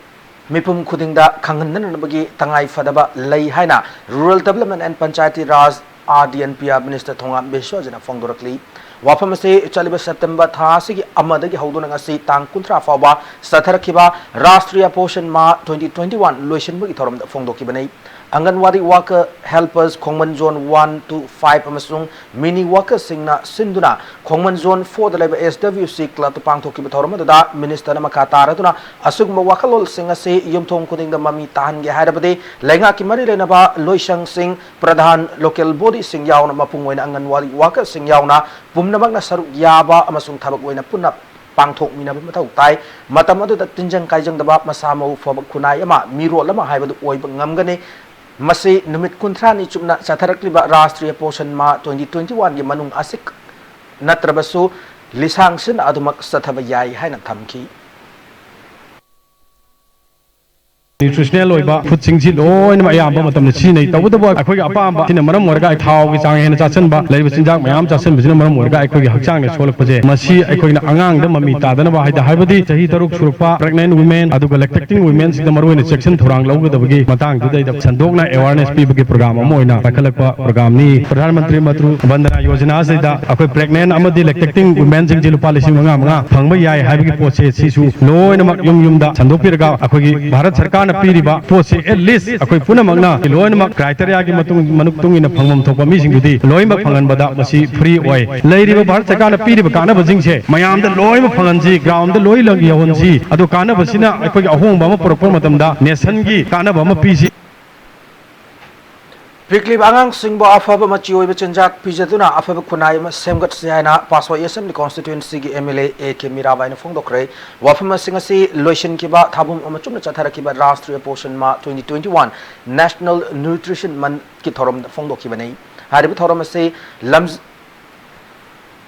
ꯃꯤꯄꯨꯝ ꯈꯨꯗꯤꯡꯗ ꯈꯪꯍꯟꯅꯅꯕꯒꯤ ꯇꯉꯥꯏ ꯐꯗꯕ ꯂꯩ ꯍꯥꯏꯅ Rural Development and Panchayati Raj, R D N P R Minister ꯊꯣꯉꯥꯝ ꯕꯤꯁ꯭ꯋꯖꯤꯠꯅ ꯐꯣꯡꯗꯣꯔꯛꯂꯤ꯫ ꯋꯥꯐꯝ ꯑꯁꯤ ꯆꯠꯂꯤꯕ September ꯊꯥ ꯑꯁꯤꯒꯤ ꯑꯃꯗꯒꯤ ꯍꯧꯗꯨꯅ ꯉꯁꯤ ꯇꯥꯡ ꯀꯨꯟꯊ꯭ꯔꯥ ꯐꯥꯎꯕ ꯆꯠꯊꯔꯛꯈꯤꯕ Rashtriya Poshan Maah twenty twenty-one ꯂꯣꯏꯁꯤꯟꯕꯒꯤ ꯊꯧꯔꯝꯗ ꯐꯣꯡꯗꯣꯛꯈꯤꯕꯅꯤ꯫ ꯑꯪꯒꯟꯋꯥꯗꯤ worker, helpers, ꯈꯣꯡꯃꯟ zone one to five ꯑꯃꯁꯨꯡ mini workersꯁꯤꯡꯅ ꯁꯤꯟꯗꯨꯅ ꯈꯣꯡꯃꯟ zone fourꯗ ꯂꯩꯕ S W C clubꯇ ꯄꯥꯡꯊꯣꯛꯈꯤꯕ ꯊꯧꯔꯝ ꯑꯗꯨꯗ ministerꯅ ꯃꯈꯥ ꯇꯥꯔꯗꯨꯅ ꯑꯁꯤꯒꯨꯝꯕ ꯋꯥꯈꯜꯂꯣꯟꯁꯤꯡ ꯑꯁꯤ ꯌꯨꯝꯊꯣꯡ ꯈꯨꯗꯤꯡꯗ ꯃꯃꯤ ꯇꯥꯍꯟꯒꯦ ꯍꯥꯏꯔꯕꯗꯤ ꯂꯩꯉꯥꯛꯀꯤ ꯃꯔꯤ ꯂꯩꯅꯕ ꯂꯣꯏꯁꯪꯁꯤꯡ, ꯄ꯭ꯔꯙꯥꯟ, local bodyꯁꯤꯡ ꯌꯥꯎꯅ ꯃꯄꯨꯡ ꯑꯣꯏꯅ ꯑꯪꯒꯟꯋꯥꯗꯤ workerꯁꯤꯡ ꯌꯥꯎꯅ ꯄꯨꯝꯅꯃꯛꯅ ꯁꯔꯨꯛ ꯌꯥꯕ ꯑꯃꯁꯨꯡ ꯊꯕꯛ ꯑꯣꯏꯅ ꯄꯨꯟꯅ ꯄꯥꯡꯊꯣꯛꯃꯤꯟꯅꯕ ꯃꯊꯧ ꯇꯥꯏ꯫ ꯃꯇꯝ ꯑꯗꯨꯗ ꯇꯤꯟꯖꯪ ꯀꯥꯏꯖꯪꯗꯕ ꯃꯁꯥ ꯃꯎ ꯐꯕ ꯈꯨꯟꯅꯥꯏ ꯑꯃ, ꯃꯤꯔꯣꯜ ꯑꯃ ꯍꯥꯏꯕꯗꯨ ꯑꯣꯏꯕ ꯉꯝꯒꯅꯤ꯫ ꯃꯁꯤ ꯅꯨꯃꯤꯠ ꯀꯨꯟꯊ꯭ꯔꯥꯅꯤ ꯆꯨꯞꯅ ꯆꯠꯊꯔꯛꯂꯤꯕ Rashtriya Poshan Maah twenty twenty-oneꯒꯤ ꯃꯅꯨꯡ ꯑꯁꯤ ꯅꯠꯇ꯭ꯔꯕꯁꯨ ꯂꯤꯁꯥꯡꯁꯤꯟꯅ ꯑꯗꯨꯃꯛ ꯆꯠꯊꯕ ꯌꯥꯏ ꯍꯥꯏꯅ ꯊꯝꯈꯤ꯫ Nutritional ꯑꯣꯏꯕ foodꯁꯤꯡꯁꯤ ꯂꯣꯏꯅꯃꯛ ꯑꯌꯥꯝꯕ ꯃꯇꯝꯗ ꯁꯤꯖꯤꯟꯅꯩ꯫ ꯇꯧꯕꯇꯕꯨ ꯑꯩꯈꯣꯏꯒꯤ ꯑꯄꯥꯝꯕ ꯁꯤꯅ ꯃꯔꯝ ꯑꯣꯏꯔꯒ ꯑꯩ ꯊꯥꯎꯒꯤ ꯆꯥꯡ ꯍꯦꯟꯅ ꯆꯥꯁꯤꯟꯕ, ꯂꯩꯕ ꯆꯤꯟꯖꯥꯛ ꯃꯌꯥꯝ ꯆꯥꯁꯤꯟꯕꯁꯤꯅ ꯃꯔꯝ ꯑꯣꯏꯔꯒ ꯑꯩꯈꯣꯏꯒꯤ ꯍꯛꯆꯥꯡꯗ ꯁꯣꯛꯂꯛꯄꯁꯦ, ꯃꯁꯤ ꯑꯩꯈꯣꯏꯅ ꯑꯉꯥꯡꯗ ꯃꯃꯤ ꯇꯥꯗꯅꯕ ꯍꯥꯏꯗ, ꯍꯥꯏꯕꯗꯤ ꯆꯍꯤ ꯇꯔꯨꯛ ꯁꯨꯔꯛꯄ pregnant women ꯑꯗꯨꯒ lactating womenꯁꯤꯡꯗ ꯃꯔꯨꯑꯣꯏꯅ ꯆꯦꯛꯁꯤꯟ ꯊꯧꯔꯥꯡ ꯂꯧꯒꯗꯕꯒꯤ ꯃꯇꯥꯡꯗꯨꯗꯩꯗ ꯁꯟꯗꯣꯛꯅ awareness ꯄꯤꯕꯒꯤ program ꯑꯃ ꯑꯣꯏꯅ ꯄꯥꯏꯈꯠꯂꯛꯄ programꯅꯤ꯫ ꯄ꯭ꯔꯙꯥꯟ ꯃꯟꯇ꯭ꯔꯤ ꯃꯥꯇ꯭ꯔꯨ ꯕꯟꯗꯅꯥ ꯌꯣꯖꯅꯥꯁꯤꯗ ꯑꯩꯈꯣꯏ pregnant ꯑꯃꯗꯤ lactating womenꯁꯤꯡꯁꯤ ꯂꯨꯄꯥ ꯂꯤꯁꯤꯡ ꯃꯉꯥ ꯃꯉꯥ ꯐꯪꯕ ꯌꯥꯏ ꯍꯥꯏꯕꯒꯤ ꯄꯣꯠꯁꯦ, ꯁꯤꯁꯨ ꯂꯣꯏꯅꯃꯛ ꯌꯨꯝ ꯌꯨꯝꯗ ꯁꯟꯗꯣꯛꯄꯤꯔꯒ ꯑꯩꯈꯣꯏꯒꯤ ꯚꯥꯔꯠ ꯁꯔꯀꯥꯔꯅ ꯄꯤꯔꯤꯕ ꯄꯣꯠꯁꯦ at least ꯑꯩꯈꯣꯏ ꯄꯨꯝꯅꯃꯛꯅ ꯂꯣꯏꯅꯃꯛ criteriaꯒꯤ ꯃꯇꯨꯡ, ꯃꯇꯨꯡ ꯏꯟꯅ ꯐꯪꯐꯝ ꯊꯣꯛꯄ ꯃꯤꯁꯤꯡꯗꯨꯗꯤ ꯂꯣꯏꯅꯃꯛ ꯐꯪꯍꯟꯕꯗ ꯃꯁꯤ free ꯑꯣꯏ꯫ ꯂꯩꯔꯤꯕ ꯚꯥꯔꯠ ꯁꯔꯀꯥꯔꯅ ꯄꯤꯔꯤꯕ ꯀꯥꯟꯅꯕꯁꯤꯡꯁꯦ ꯃꯌꯥꯝꯗ ꯂꯣꯏꯅꯃꯛ ꯐꯪꯍꯟꯁꯤ, groundꯗ ꯂꯣꯏ ꯂꯪ ꯌꯧꯍꯟꯁꯤ꯫ ꯑꯗꯣ ꯀꯥꯟꯅꯕꯁꯤꯅ ꯑꯩꯈꯣꯏꯒꯤ ꯑꯍꯣꯡꯕ ꯑꯃ ꯄꯨꯔꯛꯄ ꯃꯇꯝꯗ nationꯒꯤ ꯀꯥꯟꯅꯕ ꯑꯃ ꯄꯤꯁꯤ꯫ ꯄꯤꯛꯂꯤꯕ ꯑꯉꯥꯡꯁꯤꯡꯕꯨ ꯑꯐꯕ ꯃꯆꯤ ꯑꯣꯏꯕ ꯆꯤꯟꯖꯥꯛ ꯄꯤꯖꯗꯨꯅ ꯑꯐꯕ ꯈꯨꯟꯅꯥꯏ ꯑꯃ ꯁꯦꯝꯒꯠꯁꯤ ꯍꯥꯏꯅ ꯄꯥꯁꯋꯥꯏ Assembly Constituencyꯒꯤ M L A A K ꯃꯤꯔꯥꯕꯥꯏꯅ ꯐꯣꯡꯗꯣꯛꯈ꯭ꯔꯦ꯫ ꯋꯥꯐꯝ ꯑꯁꯤꯡ ꯑꯁꯤ ꯂꯣꯏꯁꯤꯟꯈꯤꯕ ꯊꯥꯕꯨꯝ ꯑꯃ ꯆꯨꯞꯅ ꯆꯠꯊꯔꯛꯈꯤꯕ Rashtriya Poshan Maah twenty twenty-one National Nutrition Monthꯀꯤ ꯊꯧꯔꯝꯗ ꯐꯣꯡꯗꯣꯛꯈꯤꯕꯅꯤ꯫ ꯍꯥꯏꯔꯤꯕ ꯊꯧꯔꯝ ꯑꯁꯤ ꯂꯝ-,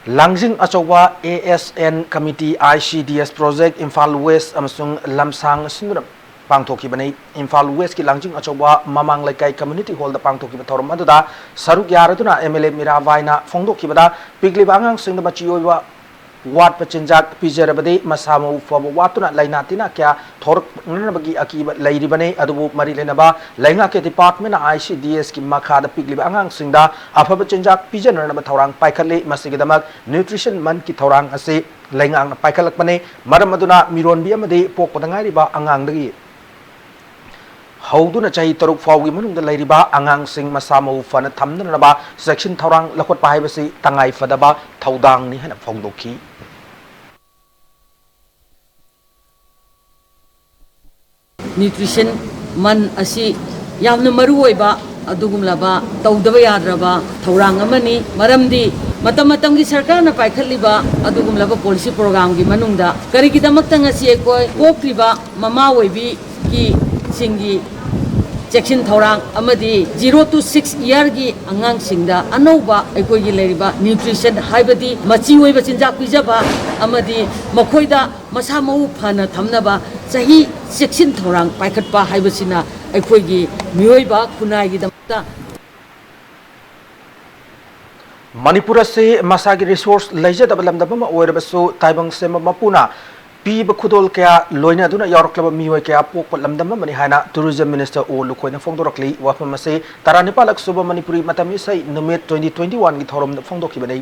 ꯂꯥꯡꯖꯤꯡ ꯑꯆꯧꯕ A S N Committee, I C D S Project, Imphal West ꯑꯃꯁꯨꯡ ꯂꯝꯁꯥꯡ ꯁꯤꯟꯗꯨꯅ ꯄꯥꯡꯊꯣꯛꯈꯤꯕꯅꯤ꯫ ꯏꯝꯐꯥꯜ Westꯀꯤ ꯂꯥꯡꯖꯤꯡ ꯑꯆꯧꯕ ꯃꯃꯥꯡ ꯂꯩꯀꯥꯏ community hallꯗ ꯄꯥꯡꯊꯣꯛꯈꯤꯕ ꯊꯧꯔꯝ ꯑꯗꯨꯗ ꯁꯔꯨꯛ ꯌꯥꯔꯗꯨꯅ M L A ꯃꯤꯔꯥꯕꯥꯏꯅ ꯐꯣꯡꯗꯣꯛꯈꯤꯕꯗ, ꯄꯤꯛꯂꯤꯕ ꯑꯉꯥꯡꯁꯤꯡꯗ ꯃꯆꯤ ꯑꯣꯏꯕ ꯋꯥꯠꯄ ꯆꯤꯟꯖꯥꯛ ꯄꯤꯖꯔꯕꯗꯤ ꯃꯁꯥ ꯃꯎ ꯐꯕ ꯋꯥꯠꯇꯨꯅ ꯂꯥꯏꯅꯥ ꯇꯤꯟꯅꯥ ꯀꯌꯥ ꯊꯣꯔꯛꯅꯅꯕꯒꯤ ꯑꯀꯤꯕ ꯂꯩꯔꯤꯕꯅꯤ꯫ ꯑꯗꯨꯕꯨ ꯃꯔꯤ ꯂꯩꯅꯕ ꯂꯩꯉꯥꯛꯀꯤ department ꯅ I C D S ꯀꯤ ꯃꯈꯥꯗ ꯄꯤꯛꯂꯤꯕ ꯑꯉꯥꯡꯁꯤꯡꯗ ꯑꯐꯕ ꯆꯤꯟꯖꯥꯛ ꯄꯤꯖꯅꯅꯕ ꯊꯧꯔꯥꯡ ꯄꯥꯏꯈꯠꯂꯤ꯫ ꯃꯁꯤꯒꯤꯗꯃꯛ nutrition month ꯀꯤ ꯊꯧꯔꯥꯡ ꯑꯁꯤ ꯂꯩꯉꯥꯛꯅ ꯄꯥꯏꯈꯠꯂꯛꯄꯅꯤ꯫ ꯃꯔꯝ ꯑꯗꯨꯅ ꯃꯤꯔꯣꯟꯕꯤ ꯑꯃꯗꯤ ꯄꯣꯛꯄꯗ ꯉꯥꯏꯔꯤꯕ ꯑꯉꯥꯡꯗꯒꯤ ꯍꯧꯗꯨꯅ ꯆꯍꯤ ꯇꯔꯨꯛ ꯐꯥꯎꯒꯤ ꯃꯅꯨꯡꯗ ꯂꯩꯔꯤꯕ ꯑꯉꯥꯡꯁꯤꯡ ꯃꯁꯥ ꯃꯎ ꯐꯅ ꯊꯝꯅꯅꯕ ꯆꯦꯛꯁꯤꯟ ꯊꯧꯔꯥꯡ ꯂꯧꯈꯠꯄ ꯍꯥꯏꯕꯁꯤ ꯇꯉꯥꯏ ꯐꯗꯕ ꯊꯧꯗꯥꯡꯅꯤ ꯍꯥꯏꯅ ꯐꯣꯡꯗꯣꯛꯈꯤ꯫ Nutrition month ꯑꯁꯤ ꯌꯥꯝꯅ ꯃꯔꯨ ꯑꯣꯏꯕ ꯑꯗꯨꯒꯨꯝꯂꯕ ꯇꯧꯗꯕ ꯌꯥꯗ꯭ꯔꯕ ꯊꯧꯔꯥꯡ ꯑꯃꯅꯤ꯫ ꯃꯔꯝꯗꯤ ꯃꯇꯝ ꯃꯇꯝꯒꯤ ꯁꯔꯀꯥꯔꯅ ꯄꯥꯏꯈꯠꯂꯤꯕ ꯑꯗꯨꯒꯨꯝꯂꯕ policy program ꯒꯤ ꯃꯅꯨꯡꯗ ꯀꯔꯤꯒꯤꯗꯃꯛꯇ ꯉꯁꯤ ꯑꯩꯈꯣꯏ ꯄꯣꯛꯇ꯭ꯔꯤꯕ ꯃꯃꯥ ꯑꯣꯏꯕꯤꯒꯤ ꯁꯤꯡꯒꯤ ꯆꯦꯛꯁꯤꯟ ꯊꯧꯔꯥꯡ ꯑꯃꯗꯤ zero to six year ꯒꯤ ꯑꯉꯥꯡꯁꯤꯡꯗ ꯑꯅꯧꯕ ꯑꯩꯈꯣꯏꯒꯤ ꯂꯩꯔꯤꯕ nutrition ꯍꯥꯏꯕꯗꯤ ꯃꯆꯤ ꯑꯣꯏꯕ ꯆꯤꯟꯖꯥꯛ ꯄꯤꯖꯕ ꯑꯃꯗꯤ ꯃꯈꯣꯏꯗ ꯃꯁꯥ ꯃꯎ ꯐꯅ ꯊꯝꯅꯕ ꯆꯍꯤ ꯆꯦꯛꯁꯤꯟ ꯊꯧꯔꯥꯡ ꯄꯥꯏꯈꯠꯄ ꯍꯥꯏꯕꯁꯤꯅ ꯑꯩꯈꯣꯏꯒꯤ ꯃꯤꯑꯣꯏꯕ ꯈꯨꯟꯅꯥꯏꯒꯤꯗꯃꯛꯇ ꯃꯅꯤꯄꯨꯔ ꯑꯁꯤ ꯃꯁꯥꯒꯤ resource ꯂꯩꯖꯗꯕ ꯂꯝꯗꯝ ꯑꯃ ꯑꯣꯏꯔꯕꯁꯨ ꯇꯥꯏꯕꯪ ꯁꯦꯝꯕ ꯃꯄꯨꯅ ꯄꯤꯕ ꯈꯨꯗꯣꯜ ꯀꯌꯥ ꯂꯣꯏꯅꯗꯨꯅ ꯌꯥꯎꯔꯛꯂꯕ ꯃꯤꯑꯣꯏ ꯀꯌꯥ ꯄꯣꯛꯄ ꯂꯝꯗꯝ ꯑꯃꯅꯤ ꯍꯥꯏꯅ Tourism Minister ꯑꯣ ꯂꯨꯈꯣꯏꯅ ꯐꯣꯡꯗꯣꯔꯛꯂꯤ꯫ ꯋꯥꯐꯝ ꯑꯁꯤ ꯇꯔꯥꯅꯤꯄꯥꯜꯂꯛ ꯁꯨꯕ ꯃꯅꯤꯄꯨꯔꯤ ꯃꯇꯝ ꯏꯁꯩ ꯅꯨꯃꯤꯠ twenty twenty one ꯒꯤ ꯊꯧꯔꯝꯗ ꯐꯣꯡꯗꯣꯛꯈꯤꯕꯅꯤ꯫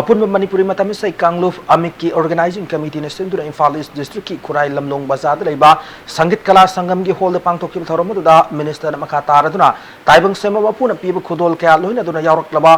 ꯑꯄꯨꯟꯕ ꯃꯅꯤꯄꯨꯔꯤ ꯃꯇꯝ ꯏꯁꯩ ꯀꯥꯡꯂꯨꯞ ꯑꯃꯤꯛꯀꯤ organizing committee ꯅ ꯁꯤꯟꯗꯨꯅ ꯏꯝꯐꯥꯜ East district ꯀꯤ ꯈꯨꯔꯥꯏ ꯂꯝꯂꯣꯡ ꯕꯖꯥꯔꯗ ꯂꯩꯕ ꯁꯪꯒꯤꯠ ꯀꯂꯥ ꯁꯪꯒꯝꯒꯤ hall ꯗ ꯄꯥꯡꯊꯣꯛꯈꯤꯕ ꯊꯧꯔꯝ ꯑꯗꯨꯗ minister ꯅ ꯃꯈꯥ ꯇꯥꯔꯗꯨꯅ ꯇꯥꯏꯕꯪ ꯁꯦꯝꯕ ꯃꯄꯨꯅ ꯄꯤꯕ ꯈꯨꯗꯣꯜ ꯀꯌꯥ ꯂꯣꯏꯅꯗꯨꯅ ꯌꯥꯎꯔꯛꯂꯕ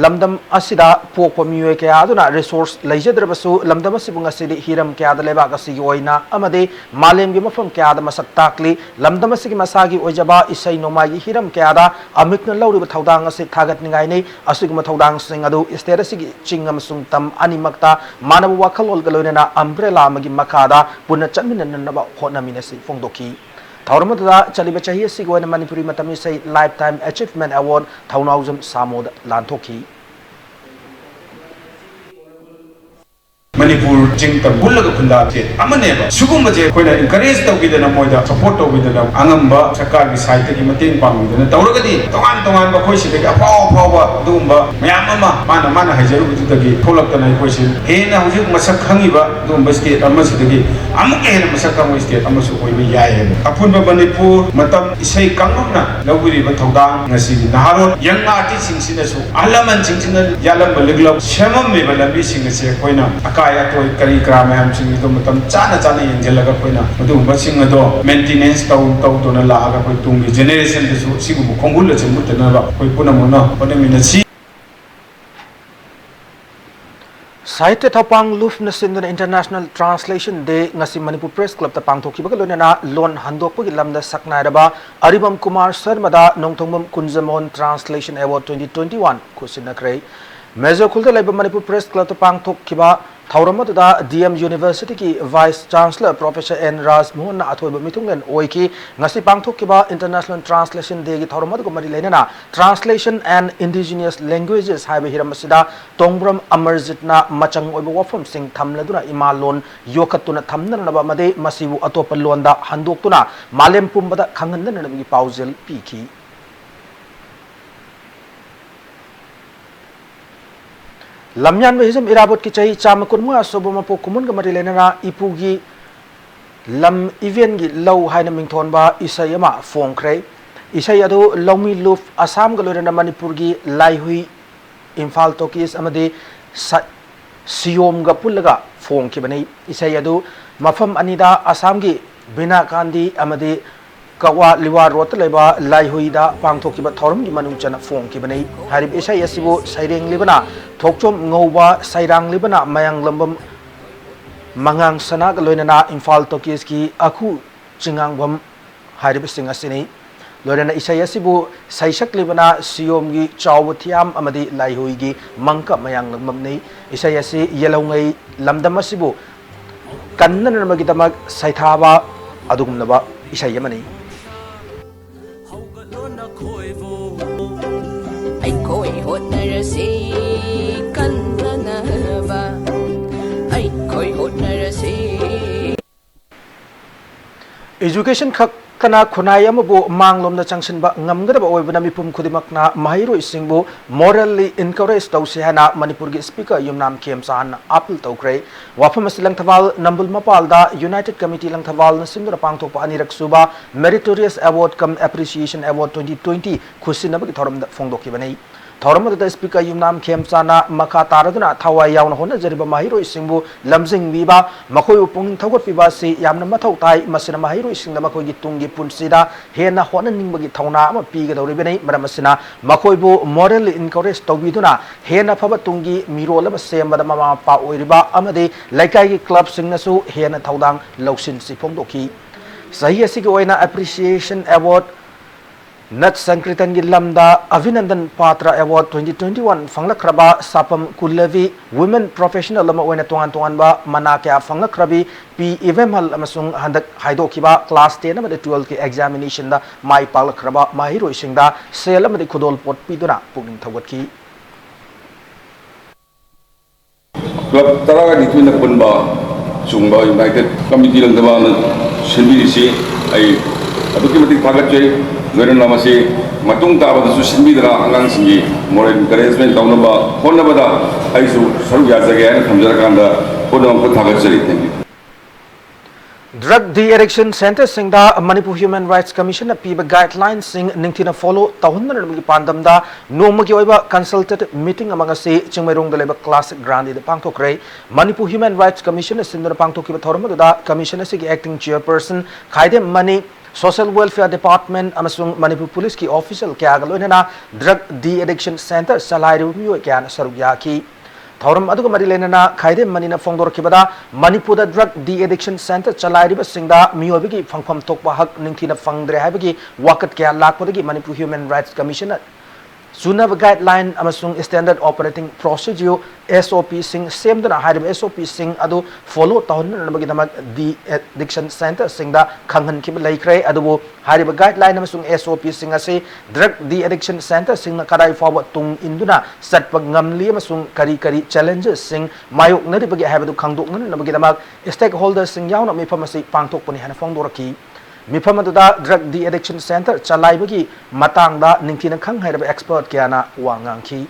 ꯂꯝꯗꯝ ꯑꯁꯤꯗ ꯄꯣꯛꯄ ꯃꯤꯑꯣꯏ ꯀꯌꯥ ꯑꯗꯨꯅ resource ꯂꯩꯖꯗ꯭ꯔꯕꯁꯨ ꯂꯝꯗꯝ ꯑꯁꯤꯕꯨ ꯉꯁꯤꯗꯤ ꯍꯤꯔꯝ ꯀꯌꯥꯗ ꯂꯩꯕꯥꯛ ꯑꯁꯤꯒꯤ ꯑꯣꯏꯅ ꯑꯃꯗꯤ ꯃꯥꯂꯦꯝꯒꯤ ꯃꯐꯝ ꯀꯌꯥꯗ ꯃꯁꯛ ꯇꯥꯛꯂꯤ꯫ ꯂꯝꯗꯝ ꯑꯁꯤꯒꯤ ꯃꯁꯥꯒꯤ ꯑꯣꯏꯖꯕ ꯏꯁꯩ ꯅꯣꯡꯃꯥꯏꯒꯤ ꯍꯤꯔꯝ ꯀꯌꯥꯗ ꯑꯃꯤꯛꯅ ꯂꯧꯔꯤꯕ ꯊꯧꯗꯥꯡ ꯑꯁꯤ ꯊꯥꯒꯠꯅꯤꯡꯉꯥꯏꯅꯤ꯫ ꯑꯁꯤꯒꯨꯝꯕ ꯊꯧꯗꯥꯡꯁꯤꯡ ꯑꯗꯨ state ꯑꯁꯤꯒꯤ ꯆꯤꯡ ꯑꯃꯁꯨꯡ ꯇꯝ ꯑꯅꯤꯃꯛꯇ ꯃꯥꯟꯅꯕ ꯋꯥꯈꯜꯂꯣꯟꯒ ꯂꯣꯏꯅꯅ umbrella ꯑꯃꯒꯤ ꯃꯈꯥꯗ ꯄꯨꯟꯅ ꯆꯠꯃꯤꯟꯅꯅꯕ ꯍꯣꯠꯅꯃꯤꯟꯅꯁꯤ ꯐꯣꯡꯗꯣꯛꯈꯤ꯫ ꯊꯧꯔꯝ ꯑꯗꯨꯗ ꯆꯠꯂꯤꯕ ꯆꯍꯤ ꯑꯁꯤꯒꯤ ꯑꯣꯏꯅ ꯃꯅꯤꯄꯨꯔꯤ ꯃꯇꯝ ꯏꯁꯩ Lifetime Achievement Award ꯊꯧꯅꯥꯎꯖꯝ ꯁꯥꯃꯣꯗ ꯂꯥꯟꯊꯣꯛꯈꯤ꯫ ꯃꯅꯤꯄꯨꯔ ꯆꯤꯡ ꯇꯝ ꯄꯨꯜꯂꯒ ꯈꯨꯟꯗꯥ ꯁ꯭ꯇꯦꯠ ꯑꯃꯅꯦꯕ꯫ ꯁꯤꯒꯨꯝꯕꯁꯦ ꯑꯩꯈꯣꯏꯅ ꯏꯟꯀꯔꯦꯖ ꯇꯧꯕꯤꯗꯅ, ꯃꯣꯏꯗ ꯁꯄꯣꯔꯠ ꯇꯧꯕꯤꯗꯅ, ꯑꯉꯝꯕ ꯁꯔꯀꯥꯔꯒꯤ ꯁꯥꯏꯠꯇꯒꯤ ꯃꯇꯦꯡ ꯄꯥꯡꯕꯤꯗꯅ ꯇꯧꯔꯒꯗꯤ, ꯇꯣꯉꯥꯟ ꯇꯣꯉꯥꯟꯕ ꯑꯩꯈꯣꯏ ꯁꯤꯗꯒꯤ ꯑꯐꯥꯎ ꯑꯐꯥꯎꯕ ꯑꯗꯨꯒꯨꯝꯕ ꯃꯌꯥꯝ ꯑꯃ ꯃꯥꯅ ꯃꯥꯅ ꯍꯩꯖꯔꯨꯕꯗꯨꯗꯒꯤ ꯊꯣꯛꯂꯛꯇꯅ, ꯑꯩꯈꯣꯏꯁꯦ ꯍꯦꯟꯅ ꯍꯧꯖꯤꯛ ꯃꯁꯛ ꯈꯪꯉꯤꯕ ꯑꯗꯨꯒꯨꯝꯕ ꯁ꯭ꯇꯦꯠ ꯑꯃꯁꯤꯗꯒꯤ ꯑꯃꯨꯛꯀ ꯍꯦꯟꯅ ꯃꯁꯛ ꯈꯪꯕ ꯁ꯭ꯇꯦꯠ ꯑꯃꯁꯨ ꯑꯣꯏꯕ ꯌꯥꯏ ꯍꯥꯏꯕ꯫ ꯑꯄꯨꯟꯕ ꯃꯅꯤꯄꯨꯔ ꯃꯇꯝ ꯏꯁꯩ ꯀꯥꯡꯂꯨꯞꯅ ꯂꯧꯕꯤꯔꯤꯕ ꯊꯧꯗꯥꯡ ꯑꯁꯤꯒꯤ ꯅꯍꯥꯔꯣꯜ ꯌꯪ ꯑꯥꯔꯇꯤꯁꯁꯤꯡꯁꯤꯅꯁꯨ, ꯑꯍꯜ ꯂꯃꯟꯁꯤꯡꯁꯤꯅ ꯌꯥꯜꯂꯝꯕ ꯂꯤꯛꯂꯝ ꯁꯦꯝꯃꯝꯃꯤꯕ ꯂꯝꯕꯤꯁꯤꯡ ꯑꯁꯤ ꯑꯩꯈꯣꯏꯅ ꯑꯀꯥꯏ ꯑꯇꯣꯏ ꯀꯔꯤ ꯀꯔꯥ ꯃꯌꯥꯝꯁꯤꯡ ꯑꯗꯨ ꯃꯇꯝ ꯆꯥꯅ ꯆꯥꯅ ꯌꯦꯡꯁꯤꯜꯂꯒ, ꯑꯩꯈꯣꯏꯅ ꯑꯗꯨꯒꯨꯝꯕꯁꯤꯡ ꯑꯗꯣ ꯃꯦꯟꯇꯦꯅꯦꯟꯁ ꯇꯧ ꯇꯧꯗꯨꯅ ꯂꯥꯛꯑꯒ, ꯑꯩꯈꯣꯏ ꯇꯨꯡꯒꯤ ꯖꯦꯅꯦꯔꯦꯁꯟꯗꯁꯨ ꯁꯤꯒꯨꯝꯕ ꯈꯣꯡꯒꯨꯜ ꯑꯁꯤ ꯃꯨꯠꯇꯅꯕ ꯑꯩꯈꯣꯏ ꯄꯨꯝꯅꯃꯛꯅ ꯍꯣꯠꯅꯃꯤꯟꯅꯁꯤ꯫ ꯁꯥꯍꯤꯇ꯭ꯌ ꯊꯧꯄꯥꯡ ꯂꯨꯞꯅ ꯁꯤꯟꯗꯨꯅ International Translation Day ꯉꯁꯤ ꯃꯅꯤꯄꯨꯔ ꯄ꯭ꯔꯦꯁ ꯀ꯭ꯂꯕꯇ ꯄꯥꯡꯊꯣꯛꯈꯤꯕꯒ ꯂꯣꯏꯅꯅ ꯂꯣꯟ ꯍꯟꯗꯣꯛꯄꯒꯤ ꯂꯝꯗ ꯁꯛꯅꯥꯏꯔꯕ ꯑꯔꯤꯕꯝ ꯀꯨꯃꯥꯔ ꯁꯔꯃꯗ Nongthongbam Kunjamohan Translation Award twenty twenty one ꯈꯨꯠꯁꯤꯟꯅꯈ꯭ꯔꯦ꯫ ꯃꯦꯖꯔ ꯈꯨꯜꯗ ꯂꯩꯕ ꯃꯅꯤꯄꯨꯔ ꯄ꯭ꯔꯦꯁ ꯀ꯭ꯂꯕꯇ ꯄꯥꯡꯊꯣꯛꯈꯤꯕ ꯊꯧꯔꯝ ꯑꯗꯨꯗ D M Universityꯒꯤ Vice Chancellor Professor N ꯔꯥꯖꯃꯣꯍꯟꯅ ꯑꯊꯣꯏꯕ ꯃꯤꯊꯨꯡꯂꯦꯟ ꯑꯣꯏꯈꯤ꯫ ꯉꯁꯤ ꯄꯥꯡꯊꯣꯛꯈꯤꯕ International Translation Dayꯒꯤ ꯊꯧꯔꯝ ꯑꯗꯨꯒ ꯃꯔꯤ ꯂꯩꯅꯅ Translation and Indigenous Languages ꯍꯥꯏꯕ ꯍꯤꯔꯝ ꯑꯁꯤꯗ ꯇꯣꯡꯕ꯭ꯔꯝ ꯑꯃꯔꯖꯤꯠꯅ ꯃꯆꯪ ꯑꯣꯏꯕ ꯋꯥꯐꯝꯁꯤꯡ ꯊꯝꯂꯗꯨꯅ ꯏꯃꯥ ꯂꯣꯟ ꯌꯣꯛꯈꯠꯇꯨꯅ ꯊꯝꯅꯅꯕ ꯑꯃꯗꯤ ꯃꯁꯤꯕꯨ ꯑꯇꯣꯞꯄ ꯂꯣꯟꯗ ꯍꯟꯗꯣꯛꯇꯨꯅ ꯃꯥꯂꯦꯝ ꯄꯨꯝꯕꯗ ꯈꯪꯍꯟꯅꯅꯕꯒꯤ ꯄꯥꯎꯖꯦꯜ ꯄꯤꯈꯤ꯫ ꯂꯝꯌꯥꯟꯕ ꯍꯤꯖꯝ ꯏꯔꯥꯕꯣꯠꯀꯤ ꯆꯍꯤ ꯆꯥꯝꯃ ꯀꯨꯟꯃꯉꯥ ꯁꯨꯕ ꯃꯄꯣꯛ ꯀꯨꯝꯑꯣꯟꯒ ꯃꯔꯤ ꯂꯩꯅꯅ ꯏꯄꯨꯒꯤ ꯂꯝ ꯏꯕꯦꯟꯒꯤ ꯂꯧ ꯍꯥꯏꯅ ꯃꯤꯡꯊꯣꯟꯕ ꯏꯁꯩ ꯑꯃ ꯐꯣꯡꯈ꯭ꯔꯦ꯫ ꯏꯁꯩ ꯑꯗꯨ ꯂꯧꯃꯤ ꯂꯨꯞ ꯑꯁꯥꯝꯒ ꯂꯣꯏꯅꯅ ꯃꯅꯤꯄꯨꯔꯒꯤ ꯂꯥꯏꯍꯨꯏ, ꯏꯝꯐꯥꯜ ꯇꯣꯀꯤꯁ ꯑꯃꯗꯤ ꯁ-, ꯁꯤꯌꯣꯝꯒ ꯄꯨꯜꯂꯒ ꯐꯣꯡꯈꯤꯕꯅꯤ꯫ ꯏꯁꯩ ꯑꯗꯨ ꯃꯐꯝ ꯑꯅꯤꯗ ꯑꯁꯥꯝꯒꯤ ꯕꯤꯅꯥ ꯀꯥꯟꯗꯤ ꯑꯃꯗꯤ ꯀꯛꯋꯥ ꯂꯤꯋꯥ ꯔꯣꯗꯇ ꯂꯩꯕ ꯂꯥꯏꯍꯨꯏꯗ ꯄꯥꯡꯊꯣꯛꯈꯤꯕ ꯊꯧꯔꯝꯒꯤ ꯃꯅꯨꯡ ꯆꯟꯅ ꯐꯣꯡꯈꯤꯕꯅꯤ꯫ ꯍꯥꯏꯔꯤꯕ ꯏꯁꯩ ꯑꯁꯤꯕꯨ ꯁꯩꯔꯦꯡꯂꯤꯕꯅ ꯊꯣꯛꯆꯣꯝ ꯉꯧꯕ, ꯁꯩꯔꯥꯡꯂꯤꯕꯅ ꯃꯌꯥꯡꯂꯝꯕꯝ ꯃꯉꯥꯡ ꯁꯅꯥꯒ ꯂꯣꯏꯅꯅ ꯏꯝꯐꯥꯜ ꯇꯣꯀꯤꯁꯀꯤ ꯑꯈꯨ ꯆꯤꯉꯥꯡꯕꯝ ꯍꯥꯏꯔꯤꯕꯁꯤꯡ ꯑꯁꯤꯅꯤ꯫ ꯂꯣꯏꯅꯅ ꯏꯁꯩ ꯑꯁꯤꯕꯨ ꯁꯩꯁꯛꯂꯤꯕꯅ ꯁꯤꯌꯣꯝꯒꯤ ꯆꯥꯎꯕ ꯊꯤꯌꯥꯝ ꯑꯃꯗꯤ ꯂꯥꯏꯍꯨꯏꯒꯤ ꯃꯪꯀ ꯃꯌꯥꯡꯂꯝꯕꯝꯅꯤ꯫ ꯏꯁꯩ ꯑꯁꯤ ꯌꯦꯜꯍꯧꯉꯩ ꯂꯝꯗꯝ ꯑꯁꯤꯕꯨ ꯀꯟꯅꯅꯕꯒꯤꯗꯃꯛ ꯁꯩꯊꯥꯕ ꯑꯗꯨꯒꯨꯝꯂꯕ ꯏꯁꯩ ꯑꯃꯅꯤ꯫ ꯑꯩꯈꯣꯏ ꯍꯣꯠꯅꯔꯁꯤ ꯀꯟꯅꯅꯕ꯫ Education ꯈꯛꯇꯅ ꯈꯨꯟꯅꯥꯏ ꯑꯃꯕꯨ ꯃꯥꯡꯂꯣꯝꯗ ꯆꯪꯁꯤꯟꯕ ꯉꯝꯒꯗꯕ ꯑꯣꯏꯕꯅ ꯃꯤꯄꯨꯝ ꯈꯨꯗꯤꯡꯃꯛꯅ ꯃꯍꯩꯔꯣꯏꯁꯤꯡꯕꯨ morally encourage ꯇꯧꯁꯤ ꯍꯥꯏꯅ ꯃꯅꯤꯄꯨꯔꯒꯤ Speaker ꯌꯨꯝꯅꯥꯝ ꯈꯦꯝꯆꯥꯟꯅ appeal ꯇꯧꯈ꯭ꯔꯦ꯫ ꯋꯥꯐꯝ ꯑꯁꯤ ꯂꯪꯊꯕꯥꯜ ꯅꯝꯕꯨꯜ ꯃꯄꯥꯜꯗ United Committee ꯂꯪꯊꯕꯥꯜꯅ ꯁꯤꯟꯗꯨꯅ ꯄꯥꯡꯊꯣꯛꯄ ꯑꯅꯤꯔꯛ ꯁꯨꯕ Meritorious Award cum Appreciation Award twenty twenty ꯈꯨꯠꯁꯤꯟꯅꯕꯒꯤ ꯊꯧꯔꯝꯗ ꯐꯣꯡꯗꯣꯛꯈꯤꯕꯅꯤ꯫ ꯊꯧꯔꯝ ꯑꯗꯨꯗ Speaker ꯌꯨꯝꯅꯥꯝ ꯈꯦꯝꯆꯥꯟꯅ ꯃꯈꯥ ꯇꯥꯔꯗꯨꯅ ꯊꯋꯥꯏ ꯌꯥꯎꯅ ꯍꯣꯠꯅꯖꯔꯤꯕ ꯃꯍꯩꯔꯣꯏꯁꯤꯡꯕꯨ ꯂꯝꯖꯤꯡꯕꯤꯕ, ꯃꯈꯣꯏꯕꯨ ꯄꯨꯛꯅꯤꯡ ꯊꯧꯒꯠꯄꯤꯕ ꯑꯁꯤ ꯌꯥꯝꯅ ꯃꯊꯧ ꯇꯥꯏ꯫ ꯃꯁꯤꯅ ꯃꯍꯩꯔꯣꯏꯁꯤꯡꯗ ꯃꯈꯣꯏꯒꯤ ꯇꯨꯡꯒꯤ ꯄꯨꯟꯁꯤꯗ ꯍꯦꯟꯅ ꯍꯣꯠꯅꯅꯤꯡꯕꯒꯤ ꯊꯧꯅꯥ ꯑꯃ ꯄꯤꯒꯗꯧꯔꯤꯕꯅꯤ꯫ ꯃꯔꯝ ꯑꯁꯤꯅ ꯃꯈꯣꯏꯕꯨ morally encourage ꯇꯧꯕꯤꯗꯨꯅ ꯍꯦꯟꯅ ꯐꯕ ꯇꯨꯡꯒꯤ ꯃꯤꯔꯣꯜ ꯑꯃ ꯁꯦꯝꯕꯗ ꯃꯃꯥ ꯃꯄꯥ ꯑꯣꯏꯔꯤꯕ ꯑꯃꯗꯤ ꯂꯩꯀꯥꯏꯒꯤ clubꯁꯤꯡꯅꯁꯨ ꯍꯦꯟꯅ ꯊꯧꯗꯥꯡ ꯂꯧꯁꯤꯟꯁꯤ ꯐꯣꯡꯗꯣꯛꯈꯤ꯫ ꯆꯍꯤ ꯑꯁꯤꯒꯤ ꯑꯣꯏꯅ Appreciation Award ꯅꯠ ꯁꯪꯀ꯭ꯔꯤꯇꯟꯒꯤ ꯂꯝꯗ ꯑꯚꯤꯅꯟꯗꯟ ꯄꯥꯇ꯭ꯔ Award twenty twenty one ꯐꯪꯂꯛꯈ꯭ꯔꯕ ꯁꯥꯄꯝ ꯀꯨꯂꯚꯤ women professional ꯑꯃ ꯑꯣꯏꯅ ꯇꯣꯉꯥꯟ ꯇꯣꯉꯥꯟꯕ ꯃꯅꯥ ꯀꯌꯥ ꯐꯪꯂꯛꯈ꯭ꯔꯕꯤ ꯄꯤ ꯏꯕꯦꯝꯍꯜ ꯑꯃꯁꯨꯡ ꯍꯟꯗꯛ ꯍꯥꯏꯗꯣꯛꯈꯤꯕ class ten ꯑꯃꯗꯤ twelve ꯀꯤ examination ꯗ ꯃꯥꯏ ꯄꯥꯛꯂꯛꯈ꯭ꯔꯕ ꯃꯍꯩꯔꯣꯏꯁꯤꯡꯗ ꯁꯦꯜ ꯑꯃꯗꯤ ꯈꯨꯗꯣꯜꯄꯣꯠ ꯄꯤꯗꯨꯅ ꯄꯨꯛꯅꯤꯡ ꯊꯧꯒꯠꯈꯤ꯫ Club ꯇꯔꯥꯒ ꯅꯤꯊꯣꯏꯅ ꯄꯨꯟꯕ ꯁꯤꯒꯨꯝꯕ United Committee ꯂꯪꯊꯕꯥꯜꯅ ꯁꯤꯟꯕꯤꯔꯤꯁꯤ ꯑꯩ ꯑꯗꯨꯛꯀꯤ ꯃꯇꯤꯛ ꯊꯥꯒꯠꯆꯩ꯫ ꯂꯣꯏꯅꯅ ꯃꯁꯤ ꯃꯇꯨꯡ ꯇꯥꯕꯗꯁꯨ ꯁꯤꯟꯕꯤꯗꯅ ꯑꯉꯥꯡꯁꯤꯡꯒꯤ moral encouragement ꯇꯧꯅꯕ ꯍꯣꯠꯅꯕꯗ ꯑꯩꯁꯨ ꯁꯔꯨꯛ ꯌꯥꯖꯒꯦ ꯍꯥꯏꯅ ꯊꯝꯖꯔꯀꯥꯟꯗ ꯄꯨꯝꯅꯃꯛꯄꯨ ꯊꯥꯒꯠꯆꯔꯤ꯫ Thank you꯫ Drug de-addiction centreꯁꯤꯡꯗ Manipur Human Rights Commissionꯅ ꯄꯤꯕ guidelineꯁꯤꯡ ꯅꯤꯡꯊꯤꯅ follow ꯇꯧꯍꯟꯅꯅꯕꯒꯤ ꯄꯥꯟꯗꯝꯗ ꯅꯣꯡꯃꯒꯤ ꯑꯣꯏꯕ consultative meeting ꯑꯃ ꯉꯁꯤ ꯆꯤꯡꯃꯩꯔꯣꯡꯗ ꯂꯩꯕ Classic Grandꯗ ꯄꯥꯡꯊꯣꯛꯈ꯭ꯔꯦ꯫ ꯃꯅꯤꯄꯨꯔ Human Rights Commissionꯅ ꯁꯤꯟꯗꯨꯅ ꯄꯥꯡꯊꯣꯛꯈꯤꯕ ꯊꯧꯔꯝ ꯑꯗꯨꯗ commission ꯑꯁꯤꯒꯤ acting chairperson Khaidem Mani, Social Welfare Department ꯑꯃꯁꯨꯡ ꯃꯅꯤꯄꯨꯔ Policeꯀꯤ official ꯀꯌꯥꯒ ꯂꯣꯏꯅꯅ drug de-addiction centre ꯆꯂꯥꯏꯔꯤꯕ ꯃꯤꯑꯣꯏ ꯀꯌꯥꯅ ꯁꯔꯨꯛ ꯌꯥꯈꯤ꯫ ꯊꯧꯔꯝ ꯑꯗꯨꯒ ꯃꯔꯤ ꯂꯩꯅꯅ ꯈꯥꯏꯗꯦꯝ ꯃꯅꯤꯅ ꯐꯣꯡꯗꯣꯔꯛꯈꯤꯕꯗ, ꯃꯅꯤꯄꯨꯔꯗ drug de-addiction centre ꯆꯂꯥꯏꯔꯤꯕꯁꯤꯡꯗ ꯃꯤꯑꯣꯏꯕꯒꯤ ꯐꯪꯐꯝ ꯊꯣꯛꯄ ꯍꯛ ꯅꯤꯡꯊꯤꯅ ꯐꯪꯗ꯭ꯔꯦ ꯍꯥꯏꯕꯒꯤ ꯋꯥꯀꯠ ꯀꯌꯥ ꯂꯥꯛꯄꯗꯒꯤ ꯃꯅꯤꯄꯨꯔ Human Rights Commissionꯅ ꯆꯨꯅꯕ guideline ꯑꯃꯁꯨꯡ standard operating procedure, SOPꯁꯤꯡ ꯁꯦꯝꯗꯨꯅ ꯍꯥꯏꯔꯤꯕ SOPꯁꯤꯡ ꯑꯗꯨ follow ꯇꯧꯍꯟꯅꯅꯕꯒꯤꯗꯃꯛ de-addiction centreꯁꯤꯡꯗ ꯈꯪꯍꯟꯈꯤꯕ ꯂꯩꯈ꯭ꯔꯦ꯫ ꯑꯗꯨꯕꯨ ꯍꯥꯏꯔꯤꯕ guideline ꯑꯃꯁꯨꯡ SOPꯁꯤꯡ ꯑꯁꯤ drug de-addiction centreꯁꯤꯡꯅ ꯀꯗꯥꯏ ꯐꯥꯎꯕ ꯇꯨꯡ ꯏꯟꯗꯨꯅ ꯆꯠꯄ ꯉꯝꯂꯤ ꯑꯃꯁꯨꯡ ꯀꯔꯤ ꯀꯔꯤ challengesꯁꯤꯡ ꯃꯥꯌꯣꯛꯅꯔꯤꯕꯒꯦ ꯍꯥꯏꯕꯗꯨ ꯈꯪꯗꯣꯛꯅꯅꯕꯒꯤꯗꯃꯛ stakeholderꯁꯤꯡ ꯌꯥꯎꯅ ꯃꯤꯐꯝ ꯑꯁꯤ ꯄꯥꯡꯊꯣꯛꯄꯅꯤ ꯍꯥꯏꯅ ꯐꯣꯡꯗꯣꯔꯛꯈꯤ꯫ ꯃꯤꯐꯝ ꯑꯗꯨꯗ drug de-addiction centre ꯆꯂꯥꯏꯕꯒꯤ ꯃꯇꯥꯡꯗ ꯅꯤꯡꯊꯤꯅ ꯈꯪ ꯍꯩꯔꯕ expert ꯀꯌꯥꯅ ꯋꯥ ꯉꯥꯡꯈꯤ꯫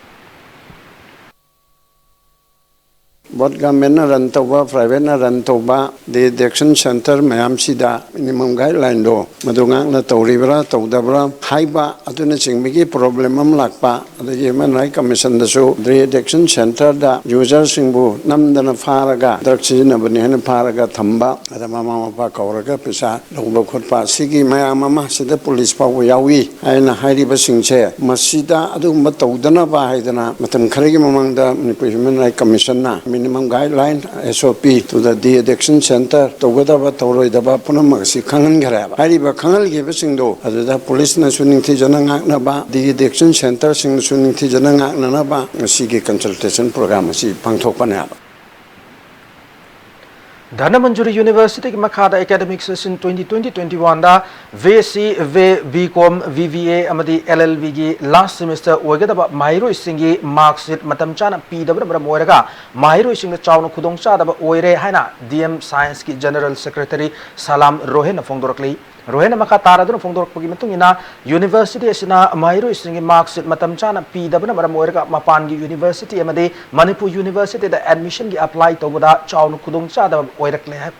Both government ꯅ run ꯇꯧꯕ, private ꯅ run ꯇꯧꯕ de-addiction centre ꯃꯌꯥꯝꯁꯤꯗ minimum guideline ꯗꯣ ꯃꯗꯨ ꯉꯥꯛꯅ ꯇꯧꯔꯤꯕ꯭ꯔꯥ ꯇꯧꯗꯕ꯭ꯔꯥ ꯍꯥꯏꯕ ꯑꯗꯨꯅꯆꯤꯡꯕꯒꯤ problem ꯑꯃ ꯂꯥꯛꯄ, ꯑꯗꯒꯤ Human Rights Commission ꯗꯁꯨ de-addiction centre ꯗ user ꯁꯤꯡꯕꯨ ꯅꯝꯗꯅ ꯐꯥꯔꯒ drug ꯁꯤꯖꯤꯟꯅꯕꯅꯤ ꯍꯥꯏꯅ ꯐꯥꯔꯒ ꯊꯝꯕ, ꯑꯗ ꯃꯃꯥ ꯃꯄꯥ ꯀꯧꯔꯒ ꯄꯩꯁꯥ ꯂꯧꯕ ꯈꯣꯠꯄ, ꯁꯤꯒꯤ ꯃꯌꯥꯝ ꯑꯃ ꯁꯤꯗ police ꯐꯥꯎꯕ ꯌꯥꯎꯏ ꯍꯥꯏꯅ ꯍꯥꯏꯔꯤꯕꯁꯤꯡꯁꯦ, ꯃꯁꯤꯗ ꯑꯗꯨꯒꯨꯝꯕ ꯇꯧꯗꯅꯕ ꯍꯥꯏꯗꯅ ꯃꯇꯝ ꯈꯔꯒꯤ ꯃꯃꯥꯡꯗ ꯃꯅꯤꯄꯨꯔ Human Rights Commission ꯅ minimum guideline, S O P, to the de-addiction centre ꯇꯧꯒꯗꯕ ꯇꯧꯔꯣꯏꯗꯕ ꯄꯨꯝꯅꯃꯛ ꯑꯁꯤ ꯈꯪꯍꯟꯈ꯭ꯔꯦꯕ꯫ ꯍꯥꯏꯔꯤꯕ ꯈꯪꯍꯟꯈꯤꯕꯁꯤꯡꯗꯣ ꯑꯗꯨꯗ police ꯅꯁꯨ ꯅꯤꯡꯊꯤꯖꯅ ꯉꯥꯛꯅꯕ, de-addiction centre ꯁꯤꯡꯅꯁꯨ ꯅꯤꯡꯊꯤꯖꯅ ꯉꯥꯛꯅꯅꯕ ꯉꯁꯤꯒꯤ consultation program ꯑꯁꯤ ꯄꯥꯡꯊꯣꯛꯄꯅꯦꯕ꯫ ꯙꯅꯃꯟꯖꯨꯔꯤ University ꯒꯤ ꯃꯈꯥꯗ academic session twenty twenty twenty one ꯗ VC, VA, BCom, VVA ꯑꯃꯗꯤ LLB ꯒꯤ last semester ꯑꯣꯏꯒꯗꯕ ꯃꯍꯩꯔꯣꯏꯁꯤꯡꯒꯤ mark sheet ꯃꯇꯝ ꯆꯥꯅ ꯄꯤꯗꯕꯅ ꯃꯔꯝ ꯑꯣꯏꯔꯒ ꯃꯍꯩꯔꯣꯏꯁꯤꯡꯗ ꯆꯥꯎꯅ ꯈꯨꯗꯣꯡꯆꯥꯗꯕ ꯑꯣꯏꯔꯦ ꯍꯥꯏꯅ DM Science ꯀꯤ General Secretary ꯁꯂꯥꯝ ꯔꯣꯍꯦꯟꯅ ꯐꯣꯡꯗꯣꯔꯛꯂꯤ꯫ ꯔꯣꯍꯦꯟꯅ ꯃꯈꯥ ꯇꯥꯔꯗꯨꯅ ꯐꯣꯡꯗꯣꯔꯛꯄꯒꯤ ꯃꯇꯨꯡ ꯏꯟꯅ, university ꯑꯁꯤꯅ ꯃꯍꯩꯔꯣꯏꯁꯤꯡꯒꯤ mark sheet ꯃꯇꯝ ꯆꯥꯅ ꯄꯤꯗꯕꯅ ꯃꯔꯝ ꯑꯣꯏꯔꯒ ꯃꯄꯥꯟꯒꯤ university ꯑꯃꯗꯤ ꯃꯅꯤꯄꯨꯔ University ꯗ admission ꯒꯤ apply ꯇꯧꯕꯗ ꯆꯥꯎꯅ ꯈꯨꯗꯣꯡꯆꯥꯗꯕ ꯑꯣꯏꯔꯛꯂꯦ ꯍꯥꯏ꯫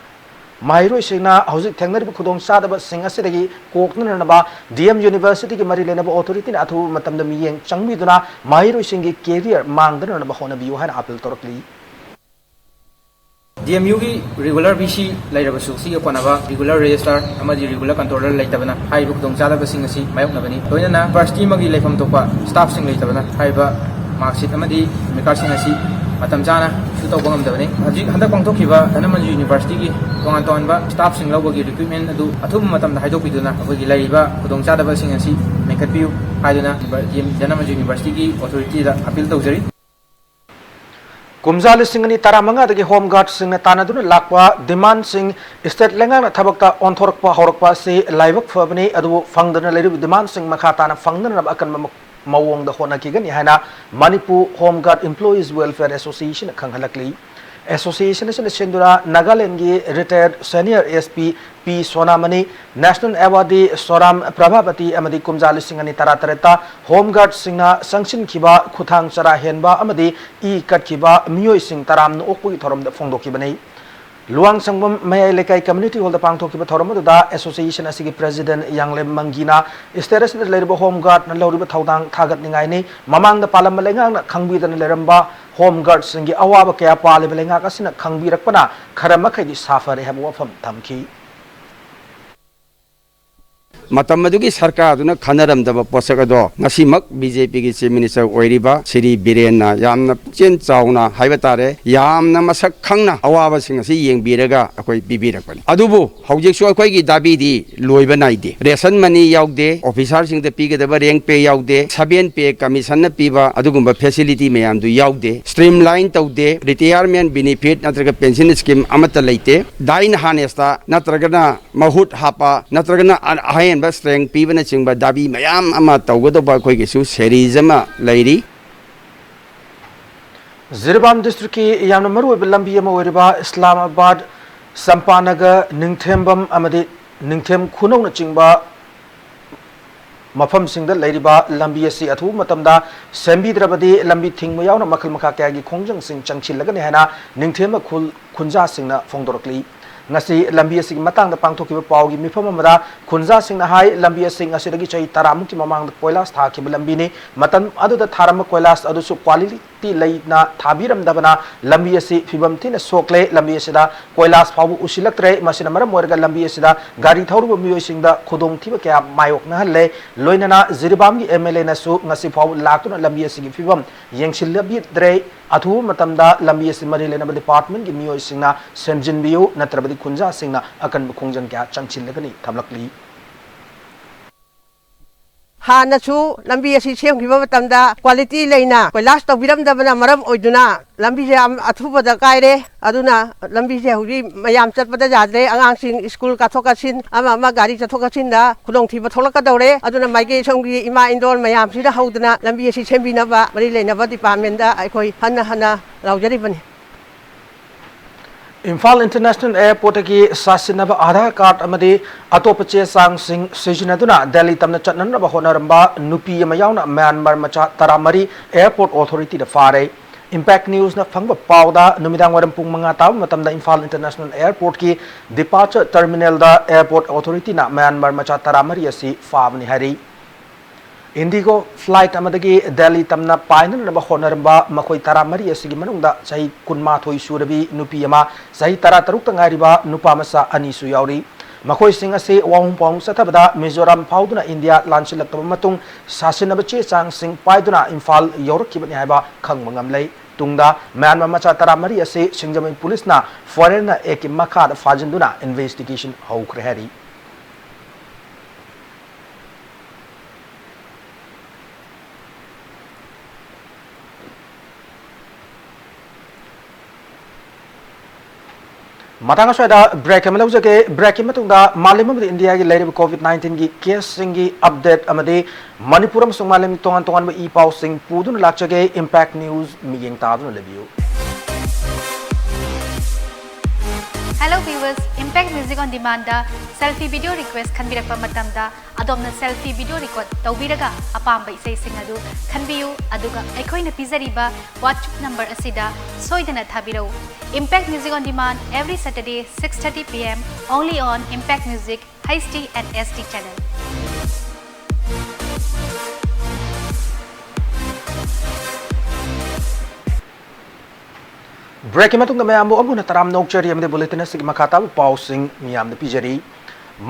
ꯃꯍꯩꯔꯣꯏꯁꯤꯡꯅ ꯍꯧꯖꯤꯛ ꯊꯦꯡꯅꯔꯤꯕ ꯈꯨꯗꯣꯡꯆꯥꯗꯕꯁꯤꯡ ꯑꯁꯤꯗꯒꯤ ꯀꯣꯛꯅꯅꯕ DM University ꯒꯤ ꯃꯔꯤ ꯂꯩꯅꯕ authority ꯅ ꯑꯊꯨꯕ ꯃꯇꯝꯗ ꯃꯤꯠꯌꯦꯡ ꯆꯪꯕꯤꯗꯨꯅ ꯃꯍꯩꯔꯣꯏꯁꯤꯡꯒꯤ career ꯃꯥꯡꯗꯅꯅꯕ ꯍꯣꯠꯅꯕꯤꯌꯨ ꯍꯥꯏꯅ appeal ꯇꯧꯔꯛꯂꯤ꯫ DMU ꯒꯤ regular VC ꯂꯩꯔꯕꯁꯨ ꯁꯤꯒ ꯀꯣꯟꯅꯕ regular registrar ꯑꯃꯗꯤ regular controller ꯂꯩꯇꯕꯅ ꯍꯥꯏꯔꯤꯕ ꯈꯨꯗꯣꯡꯆꯥꯗꯕꯁꯤꯡ ꯑꯁꯤ ꯃꯥꯌꯣꯛꯅꯕꯅꯤ꯫ ꯂꯣꯏꯅꯅ university ꯑꯃꯒꯤ ꯂꯩꯐꯝ ꯊꯣꯛꯄ staff ꯁꯤꯡ ꯂꯩꯇꯕꯅ ꯍꯥꯏꯔꯤꯕ mark sheet ꯑꯃꯗꯤ admit card ꯁꯤꯡ ꯑꯁꯤ ꯃꯇꯝ ꯆꯥꯅ issue ꯇꯧꯕ ꯉꯝꯗꯕꯅꯤ꯫ ꯍꯧꯖꯤꯛ ꯍꯟꯗꯛ ꯄꯥꯡꯊꯣꯛꯈꯤꯕ ꯙꯅꯃꯟꯖꯨ University ꯒꯤ ꯇꯣꯉꯥꯟ ꯇꯣꯉꯥꯟꯕ staff ꯁꯤꯡ ꯂꯧꯕꯒꯤ recruitment ꯑꯗꯨ ꯑꯊꯨꯕ ꯃꯇꯝꯗ ꯍꯥꯏꯗꯣꯛꯄꯤꯗꯨꯅ ꯑꯩꯈꯣꯏꯒꯤ ꯂꯩꯔꯤꯕ ꯈꯨꯗꯣꯡꯆꯥꯗꯕꯁꯤꯡ ꯑꯁꯤ ꯃꯦꯟꯈꯠꯄꯤꯌꯨ ꯍꯥꯏꯗꯨꯅ ꯙꯅꯃꯟꯖꯨ University ꯒꯤ authority ꯗ appeal ꯇꯧꯖꯔꯤ꯫ ꯀꯨꯝꯖꯥ ꯂꯤꯁꯤꯡ ꯑꯅꯤ ꯇꯔꯥꯃꯉꯥꯗꯒꯤ home guard ꯁꯤꯡꯅ ꯇꯥꯟꯅꯗꯨꯅ ꯂꯥꯛꯄ demand ꯁꯤꯡ state ꯂꯩꯉꯥꯛꯅ ꯊꯕꯛꯇ ꯑꯣꯟꯊꯣꯔꯛꯄ ꯍꯧꯔꯛꯄ ꯑꯁꯤ ꯂꯥꯏꯕꯛ ꯐꯕꯅꯤ, ꯑꯗꯨꯕꯨ ꯐꯪꯗꯅ ꯂꯩꯔꯤꯕ demand ꯁꯤꯡ ꯃꯈꯥ ꯇꯥꯅ ꯐꯪꯅꯅꯕ ꯑꯀꯟꯕ ꯃ-, ꯃꯑꯣꯡꯗ ꯍꯣꯠꯅꯈꯤꯒꯅꯤ ꯍꯥꯏꯅ Manipur Home Guard Employees Welfare Association ꯅ ꯈꯪꯍꯜꯂꯛꯂꯤ꯫ Association ꯑꯁꯤꯅ ꯁꯤꯟꯗꯨꯅ ꯅꯥꯒꯥꯂꯦꯟꯒꯤ retired senior S P P ꯁꯣꯅꯥꯃꯅꯤ, National Awardee ꯁꯣꯔꯥꯝ Prabhavati ꯑꯃꯗꯤ ꯀꯨꯝꯖꯥ ꯂꯤꯁꯤꯡ ꯑꯅꯤ ꯇꯔꯥꯇꯔꯦꯠꯇ Home Guardꯁꯤꯡꯅ ꯆꯪꯁꯤꯟꯈꯤꯕ ꯈꯨꯊꯥꯡ ꯆꯔꯥ ꯍꯦꯟꯕ ꯑꯃꯗꯤ ꯏ ꯀꯠꯈꯤꯕ ꯃꯤꯑꯣꯏꯁꯤꯡ ꯇꯔꯥꯝꯅ ꯑꯣꯛꯄꯒꯤ ꯊꯧꯔꯝꯗ ꯐꯣꯡꯗꯣꯛꯈꯤꯕꯅꯤ꯫ ꯂꯨꯋꯥꯡꯁꯪꯕꯝ ꯃꯌꯥꯏ ꯂꯩꯀꯥꯏ Community Hallꯗ ꯄꯥꯡꯊꯣꯛꯈꯤꯕ ꯊꯧꯔꯝ ꯑꯗꯨꯗ association ꯑꯁꯤꯒꯤ president ꯌꯥꯡꯂꯦꯝ ꯃꯪꯒꯤꯅ state ꯑꯁꯤꯗ ꯂꯩꯔꯤꯕ Home Guardꯅ ꯂꯧꯔꯤꯕ ꯊꯧꯗꯥꯡ ꯊꯥꯒꯠꯅꯤꯡꯉꯥꯏꯅꯤ꯫ ꯃꯃꯥꯡꯗ ꯄꯥꯜꯂꯝꯕ ꯂꯩꯉꯥꯛꯅ ꯈꯪꯕꯤꯗꯅ ꯂꯩꯔꯝꯕ Home Guardꯁꯤꯡꯒꯤ ꯑꯋꯥꯕ ꯀꯌꯥ ꯄꯥꯜꯂꯤꯕ ꯂꯩꯉꯥꯛ ꯑꯁꯤꯅ ꯈꯪꯕꯤꯔꯛꯄꯅ ꯈꯔ ꯃꯈꯩꯗꯤ ꯁꯥꯐꯔꯦ ꯍꯥꯏꯕ ꯋꯥꯐꯝ ꯊꯝꯈꯤ꯫ ꯃꯇꯝ ꯑꯗꯨꯒꯤ ꯁꯔꯀꯥꯔꯗꯨꯅ ꯈꯟꯅꯔꯝꯗꯕ ꯄꯣꯠꯁꯛ ꯑꯗꯣ ꯉꯁꯤꯃꯛ BJPꯒꯤ Chief Minister ꯑꯣꯏꯔꯤꯕ ꯁ꯭ꯔꯤ ꯕꯤꯔꯦꯟꯅ ꯌꯥꯝꯅ ꯄꯨꯛꯆꯦꯜ ꯆꯥꯎꯅ ꯍꯥꯏꯕ ꯇꯥꯔꯦ, ꯌꯥꯝꯅ ꯃꯁꯛ ꯈꯪꯅ ꯑꯋꯥꯕꯁꯤꯡ ꯑꯁꯤ ꯌꯦꯡꯕꯤꯔꯒ ꯑꯩꯈꯣꯏ ꯄꯤꯕꯤꯔꯛꯄꯅꯤ꯫ ꯑꯗꯨꯕꯨ ꯍꯧꯖꯤꯛꯁꯨ ꯑꯩꯈꯣꯏꯒꯤ ꯗꯥꯕꯤꯗꯤ ꯂꯣꯏꯕ ꯅꯥꯏꯗꯦ꯫ Ration money ꯌꯥꯎꯗꯦ, officerꯁꯤꯡꯗ ꯄꯤꯒꯗꯕ rank pay ꯌꯥꯎꯗꯦ, seven pay commissionꯅ ꯄꯤꯕ ꯑꯗꯨꯒꯨꯝꯕ facility ꯃꯌꯥꯝꯗꯨ ꯌꯥꯎꯗꯦ, streamline ꯇꯧꯗꯦ, retirement benefit ꯅꯠꯇ꯭ꯔꯒ pension scheme ꯑꯃꯠꯇ ꯂꯩꯇꯦ꯫ Die in harnessꯇ ꯅꯠꯇ꯭ꯔꯒꯅ ꯃꯍꯨꯠ ꯍꯥꯞꯄ ꯅꯠꯇ꯭ꯔꯒꯅ ꯑ-, ꯑꯍꯦꯟꯕ strength ꯄꯤꯕꯅꯆꯤꯡꯕ ꯗꯥꯕꯤ ꯃꯌꯥꯝ ꯑꯃ ꯇꯧꯒꯗꯧꯕ ꯑꯩꯈꯣꯏꯒꯤꯁꯨ series ꯑꯃ ꯂꯩꯔꯤ꯫ ꯖꯤꯔꯤꯕꯥꯝ districtꯀꯤ ꯌꯥꯝꯅ ꯃꯔꯨꯑꯣꯏꯕ ꯂꯝꯕꯤ ꯑꯃ ꯑꯣꯏꯔꯤꯕ ꯏꯁꯂꯥꯃꯥꯕꯥꯗ, ꯆꯝꯄꯥꯅꯒꯔ, ꯅꯤꯡꯊꯦꯝꯕꯝ ꯑꯃꯗꯤ ꯅꯤꯡꯊꯦꯝ ꯈꯨꯅꯧꯅꯆꯤꯡꯕ ꯃꯐꯝꯁꯤꯡꯗ ꯂꯩꯔꯤꯕ ꯂꯝꯕꯤ ꯑꯁꯤ ꯑꯊꯨꯕ ꯃꯇꯝꯗ ꯁꯦꯝꯕꯤꯗ꯭ꯔꯕꯗꯤ ꯂꯝꯕꯤ ꯊꯤꯡꯕ ꯌꯥꯎꯅ ꯃꯈꯜ ꯃꯈꯥ ꯀꯌꯥꯒꯤ ꯈꯣꯡꯖꯪꯁꯤꯡ ꯆꯪꯁꯤꯜꯂꯒꯅꯤ ꯍꯥꯏꯅ ꯅꯤꯡꯊꯦꯝꯕ ꯈꯨꯜ ꯈꯨꯟꯖꯥꯁꯤꯡꯅ ꯐꯣꯡꯗꯣꯔꯛꯂꯤ꯫ ꯉꯁꯤ ꯂꯝꯕꯤ ꯑꯁꯤꯒꯤ ꯃꯇꯥꯡꯗ ꯄꯥꯡꯊꯣꯛꯈꯤꯕ ꯄꯥꯎꯒꯤ ꯃꯤꯐꯝ ꯑꯃꯗ ꯈꯨꯟꯖꯥꯁꯤꯡꯅ ꯍꯥꯏ, ꯂꯝꯕꯤ ꯑꯁꯤ ꯉꯁꯤꯗꯒꯤ ꯆꯍꯤ ꯇꯔꯥꯃꯨꯛꯀꯤ ꯃꯃꯥꯡꯗ ꯀꯣꯏꯂꯥꯁ ꯊꯥꯈꯤꯕ ꯂꯝꯕꯤꯅꯤ꯫ ꯃꯇꯝ ꯑꯗꯨꯗ ꯊꯥꯔꯝꯕ ꯀꯣꯏꯂꯥꯁ ꯑꯗꯨꯁꯨ quality ꯂꯩꯅ ꯊꯥꯕꯤꯔꯝꯗꯕꯅ ꯂꯝꯕꯤ ꯑꯁꯤ ꯐꯤꯕꯝ ꯊꯤꯅ ꯁꯣꯛꯂꯦ꯫ ꯂꯝꯕꯤ ꯑꯁꯤꯗ ꯀꯣꯏꯂꯥꯁ ꯐꯥꯎꯕ ꯎꯁꯤꯜꯂꯛꯇ꯭ꯔꯦ꯫ ꯃꯁꯤꯅ ꯃꯔꯝ ꯑꯣꯏꯔꯒ ꯂꯝꯕꯤ ꯑꯁꯤꯗ ꯒꯥꯔꯤ ꯊꯧꯔꯤꯕ ꯃꯤꯑꯣꯏꯁꯤꯡꯗ ꯈꯨꯗꯣꯡꯊꯤꯕ ꯀꯌꯥ ꯃꯥꯌꯣꯛꯅꯍꯜꯂꯦ꯫ ꯂꯣꯏꯅꯅ ꯖꯤꯔꯤꯕꯥꯝꯒꯤ MLAꯅꯁꯨ ꯉꯁꯤ ꯐꯥꯎꯕ ꯂꯥꯛꯇꯨꯅ ꯂꯝꯕꯤ ꯑꯁꯤꯒꯤ ꯐꯤꯕꯝ ꯌꯦꯡꯁꯤꯜꯂꯕꯤꯗ꯭ꯔꯦ꯫ ꯑꯊꯨꯕ ꯃꯇꯝꯗ ꯂꯝꯕꯤ ꯑꯁꯤ ꯃꯔꯤ ꯂꯩꯅꯕ departmentꯀꯤ ꯃꯤꯑꯣꯏꯁꯤꯡꯅ ꯁꯦꯝꯖꯤꯟꯕꯤꯌꯨ, ꯅꯠꯇ꯭ꯔꯕꯗꯤ ꯈꯨꯟꯖꯥꯁꯤꯡꯅ ꯑꯀꯟꯕ ꯈꯣꯡꯖꯪ ꯀꯌꯥ ꯆꯪꯁꯤꯜꯂꯒꯅꯤ ꯊꯝꯂꯛꯂꯤ꯫ ꯍꯥꯟꯅꯁꯨ ꯂꯝꯕꯤ ꯑꯁꯤ ꯁꯦꯝꯈꯤꯕ ꯃꯇꯝꯗ quality ꯂꯩꯅ ꯀꯣꯏꯂꯥꯁ ꯇꯧꯕꯤꯔꯝꯗꯕꯅ ꯃꯔꯝ ꯑꯣꯏꯗꯨꯅ ꯂꯝꯕꯤꯁꯦ ꯌꯥꯝ ꯑꯊꯨꯕꯗ ꯀꯥꯏꯔꯦ꯫ ꯑꯗꯨꯅ ꯂꯝꯕꯤꯁꯦ ꯍꯧꯖꯤꯛ ꯃꯌꯥꯝ ꯆꯠꯄꯗ ꯌꯥꯗ꯭ꯔꯦ꯫ ꯑꯉꯥꯡꯁꯤꯡ ꯁ꯭ꯀꯨꯜ ꯀꯥꯊꯣꯛ ꯀꯥꯁꯤꯟ, ꯑꯃ ꯑꯃ ꯒꯥꯔꯤ ꯆꯠꯊꯣꯛ ꯆꯠꯁꯤꯟꯗ ꯈꯨꯗꯣꯡꯊꯤꯕ ꯊꯣꯛꯂꯛꯀꯗꯧꯔꯦ꯫ ꯑꯗꯨꯅ ꯃꯥꯏꯀꯩ ꯁꯣꯝꯒꯤ ꯏꯃꯥ ꯏꯟꯗꯣꯜ ꯃꯌꯥꯝꯁꯤꯗ ꯍꯧꯗꯅ ꯂꯝꯕꯤ ꯑꯁꯤ ꯁꯦꯝꯕꯤꯅꯕ ꯃꯔꯤ ꯂꯩꯅꯕ departmentꯗ ꯑꯩꯈꯣꯏ ꯍꯟꯅ ꯍꯟꯅ ꯂꯥꯎꯖꯔꯤꯕꯅꯤ꯫ ꯏꯝꯐꯥꯜ ꯏꯟꯇꯔꯅꯦꯁꯅꯦꯜ ꯑꯦꯌꯔꯄꯣꯔꯠꯇꯒꯤ ꯁꯥꯁꯤꯟꯅꯕ ꯑꯥꯙꯥꯔ ꯀꯥꯔꯗ ꯑꯃꯗꯤ ꯑꯇꯣꯞꯄ ꯆꯦ ꯆꯥꯡꯁꯤꯡ ꯁꯤꯖꯤꯟꯅꯗꯨꯅ ꯗꯦꯜꯂꯤ ꯇꯝꯅ ꯆꯠꯅꯅꯕ ꯍꯣꯠꯅꯔꯝꯕ ꯅꯨꯄꯤ ꯑꯃ ꯌꯥꯎꯅ ꯃ꯭ꯌꯥꯟꯃꯥꯔ ꯃꯆꯥ ꯇꯔꯥꯃꯔꯤ ꯑꯦꯌꯔꯄꯣꯔꯠ ꯑꯣꯊꯣꯔꯤꯇꯤꯗ ꯐꯥꯔꯦ꯫ ꯏꯝꯄꯦꯛ ꯅ꯭ꯌꯨꯁꯅ ꯐꯪꯕ ꯄꯥꯎꯗ, ꯅꯨꯃꯤꯗꯥꯡ ꯋꯥꯏꯔꯝ ꯄꯨꯡ ꯃꯉꯥ ꯇꯥꯕ ꯃꯇꯝꯗ ꯏꯝꯐꯥꯜ ꯏꯟꯇꯔꯅꯦꯁꯅꯦꯜ ꯑꯦꯌꯔꯄꯣꯔꯠꯀꯤ ꯗꯤꯄꯥꯔꯆꯔ ꯇꯔꯃꯤꯅꯦꯜꯗ ꯑꯦꯌꯔꯄꯣꯔꯠ ꯑꯣꯊꯣꯔꯤꯇꯤꯅ ꯃ꯭ꯌꯥꯟꯃꯥꯔ ꯃꯆꯥ ꯇꯔꯥꯃꯔꯤ ꯑꯁꯤ ꯐꯥꯕꯅꯤ ꯍꯥꯏꯔꯤ꯫ ꯏꯟꯗꯤꯒꯣ ꯐ꯭ꯂꯥꯏꯠ ꯑꯃꯗꯒꯤ ꯗꯦꯜꯂꯤ ꯇꯝꯅ ꯄꯥꯏꯅꯅꯕ ꯍꯣꯠꯅꯔꯝꯕ ꯃꯈꯣꯏ ꯇꯔꯥꯃꯔꯤ ꯑꯁꯤꯒꯤ ꯃꯅꯨꯡꯗ ꯆꯍꯤ ꯀꯨꯟꯃꯥꯊꯣꯏ ꯁꯨꯔꯕꯤ ꯅꯨꯄꯤ ꯑꯃ, ꯆꯍꯤ ꯇꯔꯥꯇꯔꯨꯛꯇ ꯉꯥꯏꯔꯤꯕ ꯅꯨꯄꯥ ꯃꯆꯥ ꯑꯅꯤꯁꯨ ꯌꯥꯎꯔꯤ꯫ ꯃꯈꯣꯏꯁꯤꯡ ꯑꯁꯤ ꯋꯥꯍꯣꯡ ꯄꯥꯎꯍꯣꯡ ꯆꯠꯊꯕꯗ ꯃꯤꯖꯣꯔꯥꯝ ꯐꯥꯎꯗꯨꯅ ꯏꯟꯗꯤꯌꯥ ꯂꯥꯟꯁꯤꯜꯂꯛꯂꯕ ꯃꯇꯨꯡ ꯁꯥꯁꯤꯟꯅꯕ ꯆꯦ ꯆꯥꯡꯁꯤꯡ ꯄꯥꯏꯗꯨꯅ ꯏꯝꯐꯥꯜ ꯌꯧꯔꯛꯈꯤꯕꯅꯤ ꯍꯥꯏꯕ ꯈꯪꯕ ꯉꯝꯂꯦ꯫ ꯇꯨꯡꯗ ꯃ꯭ꯌꯥꯟꯃꯥꯔ ꯃꯆꯥ ꯇꯔꯥꯃꯔꯤ ꯑꯁꯤ ꯁꯤꯡꯖꯃꯩ ꯄꯨꯂꯤꯁꯅ ꯐꯣꯔꯦꯟꯅ ꯑꯦꯛꯀꯤ ꯃꯈꯥꯗ ꯐꯥꯖꯤꯟꯗꯨꯅ ꯏꯟꯚꯦꯁꯇꯤꯒꯦꯁꯟ ꯍꯧꯈ꯭ꯔꯦ ꯍꯥꯏꯔꯤ꯫ ꯃꯇꯥꯡ ꯑꯁ꯭ꯋꯥꯏꯗ ꯕ꯭ꯔꯦꯛ ꯑꯃ ꯂꯧꯖꯒꯦ꯫ ꯕ꯭ꯔꯦꯛꯀꯤ ꯃꯇꯨꯡꯗ ꯃꯥꯂꯦꯝ ꯑꯃꯗꯤ ꯏꯟꯗꯤꯌꯥꯒꯤ ꯂꯩꯔꯤꯕ ꯀꯣꯚꯤꯗ ꯅꯥꯏꯟꯇꯤꯟꯒꯤ ꯀꯦꯁꯁꯤꯡꯒꯤ ꯑꯞꯗꯦꯠ ꯑꯃꯗꯤ ꯃꯅꯤꯄꯨꯔ ꯑꯃꯁꯨꯡ ꯃꯥꯂꯦꯝꯒꯤ ꯇꯣꯉꯥꯟ ꯇꯣꯉꯥꯟꯕ ꯏ ꯄꯥꯎꯁꯤꯡ ꯄꯨꯗꯨꯅ ꯂꯥꯛꯆꯒꯦ꯫ ꯏꯝꯄꯦꯛ ꯅ꯭ꯌꯨꯁ ꯃꯤꯠꯌꯦꯡ ꯇꯥꯗꯨꯅ ꯂꯩꯕꯤꯌꯨ꯫ Hello viewers, Impact Music on Demand the selfie video request ꯈꯟꯕꯤꯔꯛꯄ ꯃꯇꯝꯗ, ꯑꯗꯣꯝꯅ selfie video record ꯇꯧꯕꯤꯔꯒ ꯑꯄꯥꯝꯕ ꯏꯁꯩꯁꯤꯡ ꯑꯗꯨ ꯈꯟꯕꯤꯌꯨ, ꯑꯗꯨꯒ ꯑꯩꯈꯣꯏꯅ ꯄꯤꯖꯔꯤꯕ WhatsApp number ꯑꯁꯤꯗ ꯁꯣꯏꯗꯅ ꯊꯥꯕꯤꯔꯛꯎ꯫ Impact Music on Demand, every Saturday, six thirty P M, only on Impact Music, H D and S D channel. ꯕ꯭ꯔꯦꯛꯀꯤ ꯃꯇꯨꯡꯗ ꯃꯌꯥꯝꯕꯨ ꯑꯃꯨꯛ ꯍꯟꯅ ꯇꯔꯥꯝꯅ ꯑꯣꯛꯆꯔꯤ ꯑꯃꯗꯤ ꯕꯨꯂꯦꯇꯤꯟ ꯑꯁꯤꯒꯤ ꯃꯈꯥ ꯇꯥꯕ ꯄꯥꯎꯁꯤꯡ ꯃꯤꯌꯥꯝꯗ ꯄꯤꯖꯔꯤ꯫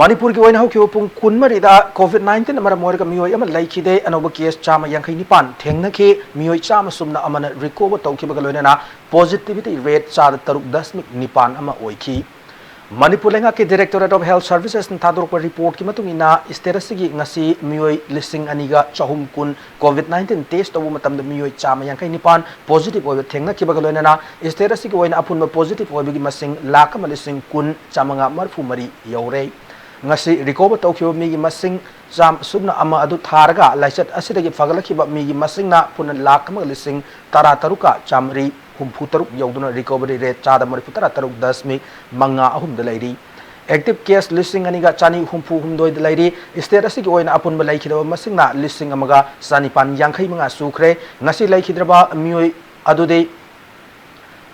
ꯃꯅꯤꯄꯨꯔꯒꯤ ꯑꯣꯏꯅ ꯍꯧꯈꯤꯕ ꯄꯨꯡ ꯀꯨꯟꯃꯔꯤꯗ ꯀꯣꯚꯤꯗ ꯅꯥꯏꯟꯇꯤꯟꯅ ꯃꯔꯝ ꯑꯣꯏꯔꯒ ꯃꯤꯑꯣꯏ ꯑꯃ ꯂꯩꯈꯤꯗꯦ꯫ ꯑꯅꯧꯕ ꯀꯦꯁ ꯆꯥꯝꯃ ꯌꯥꯡꯈꯩ ꯅꯤꯄꯥꯟ ꯊꯦꯡꯅꯈꯤ꯫ ꯃꯤꯑꯣꯏ ꯆꯥꯝꯃ ꯁꯨꯞꯅ ꯑꯃꯅ ꯔꯤꯀꯣꯚꯔ ꯇꯧꯈꯤꯕꯒ ꯂꯣꯏꯅꯅ ꯄꯣꯖꯤꯇꯤꯚꯤꯇꯤ ꯔꯦꯠ ꯆꯥꯗ ꯇꯔꯨꯛ ꯗꯁꯃꯤꯛ ꯅꯤꯄꯥꯟ ꯑꯃ ꯑꯣꯏꯈꯤ꯫ ꯃꯅꯤꯄꯨꯔ ꯂꯩꯉꯥꯛꯀꯤ Directorate of Health Services ꯅ ꯊꯥꯗꯣꯔꯛꯄ ꯔꯤꯄꯣꯔꯠꯀꯤ ꯃꯇꯨꯡ ꯏꯟꯅ, ꯁ꯭ꯇꯦꯠ ꯑꯁꯤꯒꯤ ꯉꯁꯤ ꯃꯤꯑꯣꯏ ꯂꯤꯁꯤꯡ ꯑꯅꯤꯒ ꯆꯍꯨꯝ ꯀꯨꯟ ꯀꯣꯚꯤꯗ ꯅꯥꯏꯟꯇꯤꯟ ꯇꯦꯁ ꯇꯧꯕ ꯃꯇꯝꯗ ꯃꯤꯑꯣꯏ ꯆꯥꯝꯃ ꯌꯥꯡꯈꯩ ꯅꯤꯄꯥꯟ ꯄꯣꯖꯤꯇꯤꯚ ꯑꯣꯏꯕ ꯊꯦꯡꯅꯈꯤꯕꯒ ꯂꯣꯏꯅꯅ ꯁ꯭ꯇꯦꯠ ꯑꯁꯤꯒꯤ ꯑꯣꯏꯅ ꯑꯄꯨꯟꯕ ꯄꯣꯖꯤꯇꯤꯚ ꯑꯣꯏꯕꯒꯤ ꯃꯁꯤꯡ ꯂꯥꯈ ꯑꯃ ꯂꯤꯁꯤꯡ ꯀꯨꯟ ꯆꯥꯝꯃꯉꯥ ꯃꯔꯤꯐꯨ ꯃꯔꯤ ꯌꯧꯔꯦ꯫ ꯉꯁꯤ ꯔꯤꯀꯣꯚꯔ ꯇꯧꯈꯤꯕ ꯃꯤꯒꯤ ꯃꯁꯤꯡ ꯆꯥꯝ ꯁꯨꯞꯅ ꯑꯃ ꯑꯗꯨ ꯊꯥꯔꯒ ꯂꯥꯏꯆꯠ ꯑꯁꯤꯗꯒꯤ ꯐꯒꯠꯂꯛꯈꯤꯕ ꯃꯤꯒꯤ ꯃꯁꯤꯡꯅ ꯄꯨꯟꯅ ꯂꯥꯈ ꯑꯃꯒ ꯂꯤꯁꯤꯡ ꯇꯔꯥ ꯇꯔꯨꯛꯀ ꯆꯥꯃꯔꯤ ꯍꯨꯝꯐꯨ ꯇꯔꯨꯛ ꯌꯧꯗꯨꯅ recovery rate ꯆꯥꯗ ꯃꯔꯤꯐꯨ ꯇꯔꯥ ꯇꯔꯨꯛ ꯗꯁꯃꯤꯛ ꯃꯉꯥ ꯑꯍꯨꯝꯗ ꯂꯩꯔꯤ꯫ Active case ꯂꯤꯁꯤꯡ ꯑꯅꯤꯒ ꯆꯅꯤ ꯍꯨꯝꯐꯨ ꯍꯨꯝꯗꯣꯏꯗ ꯂꯩꯔꯤ꯫ State ꯑꯁꯤꯒꯤ ꯑꯣꯏꯅ ꯑꯄꯨꯟꯕ ꯂꯩꯈꯤꯗꯕ ꯃꯁꯤꯡꯅ ꯂꯤꯁꯤꯡ ꯑꯃꯒ ꯆꯅꯤꯄꯥꯟ ꯌꯥꯡꯈꯩ ꯃꯉꯥ ꯁꯨꯈ꯭ꯔꯦ꯫ ꯉꯁꯤ ꯂꯩꯈꯤꯗ꯭ꯔꯕ ꯃꯤꯑꯣꯏ ꯑꯗꯨꯗꯤ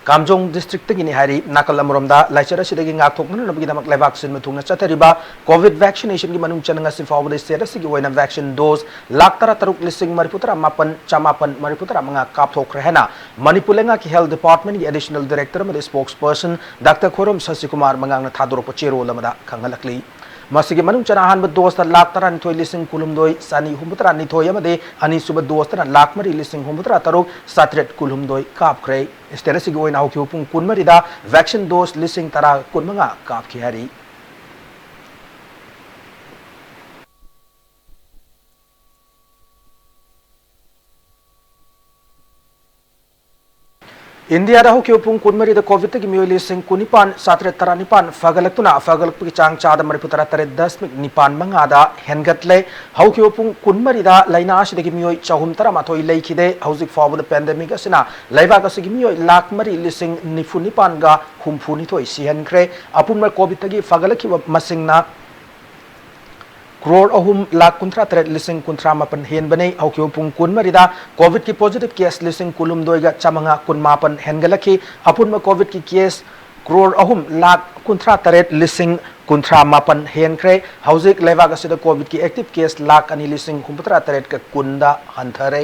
ꯀꯥꯝꯖꯣꯡ districtꯇꯒꯤꯅꯤ ꯍꯥꯏꯔꯤ꯫ ꯅꯥꯀꯜ ꯑꯃꯔꯣꯝꯗ ꯂꯥꯏꯆꯠ ꯑꯁꯤꯗꯒꯤ ꯉꯥꯛꯊꯣꯛꯅꯅꯕꯒꯤꯗꯃꯛ ꯂꯩꯕꯥꯛ ꯁꯤꯟꯕ ꯊꯨꯡꯅ ꯆꯠꯊꯔꯤꯕ COVID vaccinationꯒꯤ ꯃꯅꯨꯡ ꯆꯟꯅ ꯉꯁꯤ ꯐꯥꯎꯕꯗ state ꯑꯁꯤꯒꯤ ꯑꯣꯏꯅ vaccine dose ꯂꯥꯈ ꯇꯔꯥ ꯇꯔꯨꯛ ꯂꯤꯁꯤꯡ ꯃꯔꯤꯐꯨ ꯇꯔꯥ ꯃꯥꯄꯟ ꯆꯃꯥꯄꯟ ꯃꯔꯤꯐꯨ ꯇꯔꯥ ꯃꯉꯥ ꯀꯥꯞꯊꯣꯛꯈ꯭ꯔꯦ ꯍꯥꯏꯅ ꯃꯅꯤꯄꯨꯔ ꯂꯩꯉꯥꯛꯀꯤ Health Departmentꯀꯤ Additional Director ꯑꯃꯗꯤ Spokesperson Doctor ꯈꯣꯏꯔꯣꯝ ꯁꯁꯤꯀꯨꯃꯥꯔ ꯃꯉꯥꯡꯅ ꯊꯥꯗꯣꯔꯛꯄ ꯆꯦꯔꯣꯜ ꯑꯃꯗ ꯈꯪꯍꯜꯂꯛꯂꯤ꯫ ꯃꯁꯤꯒꯤ ꯃꯅꯨꯡ ꯆꯟꯅ ꯑꯍꯥꯟꯕ doseꯇ ꯂꯥꯈ ꯇꯔꯥꯅꯤꯊꯣꯏ ꯂꯤꯁꯤꯡ ꯀꯨꯟꯍꯨꯝꯗꯣꯏ ꯆꯅꯤ ꯍꯨꯝꯐꯨꯇꯔꯥ ꯅꯤꯊꯣꯏ ꯑꯃꯗꯤ ꯑꯅꯤꯁꯨꯕ doseꯇꯅ ꯂꯥꯈ ꯃꯔꯤ ꯂꯤꯁꯤꯡ ꯍꯨꯝꯐꯨꯇꯔꯥ ꯇꯔꯨꯛ ꯆꯥꯇ꯭ꯔꯦꯠ ꯀꯨꯟꯍꯨꯝꯗꯣꯏ ꯀꯥꯞꯈ꯭ꯔꯦ꯫ State ꯑꯁꯤꯒꯤ ꯑꯣꯏꯅ ꯍꯧꯈꯤꯕ ꯄꯨꯡ ꯀꯨꯟꯃꯔꯤꯗ vaccine dose ꯂꯤꯁꯤꯡ ꯇꯔꯥ ꯀꯨꯟꯃꯉꯥ ꯀꯥꯞꯈꯤ ꯍꯥꯏꯔꯤ꯫ ꯏꯟꯗꯤꯌꯥꯗ ꯍꯧꯈꯤꯕ ꯄꯨꯡ ꯀꯨꯟꯃꯔꯤꯗ COVIDꯇꯒꯤ ꯃꯤꯑꯣꯏ ꯂꯤꯁꯤꯡ ꯀꯨꯟꯅꯤꯄꯥꯟ ꯆꯥꯇ꯭ꯔꯦꯠ ꯇꯔꯥꯅꯤꯄꯥꯟ ꯐꯒꯠꯂꯛꯇꯨꯅ ꯐꯒꯠꯂꯛꯄꯒꯤ ꯆꯥꯡ ꯆꯥꯗ ꯃꯔꯤꯐꯨ ꯇꯔꯥ ꯇꯔꯦꯠ ꯗꯁꯃꯤꯛ ꯅꯤꯄꯥꯟ ꯃꯉꯥꯗ ꯍꯦꯟꯒꯠꯂꯦ꯫ ꯍꯧꯈꯤꯕ ꯄꯨꯡ ꯀꯨꯟꯃꯔꯤꯗ ꯂꯥꯏꯅꯥ ꯑꯁꯤꯗꯒꯤ ꯃꯤꯑꯣꯏ ꯆꯍꯨꯝ ꯇꯔꯥꯃꯥꯊꯣꯏ ꯂꯩꯈꯤꯗꯦ꯫ ꯍꯧꯖꯤꯛ ꯐꯥꯎꯕꯗ pandemic ꯑꯁꯤꯅ ꯂꯩꯕꯥꯛ ꯑꯁꯤꯒꯤ ꯃꯤꯑꯣꯏ ꯂꯥꯈ ꯃꯔꯤ ꯂꯤꯁꯤꯡ ꯅꯤꯐꯨ ꯅꯤꯄꯥꯟꯒ ꯍꯨꯝꯐꯨ ꯅꯤꯊꯣꯏ ꯁꯤꯍꯟꯈ꯭ꯔꯦ꯫ ꯑꯄꯨꯟꯕ COVIDꯇꯒꯤ ꯐꯒꯠꯂꯛꯈꯤꯕ ꯃꯁꯤꯡꯅ ꯀ꯭ꯔꯣꯔ ꯑꯍꯨꯝ ꯂꯥꯈ ꯀꯨꯟꯊ꯭ꯔꯥ ꯇꯔꯦꯠ ꯂꯤꯁꯤꯡ ꯀꯨꯟꯊ꯭ꯔꯥ ꯃꯥꯄꯟ ꯍꯦꯟꯕꯅꯤ꯫ ꯍꯧꯈꯤꯕ ꯄꯨꯡ ꯀꯨꯟꯃꯔꯤꯗ COVIDꯀꯤ positive case ꯂꯤꯁꯤꯡ ꯀꯨꯟꯍꯨꯝꯗꯣꯏꯒ ꯆꯥꯃꯉꯥ ꯀꯨꯟꯃꯥꯄꯟ ꯍꯦꯟꯒꯠꯂꯛꯈꯤ꯫ ꯑꯄꯨꯟꯕ COVIDꯀꯤ case ꯀ꯭ꯔꯣꯔ ꯑꯍꯨꯝ ꯂꯥꯈ ꯀꯨꯟꯊ꯭ꯔꯥ ꯇꯔꯦꯠ ꯂꯤꯁꯤꯡ ꯀꯨꯟꯊ꯭ꯔꯥ ꯃꯥꯄꯟ ꯍꯦꯟꯈ꯭ꯔꯦ꯫ ꯍꯧꯖꯤꯛ ꯂꯩꯕꯥꯛ ꯑꯁꯤꯗ COVIDꯀꯤ active case ꯂꯥꯈ ꯑꯅꯤ ꯂꯤꯁꯤꯡ ꯍꯨꯝꯐꯨꯇꯔꯥ ꯇꯔꯦꯠꯀ ꯀꯨꯟꯗ ꯍꯟꯊꯔꯦ꯫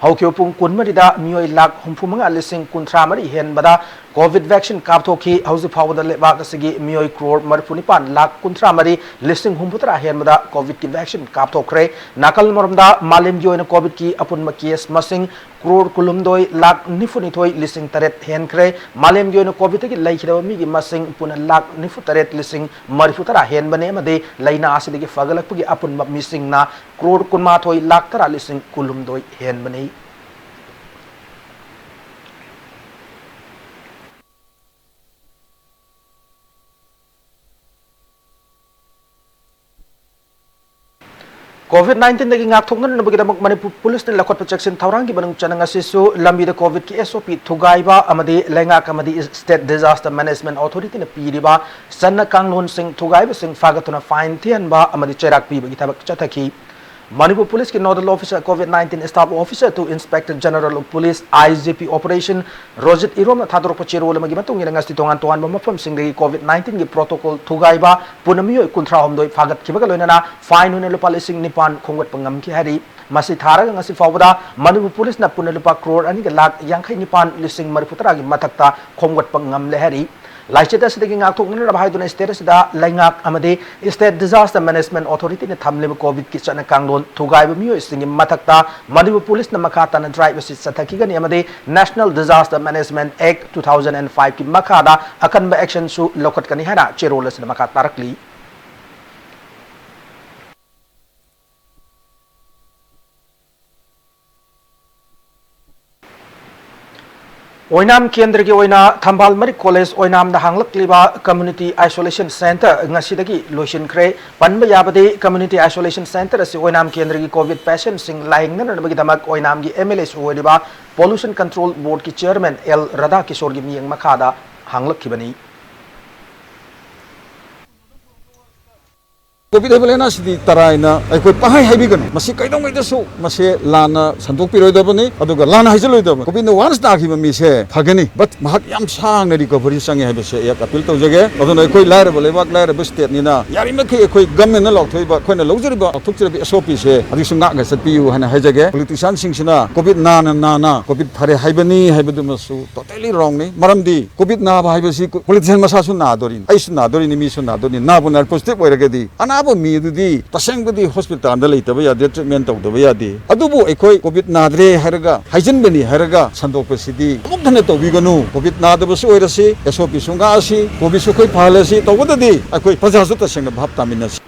ꯍꯧꯈꯤꯕ ꯄꯨꯡ ꯀꯨꯟꯃꯔꯤꯗ ꯃꯤꯑꯣꯏ ꯂꯥꯈ ꯍꯨꯝꯐꯨ ꯃꯉꯥ ꯂꯤꯁꯤꯡ ꯀꯨꯟꯊ꯭ꯔꯥ ꯃꯔꯤ ꯍꯦꯟꯕꯗ COVID vaccine ꯀꯥꯞꯊꯣꯛꯈꯤ꯫ ꯍꯧꯖꯤꯛ ꯐꯥꯎꯕꯗ ꯂꯩꯕꯥꯛ ꯑꯁꯤꯒꯤ ꯃꯤꯑꯣꯏ ꯀ꯭ꯔꯣꯔ ꯃꯔꯤꯐꯨ ꯅꯤꯄꯥꯟ ꯂꯥꯈ ꯀꯨꯟꯊ꯭ꯔꯥ ꯃꯔꯤ ꯂꯤꯁꯤꯡ ꯍꯨꯝꯐꯨꯇꯔꯥ ꯍꯦꯟꯕꯗ COVIDꯀꯤ vaccine ꯀꯥꯞꯊꯣꯛꯈ꯭ꯔꯦ꯫ ꯅꯥꯀꯜ ꯑꯃꯔꯣꯝꯗ ꯃꯥꯂꯦꯝꯒꯤ ꯑꯣꯏꯅ COVIDꯀꯤ ꯑꯄꯨꯟꯕ case ꯃꯁꯤꯡ ꯀ꯭ꯔꯣꯔ ꯀꯨꯟꯍꯨꯝꯗꯣꯏ ꯂꯥꯈ ꯅꯤꯐꯨꯅꯤꯊꯣꯏ ꯂꯤꯁꯤꯡ ꯇꯔꯦꯠ ꯍꯦꯟꯈ꯭ꯔꯦ꯫ ꯃꯥꯂꯦꯝꯒꯤ ꯑꯣꯏꯅ COVIDꯇꯒꯤ ꯂꯩꯈꯤꯗꯕ ꯃꯤꯒꯤ ꯃꯁꯤꯡ ꯄꯨꯟꯅ ꯂꯥꯈ ꯅꯤꯐꯨ ꯇꯔꯦꯠ ꯂꯤꯁꯤꯡ ꯃꯔꯤꯐꯨ ꯇꯔꯥ ꯍꯦꯟꯕꯅꯦ ꯑꯃꯗꯤ ꯂꯥꯏꯅꯥ ꯑꯁꯤꯗꯒꯤ ꯐꯒꯠꯂꯛꯄꯒꯤ ꯑꯄꯨꯟꯕ ꯃꯤꯁꯤꯡꯅ ꯀ꯭ꯔꯣꯔ ꯀꯨꯟꯃꯥꯊꯣꯏ ꯂꯥꯈ ꯇꯔꯥ ꯂꯤꯁꯤꯡ ꯀꯨꯟꯍꯨꯝꯗꯣꯏ ꯍꯦꯟꯕꯅꯤ꯫ COVID nineteen ꯗꯒꯤ ꯉꯥꯛꯊꯣꯛꯅꯅꯕꯒꯤꯗꯃꯛ ꯃꯅꯤꯄꯨꯔ ꯄꯨꯂꯤꯁꯅ ꯂꯧꯈꯠꯄ ꯆꯦꯛꯁꯤꯟ ꯊꯧꯔꯥꯡꯒꯤ ꯃꯅꯨꯡ ꯆꯟꯅ ꯉꯁꯤꯁꯨ ꯂꯝꯕꯤꯗ COVID ꯀꯤ S O P ꯊꯨꯒꯥꯏꯕ ꯑꯃꯗꯤ ꯂꯩꯉꯥꯛ ꯑꯃꯗꯤ State Disaster Management Authority ꯅ ꯄꯤꯔꯤꯕ ꯆꯠꯅ ꯀꯥꯡꯂꯣꯟꯁꯤꯡ ꯊꯨꯒꯥꯏꯕꯁꯤꯡ ꯐꯥꯒꯠꯇꯨꯅ fine ꯊꯤꯍꯟꯕ ꯑꯃꯗꯤ ꯆꯩꯔꯥꯛ ꯄꯤꯕꯒꯤ ꯊꯕꯛ ꯆꯠꯊꯈꯤ꯫ ꯃꯅꯤꯄꯨꯔ ꯄꯨꯂꯤꯁꯀꯤ Nodal Officer COVID nineteen Staff Officer to Inspector General of Police, I G P Operation, Rojit ꯏꯔꯣꯝꯅ ꯊꯥꯗꯣꯔꯛꯄ ꯆꯦꯔꯣꯜ ꯑꯃꯒꯤ ꯃꯇꯨꯡ ꯏꯟꯅ ꯉꯁꯤ ꯇꯣꯉꯥꯟ ꯇꯣꯉꯥꯟꯕ ꯃꯐꯝꯁꯤꯡꯗꯒꯤ COVID nineteen ꯒꯤ protocol ꯊꯨꯒꯥꯏꯕ ꯄꯨꯟꯅ ꯃꯤꯑꯣꯏ ꯀꯨꯟꯊ꯭ꯔꯥ ꯍꯨꯝꯗꯣꯏ ꯐꯥꯒꯠꯈꯤꯕꯒ ꯂꯣꯏꯅꯅ fine ꯑꯣꯏꯅ ꯂꯨꯄꯥ ꯂꯤꯁꯤꯡ ꯅꯤꯄꯥꯟ ꯈꯣꯝꯒꯠꯄ ꯉꯝꯈꯤ ꯍꯥꯏꯔꯤ꯫ ꯃꯁꯤ ꯊꯥꯔꯒ ꯉꯁꯤ ꯐꯥꯎꯕꯗ ꯃꯅꯤꯄꯨꯔ ꯄꯨꯂꯤꯁꯅ ꯄꯨꯟꯅ ꯂꯨꯄꯥ ꯀ꯭ꯔꯣꯔ ꯑꯅꯤꯒ ꯂꯥꯈ ꯌꯥꯡꯈꯩ ꯅꯤꯄꯥꯟ ꯂꯤꯁꯤꯡ ꯃꯔꯤꯐꯨ ꯇꯔꯥꯒꯤ ꯃꯊꯛꯇ ꯈꯣꯝꯒꯠꯄ ꯉꯝꯂꯦ ꯍꯥꯏꯔꯤ꯫ ꯂꯥꯏꯆꯠ ꯑꯁꯤꯗꯒꯤ ꯉꯥꯛꯊꯣꯛꯅꯅꯕ ꯍꯥꯏꯗꯨꯅ state ꯑꯁꯤꯗ ꯂꯩꯉꯥꯛ ꯑꯃꯗꯤ State Disaster Management Authority ꯅ ꯊꯝꯂꯤꯕ COVID ꯀꯤ ꯆꯠꯅ ꯀꯥꯡꯂꯣꯟ ꯊꯨꯒꯥꯏꯕ ꯃꯤꯑꯣꯏꯁꯤꯡꯒꯤ ꯃꯊꯛꯇ ꯃꯅꯤꯄꯨꯔ ꯄꯨꯂꯤꯁꯅ ꯃꯈꯥ ꯇꯥꯅ drive ꯑꯁꯤ ꯆꯠꯊꯈꯤꯒꯅꯤ ꯑꯃꯗꯤ National Disaster Management Act two thousand and five ꯀꯤ ꯃꯈꯥꯗ ꯑꯀꯟꯕ action ꯁꯨ ꯂꯧꯈꯠꯀꯅꯤ ꯍꯥꯏꯅ ꯆꯦꯔꯣꯜ ꯑꯁꯤꯗ ꯃꯈꯥ ꯇꯥꯔꯛꯂꯤ꯫ ꯑꯣꯏꯅꯥꯝ ꯀꯦꯟꯗ꯭ꯔꯒꯤ ꯑꯣꯏꯅ ꯊꯝꯕꯥꯜ ꯃꯔꯤꯛ ꯀꯣꯂꯦꯖ ꯑꯣꯏꯅꯥꯝꯗ ꯍꯥꯡꯂꯛꯂꯤꯕ Community Isolation Centre ꯉꯁꯤꯗꯒꯤ ꯂꯣꯏꯁꯤꯟꯈ꯭ꯔꯦ꯫ ꯄꯟꯕ ꯌꯥꯕꯗꯤ, Community Isolation Centre ꯑꯁꯤ ꯑꯣꯏꯅꯥꯝ ꯀꯦꯟꯗ꯭ꯔꯒꯤ COVID patient ꯁꯤꯡ ꯂꯥꯌꯦꯡꯅꯅꯕꯒꯤꯗꯛ ꯑꯣꯏꯅꯥꯝꯒꯤ MLA ꯁꯨ ꯑꯣꯏꯔꯤꯕ Pollution Control Board ꯀꯤ Chairman ꯑꯦꯜ ꯔꯥꯙꯥ ꯀꯤꯁꯣꯔꯒꯤ ꯃꯤꯠꯌꯦꯡ ꯃꯈꯥꯗ ꯍꯥꯡꯂꯛꯈꯤꯕꯅꯤ꯫ COVID ꯍꯥꯏꯕ ꯂꯥꯏꯅꯥꯁꯤꯗꯤ ꯇꯔꯥꯏꯅ ꯑꯩꯈꯣꯏ ꯄꯪꯍꯥꯏ ꯍꯥꯏꯕꯤꯒꯅꯨ꯫ ꯃꯁꯤ ꯀꯩꯗꯧꯉꯩꯗꯁꯨ ꯃꯁꯦ ꯂꯥꯟꯅ ꯁꯟꯗꯣꯛꯄꯤꯔꯣꯏꯗꯕꯅꯤ, ꯑꯗꯨꯒ ꯂꯥꯟꯅ ꯍꯥꯏꯖꯤꯜꯂꯣꯏꯗꯕꯅꯤ꯫ COVID ꯅ once ꯅꯥꯈꯤꯕ ꯃꯤꯁꯦ ꯐꯒꯅꯤ, but ꯃꯍꯥꯛ ꯌꯥꯝ ꯁꯥꯡꯅ recovery ꯆꯪꯉꯦ ꯍꯥꯏꯕꯁꯦ ꯑꯩ appeal ꯇꯧꯖꯒꯦ꯫ ꯑꯗꯨꯅ ꯑꯩꯈꯣꯏ ꯂꯥꯏꯔꯕ ꯂꯩꯕꯥꯛ, ꯂꯥꯏꯔꯕ state ꯅꯤꯅ ꯌꯥꯔꯤꯃꯈꯩ ꯑꯩꯈꯣꯏ government ꯅ ꯂꯥꯎꯊꯣꯛꯏꯕ, ꯑꯩꯈꯣꯏꯅ ꯂꯧꯖꯔꯤꯕ, ꯂꯥꯎꯊꯣꯛꯆꯔꯤꯕ S O P ꯁꯦ ꯍꯧꯖꯤꯛꯁꯨ ꯉꯥꯛꯅ ꯆꯠꯄꯤꯌꯨ ꯍꯥꯏꯅ ꯍꯥꯏꯖꯒꯦ꯫ Politician ꯁꯤꯡꯁꯤꯅ COVID ꯅꯥꯅ ꯅꯥꯅ COVID ꯐꯔꯦ ꯍꯥꯏꯕꯅꯤ ꯍꯥꯏꯕꯗꯨꯃꯁꯨ totally wrong ꯅꯤ꯫ ꯃꯔꯝꯗꯤ COVID ꯅꯥꯕ ꯍꯥꯏꯕꯁꯤ politician ꯃꯁꯥꯁꯨ ꯅꯥꯗꯣꯔꯤꯅꯤ, ꯑꯩꯁꯨ ꯅꯥꯗꯣꯔꯤꯅꯤ, ꯃꯤꯁꯨ ꯅꯥꯗꯣꯔꯤꯅꯤ꯫ ꯅꯥꯕꯨ ꯅꯥꯔ positive ꯑꯣꯏꯔꯒꯗꯤ ꯑꯅꯥꯕ ꯃꯤ ꯑꯗꯨꯗꯤ ꯇꯁꯦꯡꯕꯗꯤ hospital ꯗ ꯂꯩꯇꯕ ꯌꯥꯗꯦ, treatment ꯇꯧꯗꯕ ꯌꯥꯗꯦ꯫ ꯑꯗꯨꯕꯨ ꯑꯩꯈꯣꯏ COVID ꯅꯥꯗ꯭ꯔꯦ ꯍꯥꯏꯔꯒ, ꯍꯥꯏꯖꯤꯟꯕꯅꯤ ꯍꯥꯏꯔꯒ ꯁꯟꯗꯣꯛꯄꯁꯤꯗꯤ ꯑꯃꯨꯛ ꯍꯟꯅ ꯇꯧꯕꯤꯒꯅꯨ꯫ COVID ꯅꯥꯗꯕꯁꯨ ꯑꯣꯏꯔꯁꯤ, S O P ꯁꯨ ꯉꯥꯛꯑꯁꯤ, COVID ꯁꯨ ꯑꯩꯈꯣꯏ ꯐꯍꯜꯂꯁꯤ, ꯇꯧꯕꯗꯗꯤ ꯑꯩꯈꯣꯏ ꯄ꯭ꯔꯖꯥꯁꯨ ꯇꯁꯦꯡꯅ ꯚꯥꯞ ꯇꯥꯃꯤꯟꯅꯁꯤ꯫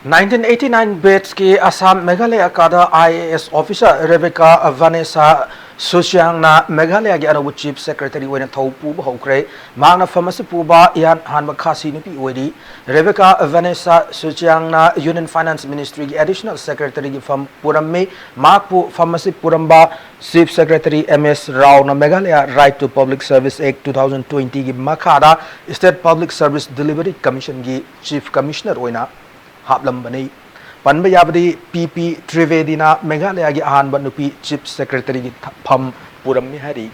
Nineteen eighty nine batch ꯀꯤ ꯑꯁꯥꯝ ꯃꯦꯘꯥꯂꯌꯥ ꯀꯥꯗ IAS officer Rebecca Vanessa ꯁꯨꯆꯤꯌꯥꯡꯅ ꯃꯦꯘꯥꯂꯌꯥꯒꯤ ꯑꯅꯧꯕ Chief Secretary ꯑꯣꯏꯅ ꯊꯧ ꯄꯨꯕ ꯍꯧꯈ꯭ꯔꯦ꯫ ꯃꯍꯥꯛꯅ ꯐꯝ ꯑꯁꯤ ꯄꯨꯕ ꯏꯍꯥꯟ ꯍꯥꯟꯕ ꯈꯥꯁꯤ ꯅꯨꯄꯤ ꯑꯣꯏꯔꯤ꯫ ꯔꯦꯕꯦꯀꯥ ꯚꯦꯅꯦꯁꯥ ꯁꯨꯆꯤꯌꯥꯡꯅ Union Finance Ministryꯒꯤ Additional Secretaryꯒꯤ ꯐꯝ ꯄꯨꯔꯝꯃꯤ꯫ ꯃꯍꯥꯛꯄꯨ ꯐꯝ ꯑꯁꯤ ꯄꯨꯔꯝꯕ Chief Secretary ꯑꯦꯝ ꯑꯦꯁ ꯔꯥꯎꯅ Meghalaya Right to Public Service Act two thousand twentyꯒꯤ ꯃꯈꯥꯗ State Public Service Delivery Commissionꯒꯤ Chief Commissioner ꯑꯣꯏꯅ ꯍꯥꯞꯂꯝꯕꯅꯤ꯫ ꯄꯟꯕ ꯌꯥꯕꯗꯤ, ꯄꯤ ꯄꯤ ꯇ꯭ꯔꯤꯚꯦꯗꯤꯅ ꯃꯦꯘꯥꯂꯌꯥꯒꯤ ꯑꯍꯥꯟꯕ ꯅꯨꯄꯤ Chief Secretaryꯒꯤ ꯊ-, ꯐꯝ ꯄꯨꯔꯝꯃꯤ ꯍꯥꯏꯔꯤ꯫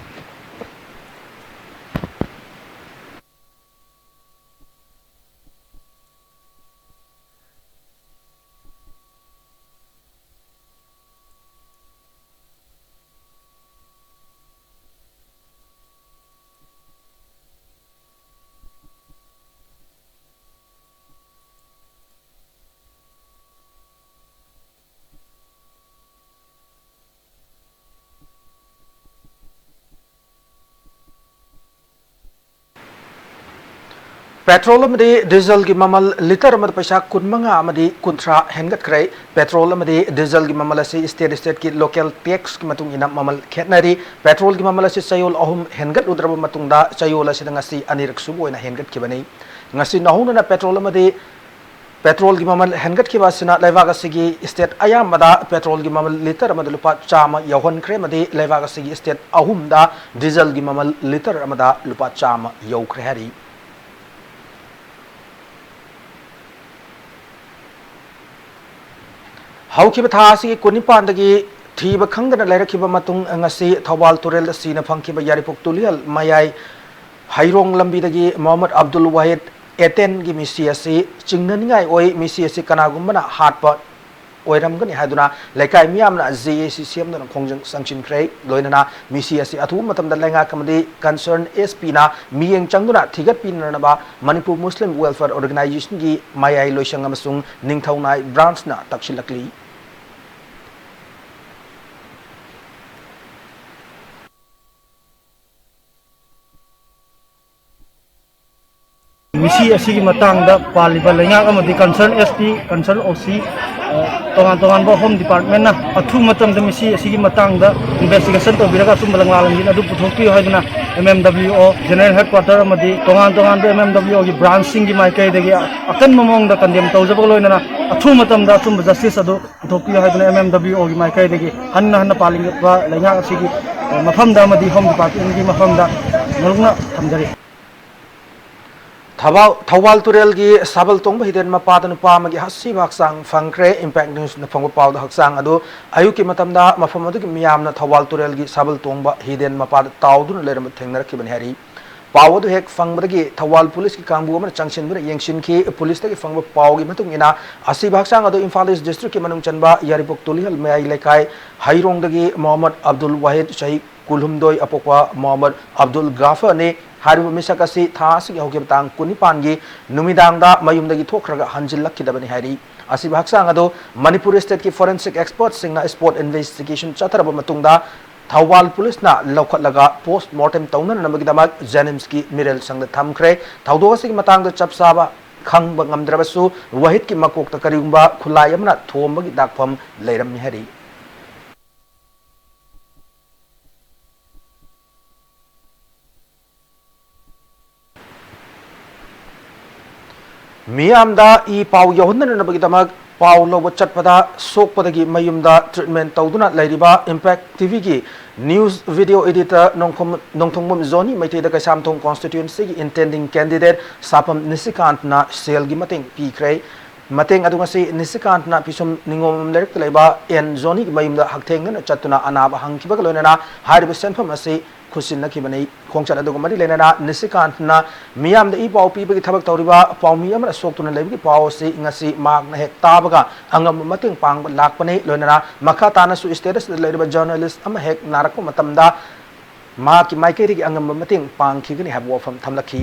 Petrol ꯑꯃꯗꯤ dieselꯒꯤ ꯃꯃꯜ litre ꯑꯃꯗ ꯄꯩꯁꯥ ꯀꯨꯟꯃꯉꯥ ꯑꯃꯗꯤ ꯀꯨꯟꯊ꯭ꯔꯥ ꯍꯦꯟꯒꯠꯈ꯭ꯔꯦ꯫ Petrol ꯑꯃꯗꯤ dieselꯒꯤ ꯃꯃꯜ ꯑꯁꯤ state stateꯀꯤ local taxꯀꯤ ꯃꯇꯨꯡ ꯏꯟꯅ ꯃꯃꯜ ꯈꯦꯠꯅꯔꯤ꯫ Petrolꯒꯤ ꯃꯃꯜ ꯑꯁꯤ ꯆꯌꯣꯜ ꯑꯍꯨꯝ ꯍꯦꯟꯒꯠꯂꯨꯗ꯭ꯔꯕ ꯃꯇꯨꯡꯗ ꯆꯌꯣꯜ ꯑꯁꯤꯗ ꯉꯁꯤ ꯑꯅꯤꯔꯛ ꯁꯨꯕ ꯑꯣꯏꯅ ꯍꯦꯟꯒꯠꯈꯤꯕꯅꯤ꯫ ꯉꯁꯤ ꯅꯧꯍꯧꯅꯅ petrol ꯑꯃꯗꯤ petrolꯒꯤ ꯃꯃꯜ ꯍꯦꯟꯒꯠꯈꯤꯕ ꯑꯁꯤꯅ ꯂꯩꯕꯥꯛ ꯑꯁꯤꯒꯤ state ꯑꯌꯥꯝꯕꯗ petrolꯒꯤ ꯃꯃꯜ litre ꯑꯃꯗ ꯂꯨꯄꯥ ꯆꯥꯝꯃ ꯌꯧꯍꯟꯈ꯭ꯔꯦ, ꯑꯃꯗꯤ ꯂꯩꯕꯥꯛ ꯑꯁꯤꯒꯤ state ꯑꯍꯨꯝꯗ dieselꯒꯤ ꯃꯃꯜ litre ꯑꯃꯗ ꯂꯨꯄꯥ ꯆꯥꯝꯃ ꯌꯧꯈ꯭ꯔꯦ ꯍꯥꯏꯔꯤ꯫ ꯍꯧꯈꯤꯕ ꯊꯥ ꯑꯁꯤꯒꯤ ꯀꯨꯟꯅꯤꯄꯥꯟꯗꯒꯤ ꯊꯤꯕ ꯈꯪꯗꯅ ꯂꯩꯔꯛꯈꯤꯕ ꯃꯇꯨꯡ, ꯉꯁꯤ ꯊꯧꯕꯥꯜ ꯇꯨꯔꯦꯜꯗ ꯁꯤꯅ ꯐꯪꯈꯤꯕ ꯌꯥꯏꯔꯤꯄꯣꯛ ꯇꯨꯂꯤꯍꯜ ꯃꯌꯥꯏ ꯍꯩꯔꯣꯡ ꯂꯝꯕꯤꯗꯒꯤ ꯃꯣꯍꯝꯃꯗ ꯑꯕꯗꯨꯜ ꯋꯥꯍꯤꯗ ꯑꯦꯇꯦꯟꯒꯤ ꯃꯤꯁꯤ ꯑꯁꯤ ꯆꯤꯡꯅꯅꯤꯡꯉꯥꯏ ꯑꯣꯏ꯫ ꯃꯤꯁꯤ ꯑꯁꯤ ꯀꯅꯥꯒꯨꯝꯕꯅ ꯍꯥꯠꯄ ꯑꯣꯏꯔꯝꯒꯅꯤ ꯍꯥꯏꯗꯨꯅ ꯂꯩꯀꯥꯏ ꯃꯤꯌꯥꯝꯅ ꯖꯦ ꯑꯦ ꯁꯤ ꯁꯦꯝꯗꯨꯅ ꯈꯣꯡꯖꯪ ꯆꯪꯁꯤꯟꯈ꯭ꯔꯦ꯫ ꯂꯣꯏꯅꯅ ꯃꯤꯁꯤ ꯑꯁꯤ ꯑꯊꯨꯕ ꯃꯇꯝꯗ ꯂꯩꯉꯥꯛ ꯑꯃꯗꯤ concern S Pꯅ ꯃꯤꯠꯌꯦꯡ ꯆꯪꯗꯨꯅ ꯊꯤꯒꯠꯄꯤꯅꯅꯕ ꯃꯅꯤꯄꯨꯔ ꯃꯨꯁꯂꯤꯝ Welfare Organizationꯒꯤ ꯃꯌꯥꯏ ꯂꯣꯏꯁꯪ ꯑꯃꯁꯨꯡ ꯅꯤꯡꯊꯧꯅꯥꯏ branchꯅ ꯇꯛꯁꯤꯜꯂꯛꯂꯤ꯫ ꯃꯤꯁꯤ ꯑꯁꯤꯒꯤ ꯃꯇꯥꯡꯗ ꯄꯥꯜꯂꯤꯕ ꯂꯩꯉꯥꯛ ꯑꯃꯗꯤ concern S P, concern O C, ꯑ, ꯇꯣꯉꯥꯟ ꯇꯣꯉꯥꯟꯕ Home Department ꯅ ꯑꯊꯨꯕ ꯃꯇꯝꯗ ꯃꯁꯤ ꯑꯁꯤꯒꯤ ꯃꯇꯥꯡꯗ investigation ꯇꯧꯕꯤꯔꯒ ꯑꯆꯨꯝꯕ ꯂꯪꯂꯥ ꯂꯪꯖꯤꯟ ꯑꯗꯨ ꯄꯨꯊꯣꯛꯄꯤꯌꯨ ꯍꯥꯏꯗꯨꯅ M M W O General Headquarter ꯑꯃꯗꯤ ꯇꯣꯉꯥꯟ ꯇꯣꯉꯥꯟꯕ M M W O ꯒꯤ branch ꯁꯤꯡꯒꯤ ꯃꯥꯏꯀꯩꯗꯒꯤ ꯑꯀꯟꯕ ꯃꯑꯣꯡꯗ condemn ꯇꯧꯖꯕꯒ ꯂꯣꯏꯅꯅ ꯑꯊꯨꯕ ꯃꯇꯝꯗ ꯑꯆꯨꯝꯕ justice ꯑꯗꯨ ꯄꯨꯊꯣꯛꯄꯤꯌꯨ ꯍꯥꯏꯗꯨꯅ M M W O ꯒꯤ ꯃꯥꯏꯀꯩꯗꯒꯤ ꯍꯟꯅ ꯍꯟꯅ ꯄꯥꯜꯂꯤꯕ ꯂꯩꯉꯥꯛ ꯑꯁꯤꯒꯤ, ꯑ, ꯃꯐꯝꯗ ꯑꯃꯗꯤ Home Department ꯀꯤ ꯃꯐꯝꯗ ꯅꯧꯅ ꯊꯝꯖꯔꯤ꯫ ꯊꯕꯥꯜ-, ꯊꯧꯕꯥꯜ ꯇꯨꯔꯦꯜꯒꯤ ꯁꯥꯕꯜ ꯇꯣꯡꯕ ꯍꯤꯗꯦꯟ ꯃꯄꯥꯗ ꯅꯨꯄꯥ ꯑꯃꯒꯤ ꯑꯁꯤꯕ ꯍꯛꯆꯥꯡ ꯐꯪꯈ꯭ꯔꯦ꯫ Impact News ꯅ ꯐꯪꯕ ꯄꯥꯎꯗ ꯍꯛꯆꯥꯡ ꯑꯗꯨ ꯑꯌꯨꯛꯀꯤ ꯃꯇꯝꯗ ꯃꯐꯝ ꯑꯗꯨꯒꯤ ꯃꯤꯌꯥꯝꯅ ꯊꯧꯕꯥꯜ ꯇꯨꯔꯦꯜꯒꯤ ꯁꯥꯕꯜ ꯇꯣꯡꯕ ꯍꯤꯗꯦꯟ ꯃꯄꯥꯗ ꯇꯥꯎꯗꯨꯅ ꯂꯩꯔꯝꯕ ꯊꯦꯡꯅꯔꯛꯈꯤꯕꯅꯤ ꯍꯥꯏꯔꯤ꯫ ꯄꯥꯎ ꯑꯗꯨ ꯍꯦꯛ ꯐꯪꯕꯗꯒꯤ ꯊꯧꯕꯥꯜ ꯄꯨꯂꯤꯁꯀꯤ ꯀꯥꯡꯕꯨ ꯑꯃꯅ ꯆꯪꯁꯤꯟꯗꯨꯅ ꯌꯦꯡꯁꯤꯟꯈꯤ꯫ ꯄꯨꯂꯤꯁꯇꯒꯤ ꯐꯪꯕ ꯄꯥꯎꯒꯤ ꯃꯇꯨꯡ ꯏꯟꯅ ꯑꯁꯤꯕ ꯍꯛꯆꯥꯡ ꯑꯗꯨ ꯏꯝꯐꯥꯜ East District ꯀꯤ ꯃꯅꯨꯡ ꯆꯟꯕ ꯌꯥꯏꯔꯤꯄꯣꯛ ꯇꯨꯂꯤꯍꯜ ꯃꯌꯥꯏ ꯂꯩꯀꯥꯏ ꯍꯩꯔꯣꯡꯗꯒꯤ ꯃꯣꯍꯝꯃꯗ ꯑꯕꯗꯨꯜ ꯋꯥꯍꯤꯗ, ꯆꯍꯤ ꯀꯨꯟꯍꯨꯝꯗꯣꯏ, ꯑꯄꯣꯛꯄ ꯃꯣꯍꯝꯃꯗ ꯑꯕꯗꯨꯜ ꯒꯥꯐꯔꯅꯤ꯫ ꯍꯥꯏꯔꯤꯕ ꯃꯤꯁꯛ ꯑꯁꯤ ꯊꯥ ꯑꯁꯤꯒꯤ ꯍꯧꯈꯤꯕ ꯇꯥꯡ ꯀꯨꯟꯅꯤꯄꯥꯟꯒꯤ ꯅꯨꯃꯤꯗꯥꯡꯗ ꯃꯌꯨꯝꯗꯒꯤ ꯊꯣꯛꯈ꯭ꯔꯒ ꯍꯟꯖꯤꯜꯂꯛꯈꯤꯗꯕꯅꯤ ꯍꯥꯏꯔꯤ꯫ ꯑꯁꯤꯕ ꯍꯛꯆꯥꯡ ꯑꯗꯨ ꯃꯅꯤꯄꯨꯔ state ꯀꯤ forensic expert ꯁꯤꯡꯅ spot investigation ꯆꯠꯊꯔꯕ ꯃꯇꯨꯡꯗ ꯊꯧꯕꯥꯜ ꯄꯨꯂꯤꯁꯅ ꯂꯧꯈꯠꯂꯒ post mortem ꯇꯧꯅꯅꯕꯒꯤꯗꯃꯛ JNIMS ꯀꯤ ꯃꯤꯔꯦꯜ ꯁꯪꯗ ꯊꯝꯈ꯭ꯔꯦ꯫ ꯊꯧꯗꯣꯛ ꯑꯁꯤꯒꯤ ꯃꯇꯥꯡꯗ ꯆꯞ ꯆꯥꯕ ꯈꯪꯕ ꯉꯝꯗ꯭ꯔꯕꯁꯨ, ꯋꯥꯍꯤꯗꯀꯤ ꯃꯀꯣꯛꯇ ꯀꯔꯤꯒꯨꯝꯕ ꯈꯨꯠꯂꯥꯏ ꯑꯃꯅ ꯊꯣꯝꯕꯒꯤ ꯗꯥꯛꯐꯝ ꯂꯩꯔꯝꯃꯤ ꯍꯥꯏꯔꯤ꯫ ꯃꯤꯌꯥꯝꯗ ꯏ ꯄꯥꯎ ꯌꯧꯍꯟꯅꯅꯕꯒꯤꯗꯃꯛ ꯄꯥꯎ ꯂꯧꯕ ꯆꯠꯄꯗ ꯁꯣꯛꯄꯗꯒꯤ ꯃꯌꯨꯝꯗ treatment ꯇꯧꯗꯨꯅ ꯂꯩꯔꯤꯕ Impact T V ꯒꯤ news video editor ꯅꯣꯡꯊꯣꯝ-, ꯅꯣꯡꯊꯣꯡꯕꯝ ꯖꯣꯅꯤ ꯃꯩꯇꯩꯗ ꯀꯩꯁꯥꯝꯊꯣꯡ constituency ꯒꯤ intending candidate ꯁꯥꯄꯝ ꯅꯤꯁꯤꯀꯥꯟꯇꯅ ꯁꯦꯜꯒꯤ ꯃꯇꯦꯡ ꯄꯤꯈ꯭ꯔꯦ꯫ ꯃꯇꯦꯡ ꯑꯗꯨ ꯉꯁꯤ ꯅꯤꯁꯤꯀꯥꯟꯇꯅ ꯐꯤꯁꯨꯝ ꯅꯤꯉꯣꯝꯕꯝ ꯂꯩꯔꯛꯇ ꯂꯩꯕ ꯑꯦꯟ ꯖꯣꯅꯤꯒꯤ ꯃꯌꯨꯝꯗ ꯍꯛꯊꯦꯡꯅꯅ ꯆꯠꯇꯨꯅ ꯑꯅꯥꯕ ꯍꯪꯈꯤꯕꯒ ꯂꯣꯏꯅꯅ ꯍꯥꯏꯔꯤꯕ ꯁꯦꯟꯐꯝ ꯑꯁꯤ ꯈꯨꯠꯁꯤꯟꯅꯈꯤꯕꯅꯤ꯫ ꯈꯣꯡꯆꯠ ꯑꯗꯨꯒ ꯃꯔꯤ ꯂꯩꯅꯅ ꯅꯤꯁꯤꯀꯥꯟꯇꯅ ꯃꯤꯌꯥꯝꯗ ꯏ ꯄꯥꯎ ꯄꯤꯕꯒꯤ ꯊꯕꯛ ꯇꯧꯔꯤꯕ ꯄꯥꯎꯃꯤ ꯑꯃꯅ ꯁꯣꯛꯇꯨꯅ ꯂꯩꯕꯒꯤ ꯄꯥꯎ ꯑꯁꯤ ꯉꯁꯤ ꯃꯍꯥꯛꯅ ꯍꯦꯛ ꯇꯥꯕꯒ ꯑꯉꯝꯕ ꯃꯇꯦꯡ ꯄꯥꯡꯕ ꯂꯥꯛꯄꯅꯤ꯫ ꯂꯣꯏꯅꯅ ꯃꯈꯥ ꯇꯥꯅꯁꯨ state ꯑꯁꯤꯗ ꯂꯩꯔꯤꯕ journalist ꯑꯃ ꯍꯦꯛ ꯅꯥꯔꯛꯄ ꯃꯇꯝꯗ ꯃꯍꯥꯛꯀꯤ ꯃꯥꯏꯀꯩꯗꯒꯤ ꯑꯉꯝꯕ ꯃꯇꯦꯡ ꯄꯥꯡꯈꯤꯒꯅꯤ ꯍꯥꯏꯕ ꯋꯥꯐꯝ ꯊꯝꯂꯛꯈꯤ꯫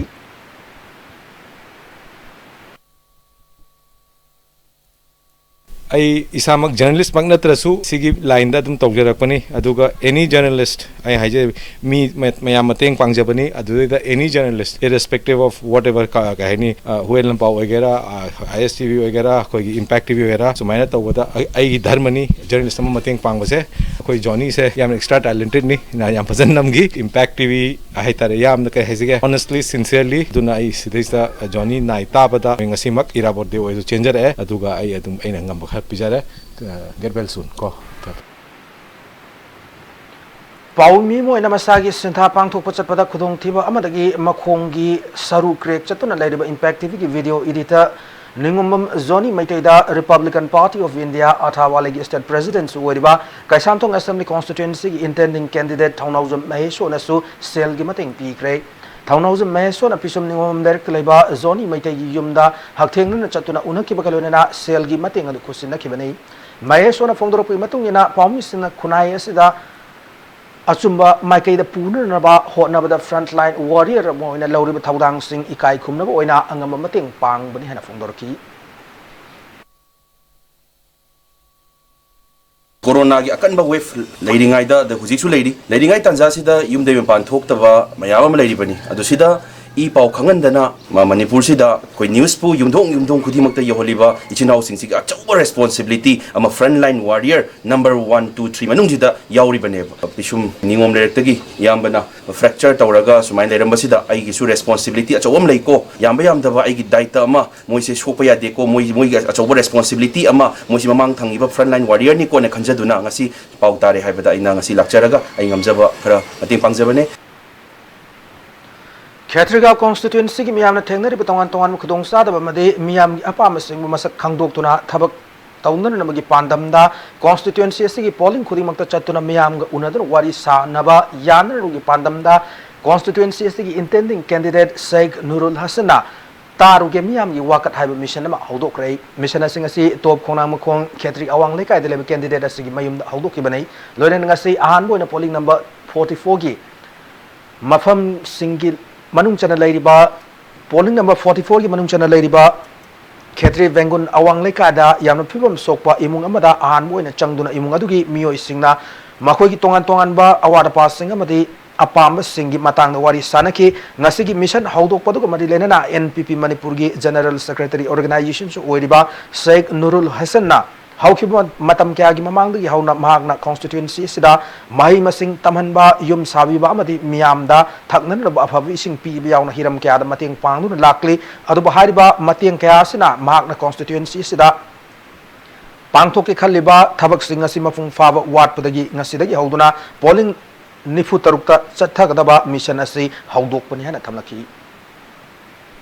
ꯑꯩ ꯏꯁꯥꯃꯛ ꯖꯔꯅꯦꯂꯤꯁꯃꯛ ꯅꯠꯇ꯭ꯔꯁꯨ ꯁꯤꯒꯤ ꯂꯥꯏꯟꯗ ꯑꯗꯨꯝ ꯇꯧꯖꯔꯛꯄꯅꯤ꯫ ꯑꯗꯨꯒ ꯑꯦꯅꯤ ꯖꯔꯅꯦꯂꯤꯁ, ꯑꯩ ꯍꯥꯏꯖꯩ, ꯃꯤ ꯃ-, ꯃꯌꯥꯝ ꯃꯇꯦꯡ ꯄꯥꯡꯖꯕꯅꯤ꯫ ꯑꯗꯨꯗꯩꯗ ꯑꯦꯅꯤ ꯖꯔꯅꯦꯂꯤꯁ, irrespective of whatever, ꯀ-, ꯀꯩ ꯍꯥꯏꯅꯤ, ꯑ, ꯍꯨꯋꯦꯟ ꯂꯟꯄꯥꯎ ꯑꯣꯏꯒꯦꯔꯥ, ꯑ, ꯑꯥꯏ ꯑꯦꯁ ꯇꯤ ꯚꯤ ꯑꯣꯏꯒꯦꯔꯥ, ꯑꯩꯈꯣꯏꯒꯤ ꯏꯝꯄꯦꯛ ꯇꯤ ꯚꯤ ꯑꯣꯏꯒꯦꯔꯥ, ꯁꯨꯃꯥꯏꯅ ꯇꯧꯕꯗ ꯑꯩ, ꯑꯩꯒꯤ ꯙꯔꯃꯅꯤ ꯖꯔꯅꯦꯂꯤꯁ ꯑꯃ ꯃꯇꯦꯡ ꯄꯥꯡꯕꯁꯦ꯫ ꯑꯩꯈꯣꯏ ꯖꯣꯅꯤꯁꯦ ꯌꯥꯝꯅ ꯑꯦꯛꯁꯇ꯭ꯔꯥ ꯇꯦꯂꯦꯟꯇꯦꯗꯅꯤ, ꯌꯥꯝ ꯐꯖꯅ ꯅꯝꯈꯤ꯫ ꯏꯝꯄꯦꯛ ꯇꯤ ꯚꯤ ꯍꯥꯏꯇꯥꯔꯦ, ꯌꯥꯝꯅ, ꯀꯩ ꯍꯥꯏꯁꯤꯒꯦ, honestly, sincerely꯫ ꯑꯗꯨꯅ ꯑꯩ ꯁꯤꯗꯩꯁꯤꯗ ꯖꯣꯅꯤ ꯅꯥꯏ ꯇꯥꯕꯗ ꯑꯩ ꯉꯁꯤꯃꯛ ꯏꯔꯥꯕꯣꯠ ꯗꯦ ꯑꯣꯏꯔꯁꯨ ꯆꯦꯟꯖꯔꯛꯑꯦ꯫ ꯑꯗꯨꯒ ꯑꯩ ꯑꯗꯨꯝ ꯑꯩꯅ ꯉꯝꯕ ꯈꯔ ꯄꯤꯖꯔꯦ꯫ Get well soon ꯀꯣ꯫ ꯄꯥꯎꯃꯤ ꯑꯃ ꯑꯣꯏꯅ ꯃꯁꯥꯒꯤ ꯁꯤꯟꯊꯥ ꯄꯥꯡꯊꯣꯛꯄ ꯆꯠꯄꯗ ꯈꯨꯗꯣꯡꯊꯤꯕ ꯑꯃꯗꯒꯤ ꯃꯈꯣꯡꯒꯤ ꯁꯔꯨ ꯀ꯭ꯔꯦꯛ ꯆꯠꯇꯨꯅ ꯂꯩꯔꯤꯕ ꯏꯝꯄꯦꯛ ꯇꯤ ꯚꯤꯒꯤ ꯚꯤꯗꯤꯑꯣ ꯏꯗꯤꯇꯔ ꯅꯤꯉꯣꯝꯕꯝ ꯖꯣꯅꯤ ꯃꯩꯇꯩꯗ Republican Party of India ꯑꯊꯥꯋꯥꯂꯤꯒꯤ state presidentꯁꯨ ꯑꯣꯏꯔꯤꯕ ꯀꯩꯁꯥꯝꯊꯣꯡ assembly constituencyꯒꯤ intending candidate ꯊꯧꯅꯥꯎꯖꯝ ꯃꯍꯦꯁꯣꯔꯅꯁꯨ ꯁꯦꯜꯒꯤ ꯃꯇꯦꯡ ꯄꯤꯈ꯭ꯔꯦ꯫ ꯊꯧꯅꯥꯎꯖꯝ ꯃꯍꯦꯁꯣꯔꯅ ꯄꯤꯁꯨꯝ ꯅꯤꯉꯣꯝꯕꯝ ꯂꯩꯔꯛꯇ ꯂꯩꯕ ꯖꯣꯅꯤ ꯃꯩꯇꯩꯒꯤ ꯌꯨꯝꯗ ꯍꯛꯊꯦꯡꯅꯅ ꯆꯠꯇꯨꯅ ꯎꯅꯈꯤꯕꯒ ꯂꯣꯏꯅꯅ ꯁꯦꯜꯒꯤ ꯃꯇꯦꯡ ꯑꯗꯨ ꯈꯨꯠꯁꯤꯟꯅꯈꯤꯕꯅꯤ꯫ ꯃꯍꯦꯁꯣꯔꯅ ꯐꯣꯡꯗꯣꯔꯛꯄꯒꯤ ꯃꯇꯨꯡ ꯏꯟꯅ, ꯄꯥꯎꯃꯤꯁꯤꯡꯅ ꯈꯨꯟꯅꯥꯏ ꯑꯁꯤꯗ ꯑꯆꯨꯝꯕ ꯃꯥꯏꯀꯩꯗ ꯄꯨꯅꯅꯕ ꯍꯣꯠꯅꯕꯗ frontline warrior ꯑꯃ ꯑꯣꯏꯅ ꯂꯧꯔꯤꯕ ꯊꯧꯗꯥꯡꯁꯤꯡ ꯏꯀꯥꯏ ꯈꯨꯝꯅꯕ ꯑꯣꯏꯅ ꯑꯉꯝꯕ ꯃꯇꯦꯡ ꯄꯥꯡꯕꯅꯤ ꯍꯥꯏꯅ ꯐꯣꯡꯗꯣꯔꯛꯈꯤ꯫ ꯀꯣꯔꯣꯅꯥꯒꯤ ꯑꯀꯟꯕ wave ꯂꯩꯔꯤꯉꯩꯗ, ꯑꯗ ꯍꯧꯖꯤꯛꯁꯨ ꯂꯩꯔꯤ, ꯂꯩꯔꯤꯉꯩ ꯇꯥꯟꯖꯥꯁꯤꯗ ꯌꯨꯝꯗꯩ ꯃꯄꯥꯟ ꯊꯣꯛꯇꯕ ꯃꯌꯥꯝ ꯑꯃ ꯂꯩꯔꯤꯕꯅꯤ꯫ ꯑꯗꯨ ꯁꯤꯗ ꯏ ꯄꯥꯎ ꯈꯪꯍꯟꯗꯅ ꯃ-, ꯃꯅꯤꯄꯨꯔꯁꯤꯗ ꯑꯩꯈꯣꯏ newsꯄꯨ ꯌꯨꯝꯊꯣꯡ ꯌꯨꯝꯊꯣꯡ ꯈꯨꯗꯤꯡꯃꯛꯇ ꯌꯧꯍꯜꯂꯤꯕ ꯏꯆꯤꯟ ꯏꯅꯥꯎꯁꯤꯡꯁꯤꯒꯤ ꯑꯆꯧꯕ responsibility ꯑꯃ, frontline warrior number one, two, three ꯃꯅꯨꯡꯁꯤꯗ ꯌꯥꯎꯔꯤꯕꯅꯦꯕ꯫ ꯄꯤꯁꯨꯝ ꯅꯤꯉꯣꯝ ꯂꯩꯔꯛꯇꯒꯤ ꯏꯌꯥꯝꯕꯅ fracture ꯇꯧꯔꯒ ꯁꯨꯃꯥꯏꯅ ꯂꯩꯔꯝꯕꯁꯤꯗ ꯑꯩꯒꯤꯁꯨ responsibility ꯑꯆꯧꯕ ꯑꯃ ꯂꯩꯀꯣ, ꯌꯥꯝꯕ ꯌꯥꯝꯗꯕ ꯑꯩꯒꯤ ꯗꯥꯏꯇ ꯑꯃ, ꯃꯣꯏꯁꯦ ꯁꯣꯛꯄ ꯌꯥꯗꯦꯀꯣ, ꯃꯣꯏ, ꯃꯣꯏꯒꯤ ꯑꯆꯧꯕ responsibility ꯑꯃ, ꯃꯣꯏꯁꯤ ꯃꯃꯥꯡ ꯊꯪꯉꯤꯕ frontline warriorꯅꯤꯀꯣꯅ ꯈꯟꯖꯗꯨꯅ ꯉꯁꯤ ꯄꯥꯎ ꯇꯥꯔꯦ ꯍꯥꯏꯕꯗ ꯑꯩꯅ ꯉꯁꯤ ꯂꯥꯛꯆꯔꯒ ꯑꯩ ꯉꯝꯖꯕ ꯈꯔ ꯃꯇꯦꯡ ꯄꯥꯡꯖꯕꯅꯦ꯫ ꯈꯦꯇ꯭ꯔꯤꯒꯥꯎ constituencyꯒꯤ ꯃꯤꯌꯥꯝꯅ ꯊꯦꯡꯅꯔꯤꯕ ꯇꯣꯉꯥꯟ ꯇꯣꯉꯥꯟꯕ ꯈꯨꯗꯣꯡꯆꯥꯗꯕ ꯑꯃꯗꯤ ꯃꯤꯌꯥꯝꯒꯤ ꯑꯄꯥꯝꯕꯁꯤꯡꯕꯨ ꯃꯁꯛ ꯈꯪꯗꯣꯛꯇꯨꯅ ꯊꯕꯛ ꯇꯧꯅꯅꯕꯒꯤ ꯄꯥꯟꯗꯝꯗ constituency ꯑꯁꯤꯒꯤ polling ꯈꯨꯗꯤꯡꯃꯛꯇ ꯆꯠꯇꯨꯅ ꯃꯤꯌꯥꯝꯒ ꯎꯅꯗꯨꯅ ꯋꯥꯔꯤ ꯁꯥꯅꯕ ꯌꯥꯅꯅꯕꯒꯤ ꯄꯥꯟꯗꯝꯗ constituency ꯑꯁꯤꯒꯤ intending candidate ꯁꯦꯈ ꯅꯨꯔꯨꯜ ꯍꯁꯟꯅ ꯇꯥꯔꯨꯒꯦ ꯃꯤꯌꯥꯝꯒꯤ ꯋꯥꯀꯠ ꯍꯥꯏꯕ mission ꯑꯃ ꯍꯧꯗꯣꯛꯈ꯭ꯔꯦ꯫ Mission ꯑꯁꯤ ꯉꯁꯤ ꯇꯣꯞ ꯈꯣꯡꯅꯥꯡ ꯃꯈꯣꯡ ꯈꯦꯇ꯭ꯔꯤ ꯑꯋꯥꯡ ꯂꯩꯀꯥꯏꯗ ꯂꯩꯕ candidate ꯑꯁꯤꯒꯤ ꯃꯌꯨꯝꯗ ꯍꯧꯗꯣꯛꯈꯤꯕꯅꯤ꯫ ꯂꯣꯏꯅꯅ ꯉꯁꯤ ꯑꯍꯥꯟꯕ ꯑꯣꯏꯅ polling number forty fourꯒꯤ ꯃꯐꯝꯁꯤꯡꯒꯤ ꯃꯅꯨꯡ ꯆꯟꯅ ꯂꯩꯔꯤꯕ, polling number forty fourꯒꯤ ꯃꯅꯨꯡ ꯆꯟꯅ ꯂꯩꯔꯤꯕ ꯈꯦꯇ꯭ꯔꯤ ꯕꯦꯡꯒꯨꯟ ꯑꯋꯥꯡ ꯂꯩꯀꯥꯏꯗ ꯌꯥꯝꯅ ꯐꯤꯕꯝ ꯁꯣꯛꯄ ꯏꯃꯨꯡ ꯑꯃꯗ ꯑꯍꯥꯟꯕ ꯑꯣꯏꯅ ꯆꯪꯗꯨꯅ ꯏꯃꯨꯡ ꯑꯗꯨꯒꯤ ꯃꯤꯑꯣꯏꯁꯤꯡꯅ ꯃꯈꯣꯏꯒꯤ ꯇꯣꯉꯥꯟ ꯇꯣꯉꯥꯟꯕ ꯑꯋꯥꯠ ꯑꯄꯥꯁꯤꯡ ꯑꯃꯗꯤ ꯑꯄꯥꯝꯕꯁꯤꯡꯒꯤ ꯃꯇꯥꯡꯗ ꯋꯥꯔꯤ ꯁꯥꯅꯈꯤ꯫ ꯉꯁꯤꯒꯤ ꯃꯤꯁꯟ ꯍꯧꯗꯣꯛꯄꯗꯨꯒ ꯃꯔꯤ ꯂꯩꯅꯅ ꯑꯦꯟ ꯄꯤ ꯄꯤ ꯃꯅꯤꯄꯨꯔꯒꯤ ꯖꯦꯅꯔꯦꯜ ꯁꯦꯀ꯭ꯔꯦꯇꯔꯤ ꯑꯣꯔꯒꯅꯥꯏꯖꯦꯁꯟꯁꯨ ꯑꯣꯏꯔꯤꯕ ꯁꯦꯈ ꯅꯨꯔꯨꯜ ꯍꯁꯟꯅ ꯍꯧꯈꯤꯕ ꯃꯇꯝ ꯀꯌꯥꯒꯤ ꯃꯃꯥꯡꯗꯒꯤ ꯍꯧꯅ ꯃꯍꯥꯛꯅ ꯀꯣꯟꯁꯇꯤꯇ꯭ꯋꯦꯟꯁꯤ ꯑꯁꯤꯗ ꯃꯍꯩ ꯃꯁꯤꯡ ꯇꯝꯍꯟꯕ, ꯌꯨꯝ ꯁꯥꯕꯤꯕ ꯑꯃꯗꯤ ꯃꯤꯌꯥꯝꯗ ꯊꯛꯅꯅꯕ ꯑꯐꯕ ꯏꯁꯤꯡ ꯄꯤꯕ ꯌꯥꯎꯅ ꯍꯤꯔꯝ ꯀꯌꯥꯗ ꯃꯇꯦꯡ ꯄꯥꯡꯗꯨꯅ ꯂꯥꯛꯂꯤ꯫ ꯑꯗꯨꯕꯨ ꯍꯥꯏꯔꯤꯕ ꯃꯇꯦꯡ ꯀꯌꯥ ꯑꯁꯤꯅ ꯃꯍꯥꯛꯅ ꯀꯣꯟꯁꯇꯤꯇ꯭ꯋꯦꯟꯁꯤ ꯑꯁꯤꯗ ꯄꯥꯡꯊꯣꯛꯀꯦ ꯈꯜꯂꯤꯕ ꯊꯕꯛꯁꯤꯡ ꯑꯁꯤ ꯃꯄꯨꯡ ꯐꯥꯕ ꯋꯥꯠꯄꯗꯒꯤ ꯉꯁꯤꯗꯒꯤ ꯍꯧꯗꯨꯅ ꯄꯣꯂꯤꯡ ꯅꯤꯐꯨ ꯇꯔꯨꯛꯇ ꯆꯠꯊꯒꯗꯕ ꯃꯤꯁꯟ ꯑꯁꯤ ꯍꯧꯗꯣꯛꯄꯅꯤ ꯍꯥꯏꯅ ꯊꯝꯂꯛꯈꯤ꯫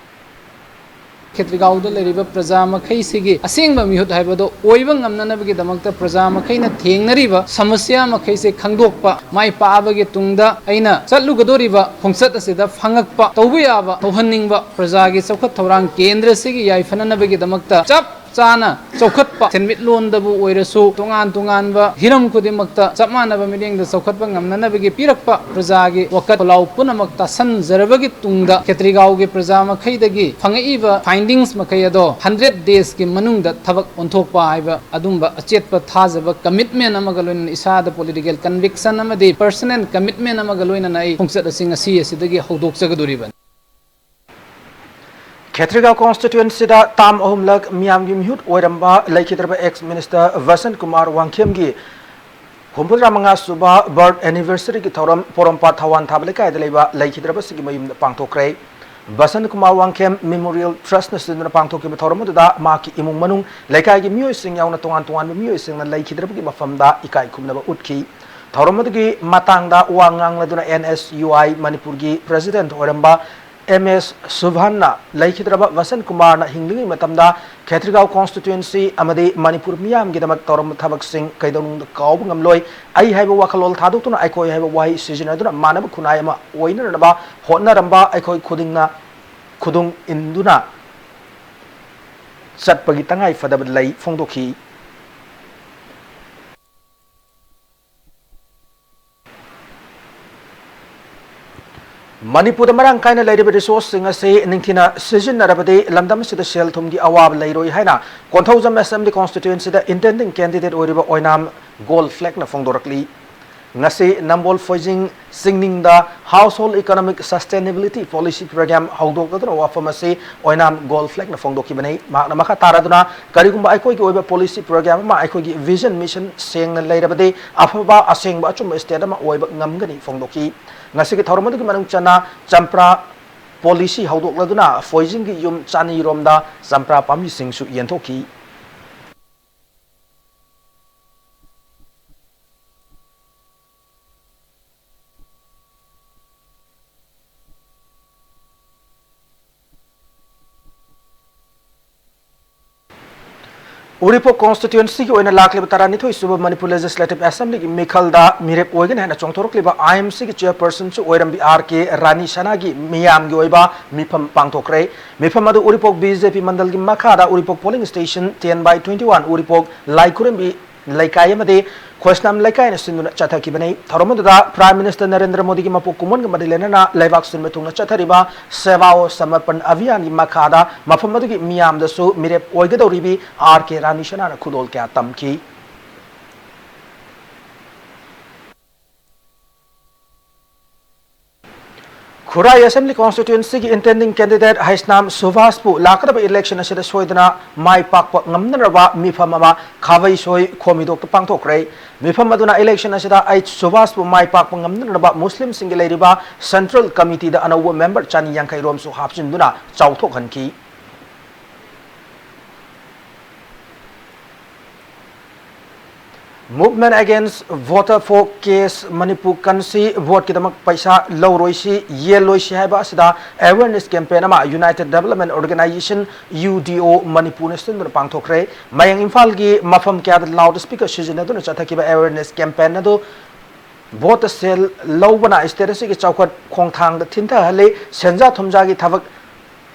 ꯈꯦꯇ꯭ꯔꯤꯒꯥꯎꯗ ꯂꯩꯔꯤꯕ ꯄ꯭ꯔꯖꯥ ꯃꯈꯩꯁꯤꯒꯤ ꯑꯁꯦꯡꯕ ꯃꯤꯍꯨꯠ ꯍꯥꯏꯕꯗꯣ ꯑꯣꯏꯕ ꯉꯝꯅꯅꯕꯒꯤꯗꯃꯛꯇ ꯄ꯭ꯔꯖꯥ ꯃꯈꯩꯅ ꯊꯦꯡꯅꯔꯤꯕ ꯁꯃꯁ꯭ꯌꯥ ꯃꯈꯩꯁꯦ ꯈꯪꯗꯣꯛꯄ, ꯃꯥꯏ ꯄꯥꯛꯑꯕꯒꯤ ꯇꯨꯡꯗ ꯑꯩꯅ ꯆꯠꯂꯨꯒꯗꯧꯔꯤꯕ ꯈꯣꯡꯆꯠ ꯑꯁꯤꯗ ꯐꯪꯉꯛꯄ, ꯇꯧꯕ ꯌꯥꯕ, ꯇꯧꯍꯟꯅꯤꯡꯕ ꯄ꯭ꯔꯖꯥꯒꯤ ꯆꯥꯎꯈꯠ ꯊꯧꯔꯥꯡ ꯀꯦꯟꯗ꯭ꯔꯁꯤꯒꯤ ꯌꯥꯏꯐꯅꯅꯕꯒꯤꯗꯃꯛꯇ ꯆꯞ ꯆꯥꯅ ꯆꯥꯎꯈꯠꯄ, ꯁꯦꯟꯃꯤꯠꯂꯣꯟꯗꯕꯨ ꯑꯣꯏꯔꯁꯨ, ꯇꯣꯉꯥꯟ ꯇꯣꯉꯥꯟꯕ ꯍꯤꯔꯝ ꯈꯨꯗꯤꯡꯃꯛꯇ ꯆꯞ ꯃꯥꯟꯅꯕ ꯃꯤꯠꯌꯦꯡꯗ ꯆꯥꯎꯈꯠꯄ ꯉꯝꯅꯅꯕꯒꯤ ꯄꯤꯔꯛꯄ ꯄ꯭ꯔꯖꯥꯒꯤ ꯋꯥꯀꯠ ꯈꯣꯜꯂꯥꯎ ꯄꯨꯝꯅꯃꯛ ꯇꯥꯁꯟꯖꯔꯕꯒꯤ ꯇꯨꯡꯗ ꯈꯦꯇ꯭ꯔꯤꯒꯥꯎꯒꯤ ꯄ꯭ꯔꯖꯥ ꯃꯈꯩꯗꯒꯤ ꯐꯪꯉꯛꯏꯕ findings ꯃꯈꯩ ꯑꯗꯣ hundred days ꯀꯤ ꯃꯅꯨꯡꯗ ꯊꯕꯛ ꯑꯣꯟꯊꯣꯛꯄ ꯍꯥꯏꯕ ꯑꯗꯨꯝꯕ ꯑꯆꯦꯠꯄ ꯊꯥꯖꯕ, commitment ꯑꯃꯒ ꯂꯣꯏꯅꯅ ꯏꯁꯥꯗ political conviction ꯑꯃꯗꯤ personal commitment ꯑꯃꯒ ꯂꯣꯏꯅꯅ ꯑꯩ ꯈꯣꯡꯆꯠ ꯑꯁꯤ ꯉꯁꯤ ꯑꯁꯤꯗꯒꯤ ꯍꯧꯗꯣꯛꯆꯒꯗꯧꯔꯤꯕꯅꯤ꯫ ꯈꯦꯇ꯭ꯔꯤꯒꯥꯎ ꯀꯣꯟꯁꯇꯤꯇ꯭ꯋꯦꯟꯁꯤꯗ ꯇꯥꯝ ꯑꯍꯨꯝꯂꯛ ꯃꯤꯌꯥꯝꯒꯤ ꯃꯤꯍꯨꯠ ꯑꯣꯏꯔꯝꯕ ꯂꯩꯈꯤꯗ꯭ꯔꯕ ex minister ꯕꯁꯟ ꯀꯨꯃꯥꯔ ꯋꯥꯡꯈꯦꯝꯒꯤ ꯍꯨꯝꯐꯨꯇꯔꯥ ꯃꯉꯥ ꯁꯨꯕ birth anniversary ꯒꯤ ꯊꯧꯔꯝ ꯄꯣꯔꯣꯝꯄꯥꯠ ꯊꯋꯥꯟ ꯊꯥꯕ ꯂꯩꯀꯥꯏꯗ ꯂꯩꯕ ꯂꯩꯈꯤꯗ꯭ꯔꯕꯁꯤꯡꯒꯤ ꯃꯌꯨꯝꯗ ꯄꯥꯡꯊꯣꯛꯈ꯭ꯔꯦ꯫ ꯕꯁꯟ ꯀꯨꯃꯥꯔ ꯋꯥꯡꯈꯦꯝ Memorial Trust ꯅ ꯁꯤꯟꯗꯨꯅ ꯄꯥꯡꯊꯣꯛꯈꯤꯕ ꯊꯧꯔꯝ ꯑꯗꯨꯗ ꯃꯍꯥꯛꯀꯤ ꯏꯃꯨꯡ ꯃꯅꯨꯡ, ꯂꯩꯀꯥꯏꯒꯤ ꯃꯤꯑꯣꯏꯁꯤꯡ ꯌꯥꯎꯅ ꯇꯣꯉꯥꯟ ꯇꯣꯉꯥꯟꯕ ꯃꯤꯑꯣꯏꯁꯤꯡꯅ ꯂꯩꯈꯤꯗ꯭ꯔꯕꯒꯤ ꯃꯐꯝꯗ ꯏꯀꯥꯏ ꯈꯨꯝꯅꯕ ꯎꯠꯈꯤ꯫ ꯊꯧꯔꯝ ꯑꯗꯨꯒꯤ ꯃꯇꯥꯡꯗ ꯋꯥ ꯉꯥꯡꯂꯗꯨꯅ N S U I ꯃꯅꯤꯄꯨꯔꯒꯤ president ꯑꯣꯏꯔꯝꯕ M S ꯁꯨꯚꯥꯟꯅ ꯂꯩꯈꯤꯗ꯭ꯔꯕ ꯕꯁꯟ ꯀꯨꯃꯥꯔꯅ ꯍꯤꯡꯂꯤꯉꯩ ꯃꯇꯝꯗ ꯈꯦꯇ꯭ꯔꯤꯒꯥꯎ constituency ꯑꯃꯗꯤ ꯃꯅꯤꯄꯨꯔ ꯃꯤꯌꯥꯝꯒꯤꯗꯃꯛ ꯇꯧꯔꯝꯕ ꯊꯕꯛꯁꯤꯡ ꯀꯩꯗꯧꯅꯨꯡꯗ ꯀꯥꯎꯕ ꯉꯝꯂꯣꯏ꯫ ꯑꯩ ꯍꯥꯏꯕ ꯋꯥꯈꯜꯂꯣꯟ ꯊꯥꯗꯣꯛꯇꯨꯅ ꯑꯩꯈꯣꯏ ꯍꯥꯏꯕ ꯋꯥꯍꯩ ꯁꯤꯖꯤꯟꯅꯗꯨꯅ ꯃꯥꯟꯅꯕ ꯈꯨꯟꯅꯥꯏ ꯑꯃ ꯑꯣꯏꯅꯅꯕ ꯍꯣꯠꯅꯔꯝꯕ ꯑꯩꯈꯣꯏ ꯈꯨꯗꯤꯡꯅ ꯈꯨꯗꯨꯡ ꯏꯟꯗꯨꯅ ꯆꯠꯄꯒꯤ ꯇꯉꯥꯏ ꯐꯗꯕ ꯂꯩ ꯐꯣꯡꯗꯣꯛꯈꯤ꯫ ꯃꯅꯤꯄꯨꯔꯗ ꯃꯔꯥꯡ ꯀꯥꯏꯅ ꯂꯩꯔꯤꯕ resource ꯁꯤꯡ ꯑꯁꯤ ꯅꯤꯡꯊꯤꯅ ꯁꯤꯖꯤꯟꯅꯔꯕꯗꯤ ꯂꯝꯗꯝ ꯑꯁꯤꯗ ꯁꯦꯜ ꯊꯨꯝꯒꯤ ꯑꯋꯥꯕ ꯂꯩꯔꯣꯏ ꯍꯥꯏꯅ ꯀꯣꯟꯊꯧꯖꯝ Assembly Constituency ꯗ intending candidate ꯑꯣꯏꯔꯤꯕ ꯑꯣꯏꯅꯥꯝ Gold Flag ꯅ ꯐꯣꯡꯗꯣꯔꯛꯂꯤ꯫ ꯉꯁꯤ ꯅꯝꯕꯣꯜ ꯐꯣꯏꯖꯤꯡ ꯆꯤꯡꯅꯤꯡꯗ Household Economic Sustainability Policy Programme ꯍꯧꯗꯣꯛꯂꯗꯨꯅ ꯋꯥꯐꯝ ꯑꯁꯤ ꯑꯣꯏꯅꯥꯝ Gold Flag ꯅ ꯐꯣꯡꯗꯣꯛꯈꯤꯕꯅꯤ꯫ ꯃꯍꯥꯛꯅ ꯃꯈꯥ ꯇꯥꯔꯗꯨꯅ, ꯀꯔꯤꯒꯨꯝꯕ ꯑꯩꯈꯣꯏꯒꯤ ꯑꯣꯏꯕ policy programme ꯑꯃ, ꯑꯩꯈꯣꯏꯒꯤ vision mission ꯁꯦꯡꯅ ꯂꯩꯔꯕꯗꯤ ꯑꯐꯕ, ꯑꯁꯦꯡꯕ, ꯑꯆꯨꯝꯕ state ꯑꯃ ꯑꯣꯏꯕ ꯉꯝꯒꯅꯤ ꯐꯣꯡꯗꯣꯛꯈꯤ꯫ ꯉꯁꯤꯒꯤ ꯊꯧꯔꯝ ꯑꯗꯨꯒꯤ ꯃꯅꯨꯡ ꯆꯟꯅ ꯆꯝꯄ꯭ꯔꯥ policy ꯍꯧꯗꯣꯛꯂꯗꯨꯅ ꯐꯣꯏꯖꯤꯡꯒꯤ ꯌꯨꯝ ꯆꯅꯤ ꯔꯣꯝꯗ ꯆꯝꯄ꯭ꯔꯥ ꯄꯥꯝꯕꯤꯁꯤꯡꯁꯨ ꯌꯦꯟꯊꯣꯛꯈꯤ꯫ ꯎꯔꯤꯄꯣꯛ constituency ꯒꯤ ꯑꯣꯏꯅ ꯂꯥꯛꯂꯤꯕ ꯇꯔꯥꯅꯤꯊꯣꯏ ꯁꯨꯕ ꯃꯅꯤꯄꯨꯔ Legislative Assembly ꯒꯤ ꯃꯤꯈꯜꯗ ꯃꯤꯔꯦꯞ ꯑꯣꯏꯒꯅꯤ ꯍꯥꯏꯅ ꯆꯣꯡꯊꯣꯔꯛꯂꯤꯕ I M C ꯒꯤ chairperson ꯁꯨ ꯑꯣꯏꯔꯝꯕꯤ R K ꯔꯥꯅꯤ ꯁꯅꯥꯒꯤ ꯃꯤꯌꯥꯝꯒꯤ ꯑꯣꯏꯕ ꯃꯤꯐꯝ ꯄꯥꯡꯊꯣꯛꯈ꯭ꯔꯦ꯫ ꯃꯤꯐꯝ ꯑꯗꯨ ꯎꯔꯤꯄꯣꯛ B J P ꯃꯟꯗꯜꯒꯤ ꯃꯈꯥꯗ ꯎꯔꯤꯄꯣꯛ polling station ten by twenty one, ꯎꯔꯤꯄꯣꯛ ꯂꯥꯏꯈꯨꯔꯦꯝꯕꯤ ꯂꯩꯀꯥꯏ ꯑꯃꯗꯤ ꯈꯣꯏꯁꯅꯥꯝ ꯂꯩꯀꯥꯏꯅ ꯁꯤꯟꯗꯨꯅ ꯆꯠꯊꯈꯤꯕꯅꯤ꯫ ꯊꯧꯔꯝ ꯑꯗꯨꯗ Prime Minister ꯅꯔꯦꯟꯗ꯭ꯔ ꯃꯣꯗꯤꯒꯤ ꯃꯄꯣꯛ ꯀꯨꯝꯑꯣꯟꯒ ꯃꯔꯤ ꯂꯩꯅꯅ ꯂꯩꯕꯥꯛ ꯁꯤꯟꯕ ꯊꯨꯡꯅ ꯆꯠꯊꯔꯤꯕ Seva Samarpan Abhiyan ꯒꯤ ꯃꯈꯥꯗ ꯃꯐꯝ ꯑꯗꯨꯒꯤ ꯃꯤꯌꯥꯝꯗꯁꯨ ꯃꯤꯔꯦꯞ ꯑꯣꯏꯒꯗꯧꯔꯤꯕꯤ R K ꯔꯥꯅꯤ ꯁꯅꯥꯅ ꯈꯨꯗꯣꯜ ꯀꯌꯥ ꯇꯝꯈꯤ꯫ ꯈꯨꯔꯥꯏ Assembly Constituency ꯒꯤ intending candidate ꯍꯩꯁꯅꯥꯝ ꯁꯨꯚꯥꯁꯄꯨ ꯂꯥꯛꯀꯗꯕ election ꯑꯁꯤꯗ ꯁꯣꯏꯗꯅ ꯃꯥꯏ ꯄꯥꯛꯄ ꯉꯝꯅꯅꯕ ꯃꯤꯐꯝ ꯑꯃ ꯈꯥꯕꯩꯁꯣꯏ ꯈꯣꯝꯃꯤꯗꯣꯛꯇ ꯄꯥꯡꯊꯣꯛꯈ꯭ꯔꯦ꯫ ꯃꯤꯐꯝ ꯑꯗꯨꯅ election ꯑꯁꯤꯗ H ꯁꯨꯚꯥꯁꯄꯨ ꯃꯥꯏ ꯄꯥꯛꯄ ꯉꯝꯅꯅꯕ ꯃꯨꯁꯂꯤꯝꯁꯤꯡꯒꯤ ꯂꯩꯔꯤꯕ Central Committee ꯗ ꯑꯅꯧꯕ member ꯆꯅꯤ ꯌꯥꯡꯈꯩ ꯔꯣꯝꯁꯨ ꯍꯥꯞꯆꯤꯟꯗꯨꯅ ꯆꯥꯎꯊꯣꯛꯍꯟꯈꯤ꯫ Movement Against Voter Fraud Case Manipur ꯀꯟꯁꯤ vote ꯀꯤꯗꯃꯛ ꯄꯩꯁꯥ ꯂꯧꯔꯣꯏꯁꯤ, ꯌꯦꯜꯂꯣꯏꯁꯤ ꯍꯥꯏꯕ ꯑꯁꯤꯗ awareness campaign ꯑꯃ United Development Organisation, U D O, ꯃꯅꯤꯄꯨꯔꯅ ꯁꯤꯟꯗꯨꯅ ꯄꯥꯡꯊꯣꯛꯈ꯭ꯔꯦ꯫ ꯃꯌꯥꯡ ꯏꯝꯐꯥꯜꯒꯤ ꯃꯐꯝ ꯀꯌꯥꯗ loud speaker ꯁꯤꯖꯤꯟꯅꯗꯨꯅ ꯆꯠꯊꯈꯤꯕ awareness campaign ꯑꯗꯨ vote ꯇ ꯁꯦꯜ ꯂꯧꯕꯅ state ꯑꯁꯤꯒꯤ ꯆꯥꯎꯈꯠ ꯈꯣꯡꯊꯥꯡꯗ ꯊꯤꯟꯊꯍꯜꯂꯤ, ꯁꯦꯟꯖꯥ ꯊꯨꯝꯖꯥꯒꯤ ꯊꯕꯛ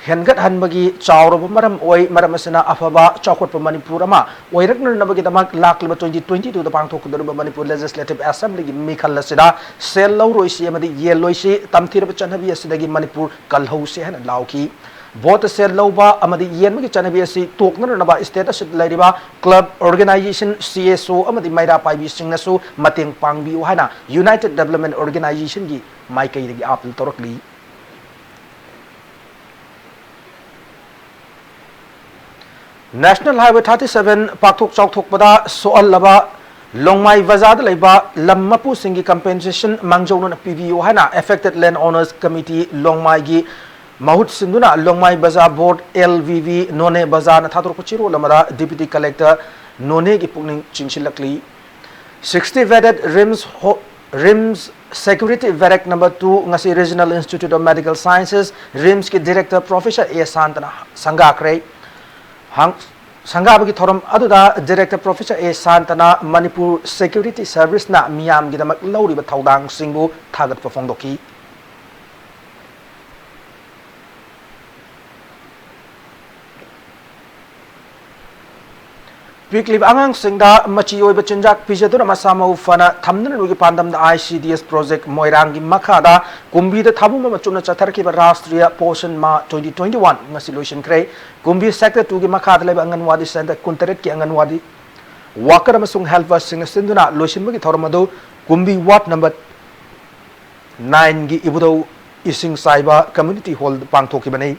ꯍꯦꯟꯒꯠꯍꯟꯕꯒꯤ ꯆꯥꯎꯔꯕ ꯃꯔꯝ ꯑꯣꯏ꯫ ꯃꯔꯝ ꯑꯁꯤꯅ ꯑꯐꯕ ꯆꯥꯎꯈꯠꯄ ꯃꯅꯤꯄꯨꯔ ꯑꯃ ꯑꯣꯏꯔꯛꯅꯅꯕꯒꯤꯗꯃꯛ ꯂꯥꯛꯂꯤꯕ twenty twenty-two-ꯗ ꯄꯥꯡꯊꯣꯛꯀꯗꯧꯔꯤꯕ ꯃꯅꯤꯄꯨꯔ Legislative Assembly-ꯒꯤ ꯃꯤꯈꯜ ꯑꯁꯤꯗ ꯁꯦꯜ ꯂꯧꯔꯣꯏꯁꯤ ꯑꯃꯗꯤ ꯌꯦꯜꯂꯣꯏꯁꯤ, ꯇꯝꯊꯤꯔꯕ ꯆꯠꯅꯕꯤ ꯑꯁꯤꯗꯒꯤ ꯃꯅꯤꯄꯨꯔ ꯀꯜꯍꯧꯁꯤ ꯍꯥꯏꯅ ꯂꯥꯎꯈꯤ꯫ Vote ꯁꯦꯜ ꯂꯧꯕ ꯑꯃꯗꯤ ꯌꯦꯟꯕꯒꯤ ꯆꯠꯅꯕꯤ ꯑꯁꯤ ꯇꯣꯛꯅꯅꯕ state ꯑꯁꯤꯗ ꯂꯩꯔꯤꯕ club, organization, C S O ꯑꯃꯗꯤ ꯃꯩꯔꯥ ꯄꯥꯏꯕꯤꯁꯤꯡꯅꯁꯨ ꯃꯇꯦꯡ ꯄꯥꯡꯕꯤꯌꯨ ꯍꯥꯏꯅ United Development Organization-ꯒꯤ ꯃꯥꯏꯀꯩꯗꯒꯤ appeal ꯇꯧꯔꯛꯂꯤ꯫ National Highway thirty-seven ꯄꯥꯛꯊꯣꯛ ꯆꯥꯎꯊꯣꯛꯄꯗ ꯁꯣꯛꯍꯜꯂꯕ ꯂꯣꯡꯃꯥꯏ ꯕꯖꯥꯔꯗ ꯂꯩꯕ ꯂꯝ ꯃꯄꯨꯁꯤꯡꯒꯤ compensation ꯃꯥꯡꯖꯧꯅꯅ ꯄꯤꯕꯤꯌꯨ ꯍꯥꯏꯅ Affected Land Owners Committee ꯂꯣꯡꯃꯥꯏꯒꯤ ꯃꯍꯨꯠ ꯁꯤꯟꯗꯨꯅ ꯂꯣꯡꯃꯥꯏ ꯕꯖꯥꯔ Board, L V V, ꯅꯣꯅꯦ ꯕꯖꯥꯔꯅ ꯊꯥꯗꯣꯔꯛꯄ ꯆꯦꯔꯣꯜ ꯑꯃꯗ Deputy Collector ꯅꯣꯅꯦꯒꯤ ꯄꯨꯛꯅꯤꯡ ꯆꯤꯡꯁꯤꯜꯂꯛꯂꯤ꯫ Sixty bedded RIMS ho-, RIMS Security Barrack number two ꯉꯁꯤ Regional Institute of Medical Sciences, RIMS-ꯀꯤ Director Professor A ꯁꯥꯟꯇꯅ ꯁꯪꯒꯥꯈ꯭ꯔꯦ꯫ ꯍꯥꯡ-, ꯁꯪꯒꯥꯕꯒꯤ ꯊꯧꯔꯝ ꯑꯗꯨꯗ Director Professor A ꯁꯥꯟꯇꯅ Manipur Security Service-ꯅ ꯃꯤꯌꯥꯝꯒꯤꯗꯃꯛ ꯂꯧꯔꯤꯕ ꯊꯧꯗꯥꯡꯁꯤꯡꯕꯨ ꯊꯥꯒꯠꯄ ꯐꯣꯡꯗꯣꯛꯈꯤ꯫ ꯄꯤꯛꯂꯤꯕ ꯑꯉꯥꯡꯁꯤꯡꯗ ꯃꯆꯤ ꯑꯣꯏꯕ ꯆꯤꯟꯖꯥꯛ ꯄꯤꯖꯗꯨꯅ ꯃꯁꯥ ꯃꯎ ꯐꯅ ꯊꯝꯅꯅꯕꯒꯤ ꯄꯥꯟꯗꯝꯗ I C D S project ꯃꯣꯏꯔꯥꯡꯒꯤ ꯃꯈꯥꯗ ꯀꯨꯝꯕꯤꯗ ꯊꯥꯕꯨꯝ ꯑꯃ ꯆꯨꯝꯅ ꯆꯠꯊꯔꯛꯈꯤꯕ Rashtriya Poshan Ma twenty twenty-one ꯉꯁꯤ ꯂꯣꯏꯁꯤꯟꯈ꯭ꯔꯦ꯫ ꯀꯨꯝꯕꯤ Sector two-ꯒꯤ ꯃꯈꯥꯗ ꯂꯩꯕ ꯑꯪꯒꯟꯋꯥꯗꯤ center ꯀꯨꯟꯇꯔꯦꯠꯀꯤ ꯑꯪꯒꯟꯋꯥꯗꯤ worker ꯑꯃꯁꯨꯡ helpers-ꯁꯤꯡꯅ ꯁꯤꯟꯗꯨꯅ ꯂꯣꯏꯁꯤꯟꯕꯒꯤ ꯊꯧꯔꯝ ꯑꯗꯨ ꯀꯨꯝꯕꯤ ward number nine-ꯒꯤ ꯏꯕꯨꯙꯧ ꯏꯁꯤꯡ ꯆꯥꯏꯕ community hall ꯄꯥꯡꯊꯣꯛꯈꯤꯕꯅꯤ꯫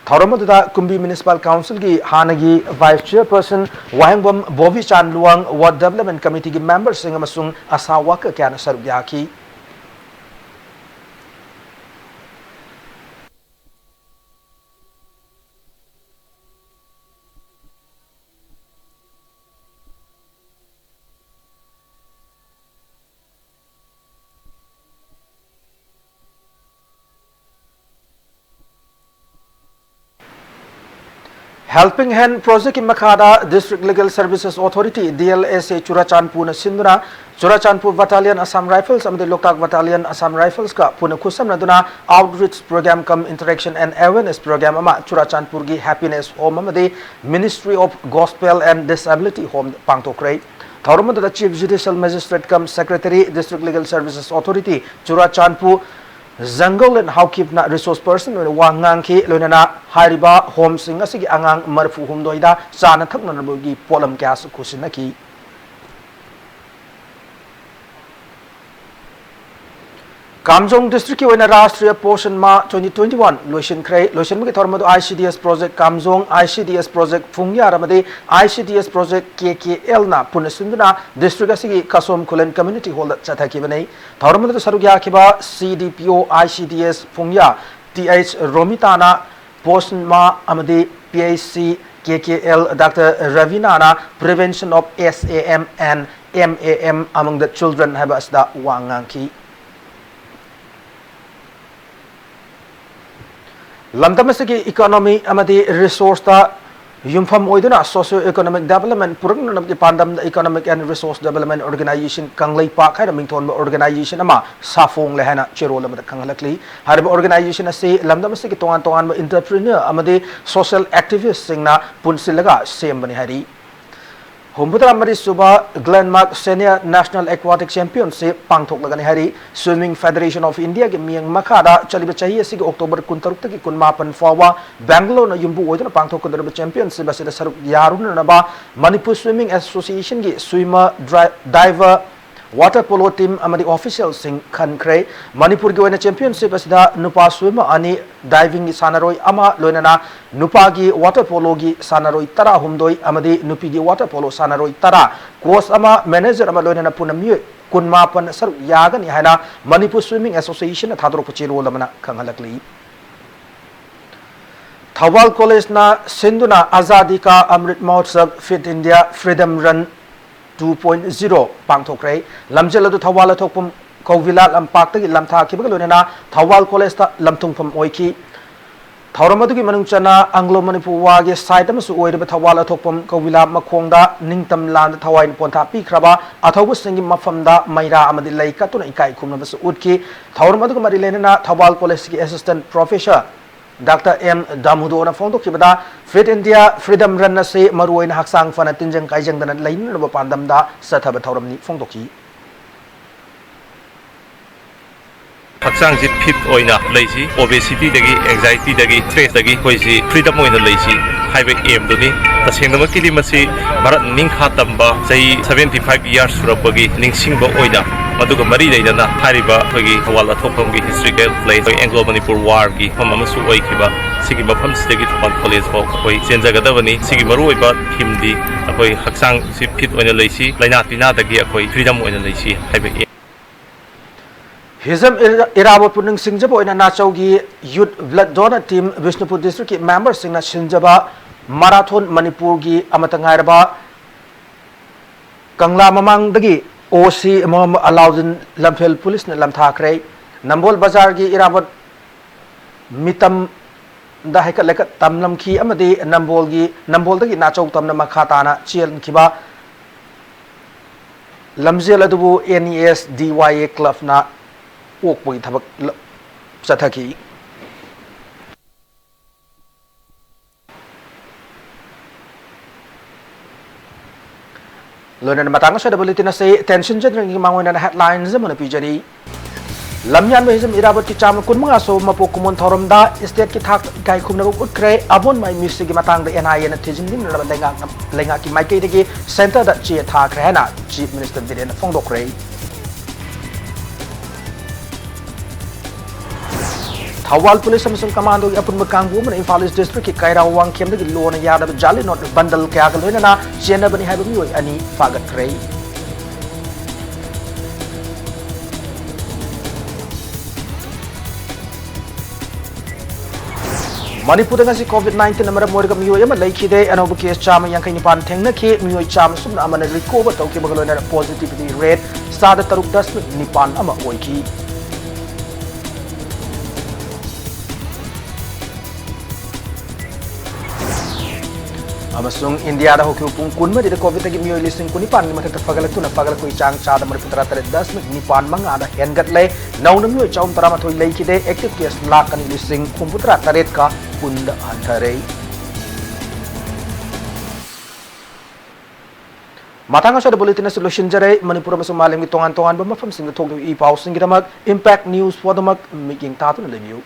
ꯊꯧꯔꯝ ꯑꯗꯨꯗ ꯀꯨꯝꯕꯤ Municipal Council-ꯒꯤ ꯍꯥꯟꯅꯒꯤ Vice Chairperson ꯋꯥꯍꯦꯡꯕꯝ ꯕꯣꯕꯤꯆꯥꯟ ꯂꯨꯋꯥꯡ, Ward Development Committee-ꯒꯤ member-ꯁꯤꯡ ꯑꯃꯁꯨꯡ ASHA worker ꯀꯌꯥꯅ ꯁꯔꯨꯛ ꯌꯥꯈꯤ꯫ Helping Hand Project ꯀꯤ ꯃꯈꯥꯗ District Legal Services Authority, D L S A, ꯆꯨꯔꯥꯆꯥꯟꯄꯨꯔꯅ ꯁꯤꯟꯗꯨꯅ ꯆꯨꯔꯥꯆꯥꯟꯄꯨꯔ Battalion Assam Rifles ꯑꯃꯗꯤ ꯂꯣꯛꯇꯥꯛ Battalion Assam Rifles ꯀ ꯄꯨꯟꯅ ꯈꯨꯠꯁꯝꯅꯗꯨꯅ Outreach Program cum Interaction and Awareness Program ꯑꯃ ꯆꯨꯔꯥꯆꯥꯟꯄꯨꯔꯒꯤ Happiness Home ꯑꯃꯗꯤ Ministry of Gospel and Disability Home ꯗ ꯄꯥꯡꯊꯣꯛꯈ꯭ꯔꯦ꯫ ꯊꯧꯔꯝ ꯑꯗꯨꯗ Chief Judicial Magistrate cum Secretary, District Legal Services Authority, Churachandpur, Jangal N ꯍꯥꯎꯀꯤꯞꯅ resource person ꯑꯣꯏꯅ ꯋꯥ ꯉꯥꯡꯈꯤ꯫ ꯂꯣꯏꯅꯅ ꯍꯥꯏꯔꯤꯕ ꯍꯣꯝꯁꯤꯡ ꯑꯁꯤꯒꯤ ꯑꯉꯥꯡ ꯃꯔꯤꯐꯨ ꯍꯨꯝꯗꯣꯏꯗ ꯆꯥꯅ ꯊꯛꯅꯅꯕꯒꯤ ꯄꯣꯠꯂꯝ ꯀꯌꯥꯁꯨ ꯈꯨꯠꯁꯤꯟꯅꯈꯤ꯫ ꯀꯥꯝꯖꯣꯡ ꯗꯤꯁꯇ꯭ꯔꯤꯛꯀꯤ ꯑꯣꯏꯅ ꯔꯥꯁꯇ꯭ꯔꯤꯌꯥ ꯄꯣꯁꯟ ꯃꯥ twenty twenty-one ꯂꯣꯏꯁꯤꯟꯈ꯭ꯔꯦ꯫ ꯂꯣꯏꯁꯤꯟꯕꯒꯤ ꯊꯧꯔꯝ ꯑꯗꯨ I C D S Project Kamjong, I C D S Project ꯐꯨꯡꯌꯥꯔ ꯑꯃꯗꯤ I C D S Project K K L ꯅ ꯄꯨꯟꯅ ꯁꯤꯟꯗꯨꯅ ꯗꯤꯁꯇ꯭ꯔꯤꯛ ꯑꯁꯤꯒꯤ ꯀꯁꯣꯝ ꯈꯨꯂꯦꯟ ꯀꯝꯃ꯭ꯌꯨꯅꯤꯇꯤ ꯍꯣꯜꯗ ꯆꯠꯊꯈꯤꯕꯅꯤ꯫ ꯊꯧꯔꯝ ꯑꯗꯨꯗ ꯁꯔꯨꯛ ꯌꯥꯈꯤꯕ C D P O I C D S ꯐꯨꯡꯌꯥ T H ꯔꯣꯃꯤꯇꯥꯅ Poshan ꯃꯥ ꯑꯃꯗꯤ P H C K K L Doctor ꯔꯕꯤꯅꯥꯅ Prevention of S A M and M A M among the children ꯍꯥꯏꯕ ꯑꯁꯤꯗ ꯋꯥ ꯉꯥꯡꯈꯤ꯫ ꯂꯝꯗꯝ ꯑꯁꯤꯒꯤ economy ꯑꯃꯗꯤ resource ꯇ ꯌꯨꯝꯐꯝ ꯑꯣꯏꯗꯨꯅ socio economic development ꯄꯨꯔꯛꯅꯅꯕꯒꯤ ꯄꯥꯟꯗꯝꯗ Economic and Resource Development Organization Kangleipak ꯍꯥꯏꯅ ꯃꯤꯡꯊꯣꯟꯕ organization ꯑꯃ ꯁꯥꯐꯣꯡꯂꯦ ꯍꯥꯏꯅ ꯆꯦꯔꯣꯜ ꯑꯃꯗ ꯈꯪꯍꯜꯂꯛꯂꯤ꯫ ꯍꯥꯏꯔꯤꯕ organization ꯑꯁꯤ ꯂꯝꯗꯝ ꯑꯁꯤꯒꯤ ꯇꯣꯉꯥꯟ ꯇꯣꯉꯥꯟꯕ entrepreneur ꯑꯃꯗꯤ social activist ꯁꯤꯡꯅ ꯄꯨꯟꯁꯤꯜꯂꯒ ꯁꯦꯝꯕꯅꯤ ꯍꯥꯏꯔꯤ꯫ ꯍꯨꯝꯐꯨꯇꯔꯥ ꯃꯔꯤ ꯁꯨꯕ Glenmark Senior National Aquatic Championship ꯄꯥꯡꯊꯣꯛꯂꯒꯅꯤ ꯍꯥꯏꯔꯤ꯫ Swimming Federation of India ꯒꯤ ꯃꯤꯠꯌꯦꯡ ꯃꯈꯥꯗ ꯆꯠꯂꯤꯕ ꯆꯍꯤ ꯑꯁꯤꯒꯤ October ꯀꯨꯟꯇꯔꯨꯛꯇꯒꯤ ꯀꯨꯟꯃꯥꯄꯟ ꯐꯥꯎꯕ ꯕꯦꯡꯒꯂꯣꯔꯅ ꯌꯨꯝꯕꯨ ꯑꯣꯏꯗꯨꯅ ꯄꯥꯡꯊꯣꯛꯀꯗꯧꯔꯤꯕ championship ꯑꯁꯤꯗ ꯁꯔꯨꯛ ꯌꯥꯔꯨꯅꯅꯕ ꯃꯅꯤꯄꯨꯔ Swimming Association ꯒꯤ swimmer, dri-, diver, water polo team ꯑꯃꯗꯤ official ꯁꯤꯡ ꯈꯟꯈ꯭ꯔꯦ꯫ ꯃꯅꯤꯄꯨꯔꯒꯤ ꯑꯣꯏꯅ championship ꯑꯁꯤꯗ ꯅꯨꯄꯥ swimmer ꯑꯅꯤ, diving ꯒꯤ ꯁꯥꯟꯅꯔꯣꯏ ꯑꯃ, ꯂꯣꯏꯅꯅ ꯅꯨꯄꯥꯒꯤ water polo ꯒꯤ ꯁꯥꯟꯅꯔꯣꯏ ꯇꯔꯥꯍꯨꯝꯗꯣꯏ ꯑꯃꯗꯤ ꯅꯨꯄꯤꯒꯤ water polo ꯁꯥꯟꯅꯔꯣꯏ ꯇꯔꯥ, coach ꯑꯃ, manager ꯑꯃ, ꯂꯣꯏꯅꯅ ꯄꯨꯟꯅ ꯃꯤꯑꯣꯏ ꯀꯨꯟꯃꯥꯄꯟ ꯁꯔꯨꯛ ꯌꯥꯒꯅꯤ ꯍꯥꯏꯅ ꯃꯅꯤꯄꯨꯔ Swimming Association ꯅ ꯊꯥꯗꯣꯔꯛꯄ ꯆꯦꯔꯣꯜ ꯑꯃꯅ ꯈꯪꯍꯜꯂꯛꯂꯤ꯫ ꯊꯧꯕꯥꯜ ꯀꯣꯂꯦꯖꯅ ꯁꯤꯟꯗꯨꯅ Azadi Ka Amrit Mahotsav Fit India Freedom Run two point zero ꯄꯥꯡꯊꯣꯛꯈ꯭ꯔꯦ꯫ ꯂꯝꯖꯦꯜ ꯑꯗꯨ ꯊꯧꯕꯥꯜ ꯑꯊꯣꯛꯄꯝ ꯀꯧꯕꯤꯂꯥ ꯂꯝꯄꯥꯛꯇꯒꯤ ꯂꯝꯊꯥꯈꯤꯕꯒ ꯂꯣꯏꯅꯅ ꯊꯧꯕꯥꯜ ꯀꯣꯂꯦꯖꯇ ꯂꯝꯊꯨꯡꯐꯝ ꯑꯣꯏꯈꯤ꯫ ꯊꯧꯔꯝ ꯑꯗꯨꯒꯤ ꯃꯅꯨꯡ ꯆꯟꯅ ꯑꯪꯒ꯭ꯂꯣ ꯃꯅꯤꯄꯨꯔ ꯋꯥꯔꯒꯤ ꯁꯥꯏꯠ ꯑꯃꯁꯨ ꯑꯣꯏꯔꯤꯕ ꯊꯧꯕꯥꯜ ꯑꯊꯣꯛꯄꯝ ꯀꯧꯕꯤꯂꯥ ꯃꯈꯣꯡꯗ ꯅꯤꯡꯇꯝ ꯂꯥꯟꯗ ꯊꯋꯥꯏꯅ ꯄꯣꯟꯊꯥ ꯄꯤꯈ꯭ꯔꯕ ꯑꯊꯧꯕꯁꯤꯡꯒꯤ ꯃꯐꯝꯗ ꯃꯩꯔꯥ ꯑꯃꯗꯤ ꯂꯩ ꯀꯠꯇꯨꯅ ꯏꯀꯥꯏ ꯈꯨꯝꯅꯕꯁꯨ ꯎꯠꯈꯤ꯫ ꯊꯧꯔꯝ ꯑꯗꯨꯒ ꯃꯔꯤ ꯂꯩꯅꯅ ꯊꯧꯕꯥꯜ ꯀꯣꯂꯦꯖꯀꯤ assistant professor Doctor M ꯗꯥꯃꯨꯗꯣꯅ ꯐꯣꯡꯗꯣꯛꯈꯤꯕꯗ, Fit India Freedom Run ꯑꯁꯤ ꯃꯔꯨꯑꯣꯏꯅ ꯍꯛꯆꯥꯡ ꯐꯅ ꯇꯤꯟꯖꯪ ꯀꯥꯏꯖꯪꯗꯅ ꯂꯩꯅꯅꯕ ꯄꯥꯟꯗꯝꯗ ꯆꯠꯊꯕ ꯊꯧꯔꯝꯅꯤ ꯐꯣꯡꯗꯣꯛꯈꯤ꯫ ꯍꯛꯆꯥꯡꯁꯤ ꯐꯤꯠ ꯑꯣꯏꯅ ꯂꯩꯁꯤ, ꯑꯣꯕꯦꯁꯤꯇꯤꯗꯒꯤ, ꯑꯦꯡꯖꯥꯏꯇꯤꯗꯒꯤ, ꯁ꯭ꯇ꯭ꯔꯦꯁꯇꯒꯤ ꯑꯩꯈꯣꯏꯁꯤ ꯐ꯭ꯔꯤꯗꯝ ꯑꯣꯏꯅ ꯂꯩꯁꯤ ꯍꯥꯏꯕ ꯑꯦꯝꯗꯨꯅꯤ꯫ ꯇꯁꯦꯡꯅꯃꯛꯀꯤꯗꯤ ꯃꯁꯤ ꯚꯥꯔꯠ ꯅꯤꯡꯈꯥ ꯇꯝꯕ ꯆꯍꯤ seventy five years ꯁꯨꯔꯛꯄꯒꯤ ꯅꯤꯡꯁꯤꯡꯕ ꯑꯣꯏꯅ, ꯃꯗꯨꯒ ꯃꯔꯤ ꯂꯩꯅꯅ ꯍꯥꯏꯔꯤꯕ ꯑꯩꯈꯣꯏꯒꯤ ꯊꯧꯕꯥꯜ ꯑꯊꯣꯛꯄꯝꯒꯤ historical place, ꯑꯩꯈꯣꯏ ꯑꯦꯡꯒ꯭ꯂꯣ ꯃꯅꯤꯄꯨꯔ ꯋꯥꯔꯒꯤ ꯃꯐꯝ ꯑꯃꯁꯨ ꯑꯣꯏꯈꯤꯕ ꯁꯤꯒꯤ ꯃꯐꯝꯁꯤꯗꯒꯤ ꯊꯧꯕꯥꯜ ꯀꯣꯂꯦꯖ ꯐꯥꯎ ꯑꯩꯈꯣꯏ ꯆꯦꯟꯖꯒꯗꯕꯅꯤ꯫ ꯁꯤꯒꯤ ꯃꯔꯨꯑꯣꯏꯕ ꯊꯤꯝꯗꯤ ꯑꯩꯈꯣꯏ ꯍꯛꯆꯥꯡꯁꯤ ꯐꯤꯠ ꯑꯣꯏꯅ ꯂꯩꯁꯤ, ꯂꯥꯏꯅꯥ ꯇꯤꯟꯅꯥꯗꯒꯤ ꯑꯩꯈꯣꯏ ꯐ꯭ꯔꯤꯗꯝ ꯑꯣꯏꯅ ꯂꯩꯁꯤ ꯍꯥꯏꯕ ꯑꯦꯝ꯫ ꯍꯤꯖꯝ ꯏꯔꯥꯕꯣꯠꯄꯨ ꯅꯤꯡꯁꯤꯡꯖꯕ ꯑꯣꯏꯅ ꯅꯥꯆꯧꯒꯤ Youth Blood Donor Team Bishnupur ꯗꯤꯁꯇ꯭ꯔꯤꯛꯀꯤ ꯃꯦꯝꯕꯔꯁꯤꯡꯅ ꯁꯤꯟꯖꯕ ꯃꯔꯥꯊꯣꯟ ꯃꯅꯤꯄꯨꯔꯒꯤ ꯑꯃꯠꯇ ꯉꯥꯏꯔꯕ ꯀꯪꯂꯥ ꯃꯃꯥꯡꯗꯒꯤ ꯑꯣ ꯁꯤ ꯃꯣꯍꯝꯃꯗ ꯑꯂꯥꯎꯗꯤꯟ ꯂꯝꯐꯦꯜ ꯄꯨꯂꯤꯁꯅ ꯂꯝꯊꯥꯈ꯭ꯔꯦ꯫ ꯅꯝꯕꯣꯜ ꯕꯖꯥꯔꯒꯤ ꯏꯔꯥꯕꯣꯠ ꯃꯤꯇꯝꯗ ꯍꯩꯀꯠ ꯂꯩꯀꯠ ꯇꯝꯂꯝꯈꯤ ꯑꯃꯗꯤ ꯅꯝꯕꯣꯜꯒꯤ, ꯅꯝꯕꯣꯜꯗꯒꯤ ꯅꯥꯆꯧ ꯇꯝꯅ ꯃꯈꯥ ꯇꯥꯅ ꯆꯦꯟꯈꯤꯕ ꯂꯝꯖꯦꯜ ꯑꯗꯨꯕꯨ N E S D Y A clubꯅ ꯑꯣꯛꯄꯒꯤ ꯊꯕꯛ ꯂ-, ꯆꯠꯊꯈꯤ꯫ ꯂꯣꯏꯅꯅ ꯃꯇꯥꯡ ꯑꯁꯤꯗ bulletin ꯑꯁꯤ ꯇꯦꯟꯁꯤꯟꯖꯗ꯭ꯔꯤꯉꯩꯒꯤ ꯃꯥꯡꯑꯣꯏꯅꯅ headlines ꯑꯃꯅ ꯄꯤꯖꯔꯤ꯫ ꯂꯝꯌꯥꯟꯕ ꯍꯤꯖꯝ ꯏꯔꯥꯕꯣꯠꯀꯤ ꯆꯥꯝꯃ ꯀꯨꯟꯃꯉꯥ ꯁꯨꯕ ꯃꯄꯣꯛ ꯀꯨꯝꯑꯣꯟ ꯊꯧꯔꯝꯗ stateꯀꯤ ꯊꯥꯛꯇ ꯏꯀꯥꯏ ꯈꯨꯝꯅꯕ ꯎꯠꯈ꯭ꯔꯦ꯫ ꯑꯕꯣꯟ ꯃꯥꯏ ꯃꯤꯁꯤꯒꯤ ꯃꯇꯥꯡꯗ N I Aꯅ ꯊꯤꯖꯤꯟꯕꯤꯅꯅꯕ ꯂꯩꯉꯥꯛꯅ, ꯂꯩꯉꯥꯛꯀꯤ ꯃꯥꯏꯀꯩꯗꯒꯤ centreꯗ ꯆꯦ ꯊꯥꯈ꯭ꯔꯦ ꯍꯥꯏꯅ Chief Minister ꯕꯤꯔꯦꯟꯅ ꯐꯣꯡꯗꯣꯛꯈ꯭ꯔꯦ꯫ ꯊꯧꯕꯥꯜ ꯄꯨꯂꯤꯁ ꯑꯃꯁꯨꯡ ꯀꯃꯥꯟꯗꯣꯒꯤ ꯑꯄꯨꯟꯕ ꯀꯥꯡꯕꯨ ꯑꯃꯅ ꯏꯝꯐꯥꯜ ꯏꯁ ꯗꯤꯁꯇ꯭ꯔꯤꯛꯀꯤ ꯀꯩꯔꯥꯎ ꯋꯥꯡꯈꯦꯝꯗꯒꯤ ꯂꯣꯟꯅ ꯌꯥꯗꯕ ꯖꯥꯂꯤ ꯅꯣꯠ ꯕꯟꯗꯜ ꯀꯌꯥꯒ ꯂꯣꯏꯅꯅ ꯆꯦꯟꯅꯕꯅꯤ ꯍꯥꯏꯕ ꯃꯤꯑꯣꯏ ꯑꯅꯤ ꯐꯥꯒꯠꯈ꯭ꯔꯦ꯫ ꯃꯅꯤꯄꯨꯔꯗ ꯉꯁꯤ COVID nineteen ꯃꯔꯝ ꯑꯣꯏꯔꯒ ꯃꯤꯑꯣꯏ ꯑꯃ ꯂꯩꯈꯤꯗꯦ꯫ ꯑꯅꯧꯕ case ꯆꯥꯝꯃ ꯌꯥꯡꯈꯩ ꯅꯤꯄꯥꯟ ꯊꯦꯡꯅꯈꯤ꯫ ꯃꯤꯑꯣꯏ ꯆꯥꯝꯃ ꯁꯨꯞꯅ ꯑꯃꯅ recover ꯇꯧꯈꯤꯕꯒ ꯂꯣꯏꯅꯅ positivity rate ꯆꯥꯗ ꯇꯔꯨꯛ ꯗꯁꯃꯤꯛ ꯅꯤꯄꯥꯟ ꯑꯃ ꯑꯣꯏꯈꯤ꯫ ꯑꯃꯁꯨꯡ ꯏꯟꯗꯤꯌꯥꯗ ꯍꯧꯈꯤꯕ ꯄꯨꯡ ꯀꯨꯟꯃꯔꯤꯗ ꯀꯣꯚꯤꯗꯀꯤ ꯃꯤꯑꯣꯏ ꯂꯤꯁꯤꯡ ꯀꯨꯟꯅꯤꯄꯥꯟꯒꯤ ꯃꯊꯛꯇ ꯐꯒꯠꯂꯛꯇꯨꯅ ꯐꯒꯠꯂꯛꯄꯒꯤ ꯆꯥꯡ ꯆꯥꯗ ꯃꯔꯤꯐꯨ ꯇꯔꯥ ꯇꯔꯦꯠ ꯗꯁꯃꯤꯛ ꯅꯤꯄꯥꯟ ꯃꯉꯥꯗ ꯍꯦꯟꯒꯠꯂꯦ꯫ ꯅꯧꯅ ꯃꯤꯑꯣꯏ ꯆꯍꯨꯝ ꯇꯔꯥꯃꯥꯊꯣꯏ ꯂꯩꯈꯤꯗꯦ꯫ ꯑꯦꯛꯇꯤꯚ ꯀꯦꯁ ꯂꯥꯈ ꯑꯅꯤ ꯂꯤꯁꯤꯡ ꯍꯨꯝꯐꯨ ꯇꯔꯥ ꯇꯔꯦꯠꯀ ꯀꯨꯟꯗ ꯍꯟꯊꯔꯦ꯫ ꯃꯇꯥꯡ ꯑꯁꯤꯗ ꯕꯨꯂꯦꯇꯤꯟ ꯑꯁꯤ ꯂꯣꯏꯁꯤꯟꯖꯔꯦ꯫ ꯃꯅꯤꯄꯨꯔ ꯑꯃꯁꯨꯡ ꯃꯥꯂꯦꯝꯒꯤ ꯇꯣꯉꯥꯟ ꯇꯣꯉꯥꯟꯕ ꯃꯐꯝꯁꯤꯡꯗ ꯊꯣꯛꯂꯤꯕ ꯏ ꯄꯥꯎꯁꯤꯡꯒꯤꯗꯃꯛ Impact News ꯐꯣꯔꯗꯃꯛ ꯃꯤꯠꯌꯦꯡ ꯇꯥꯗꯨꯅ ꯂꯩꯕꯤꯌꯨ꯫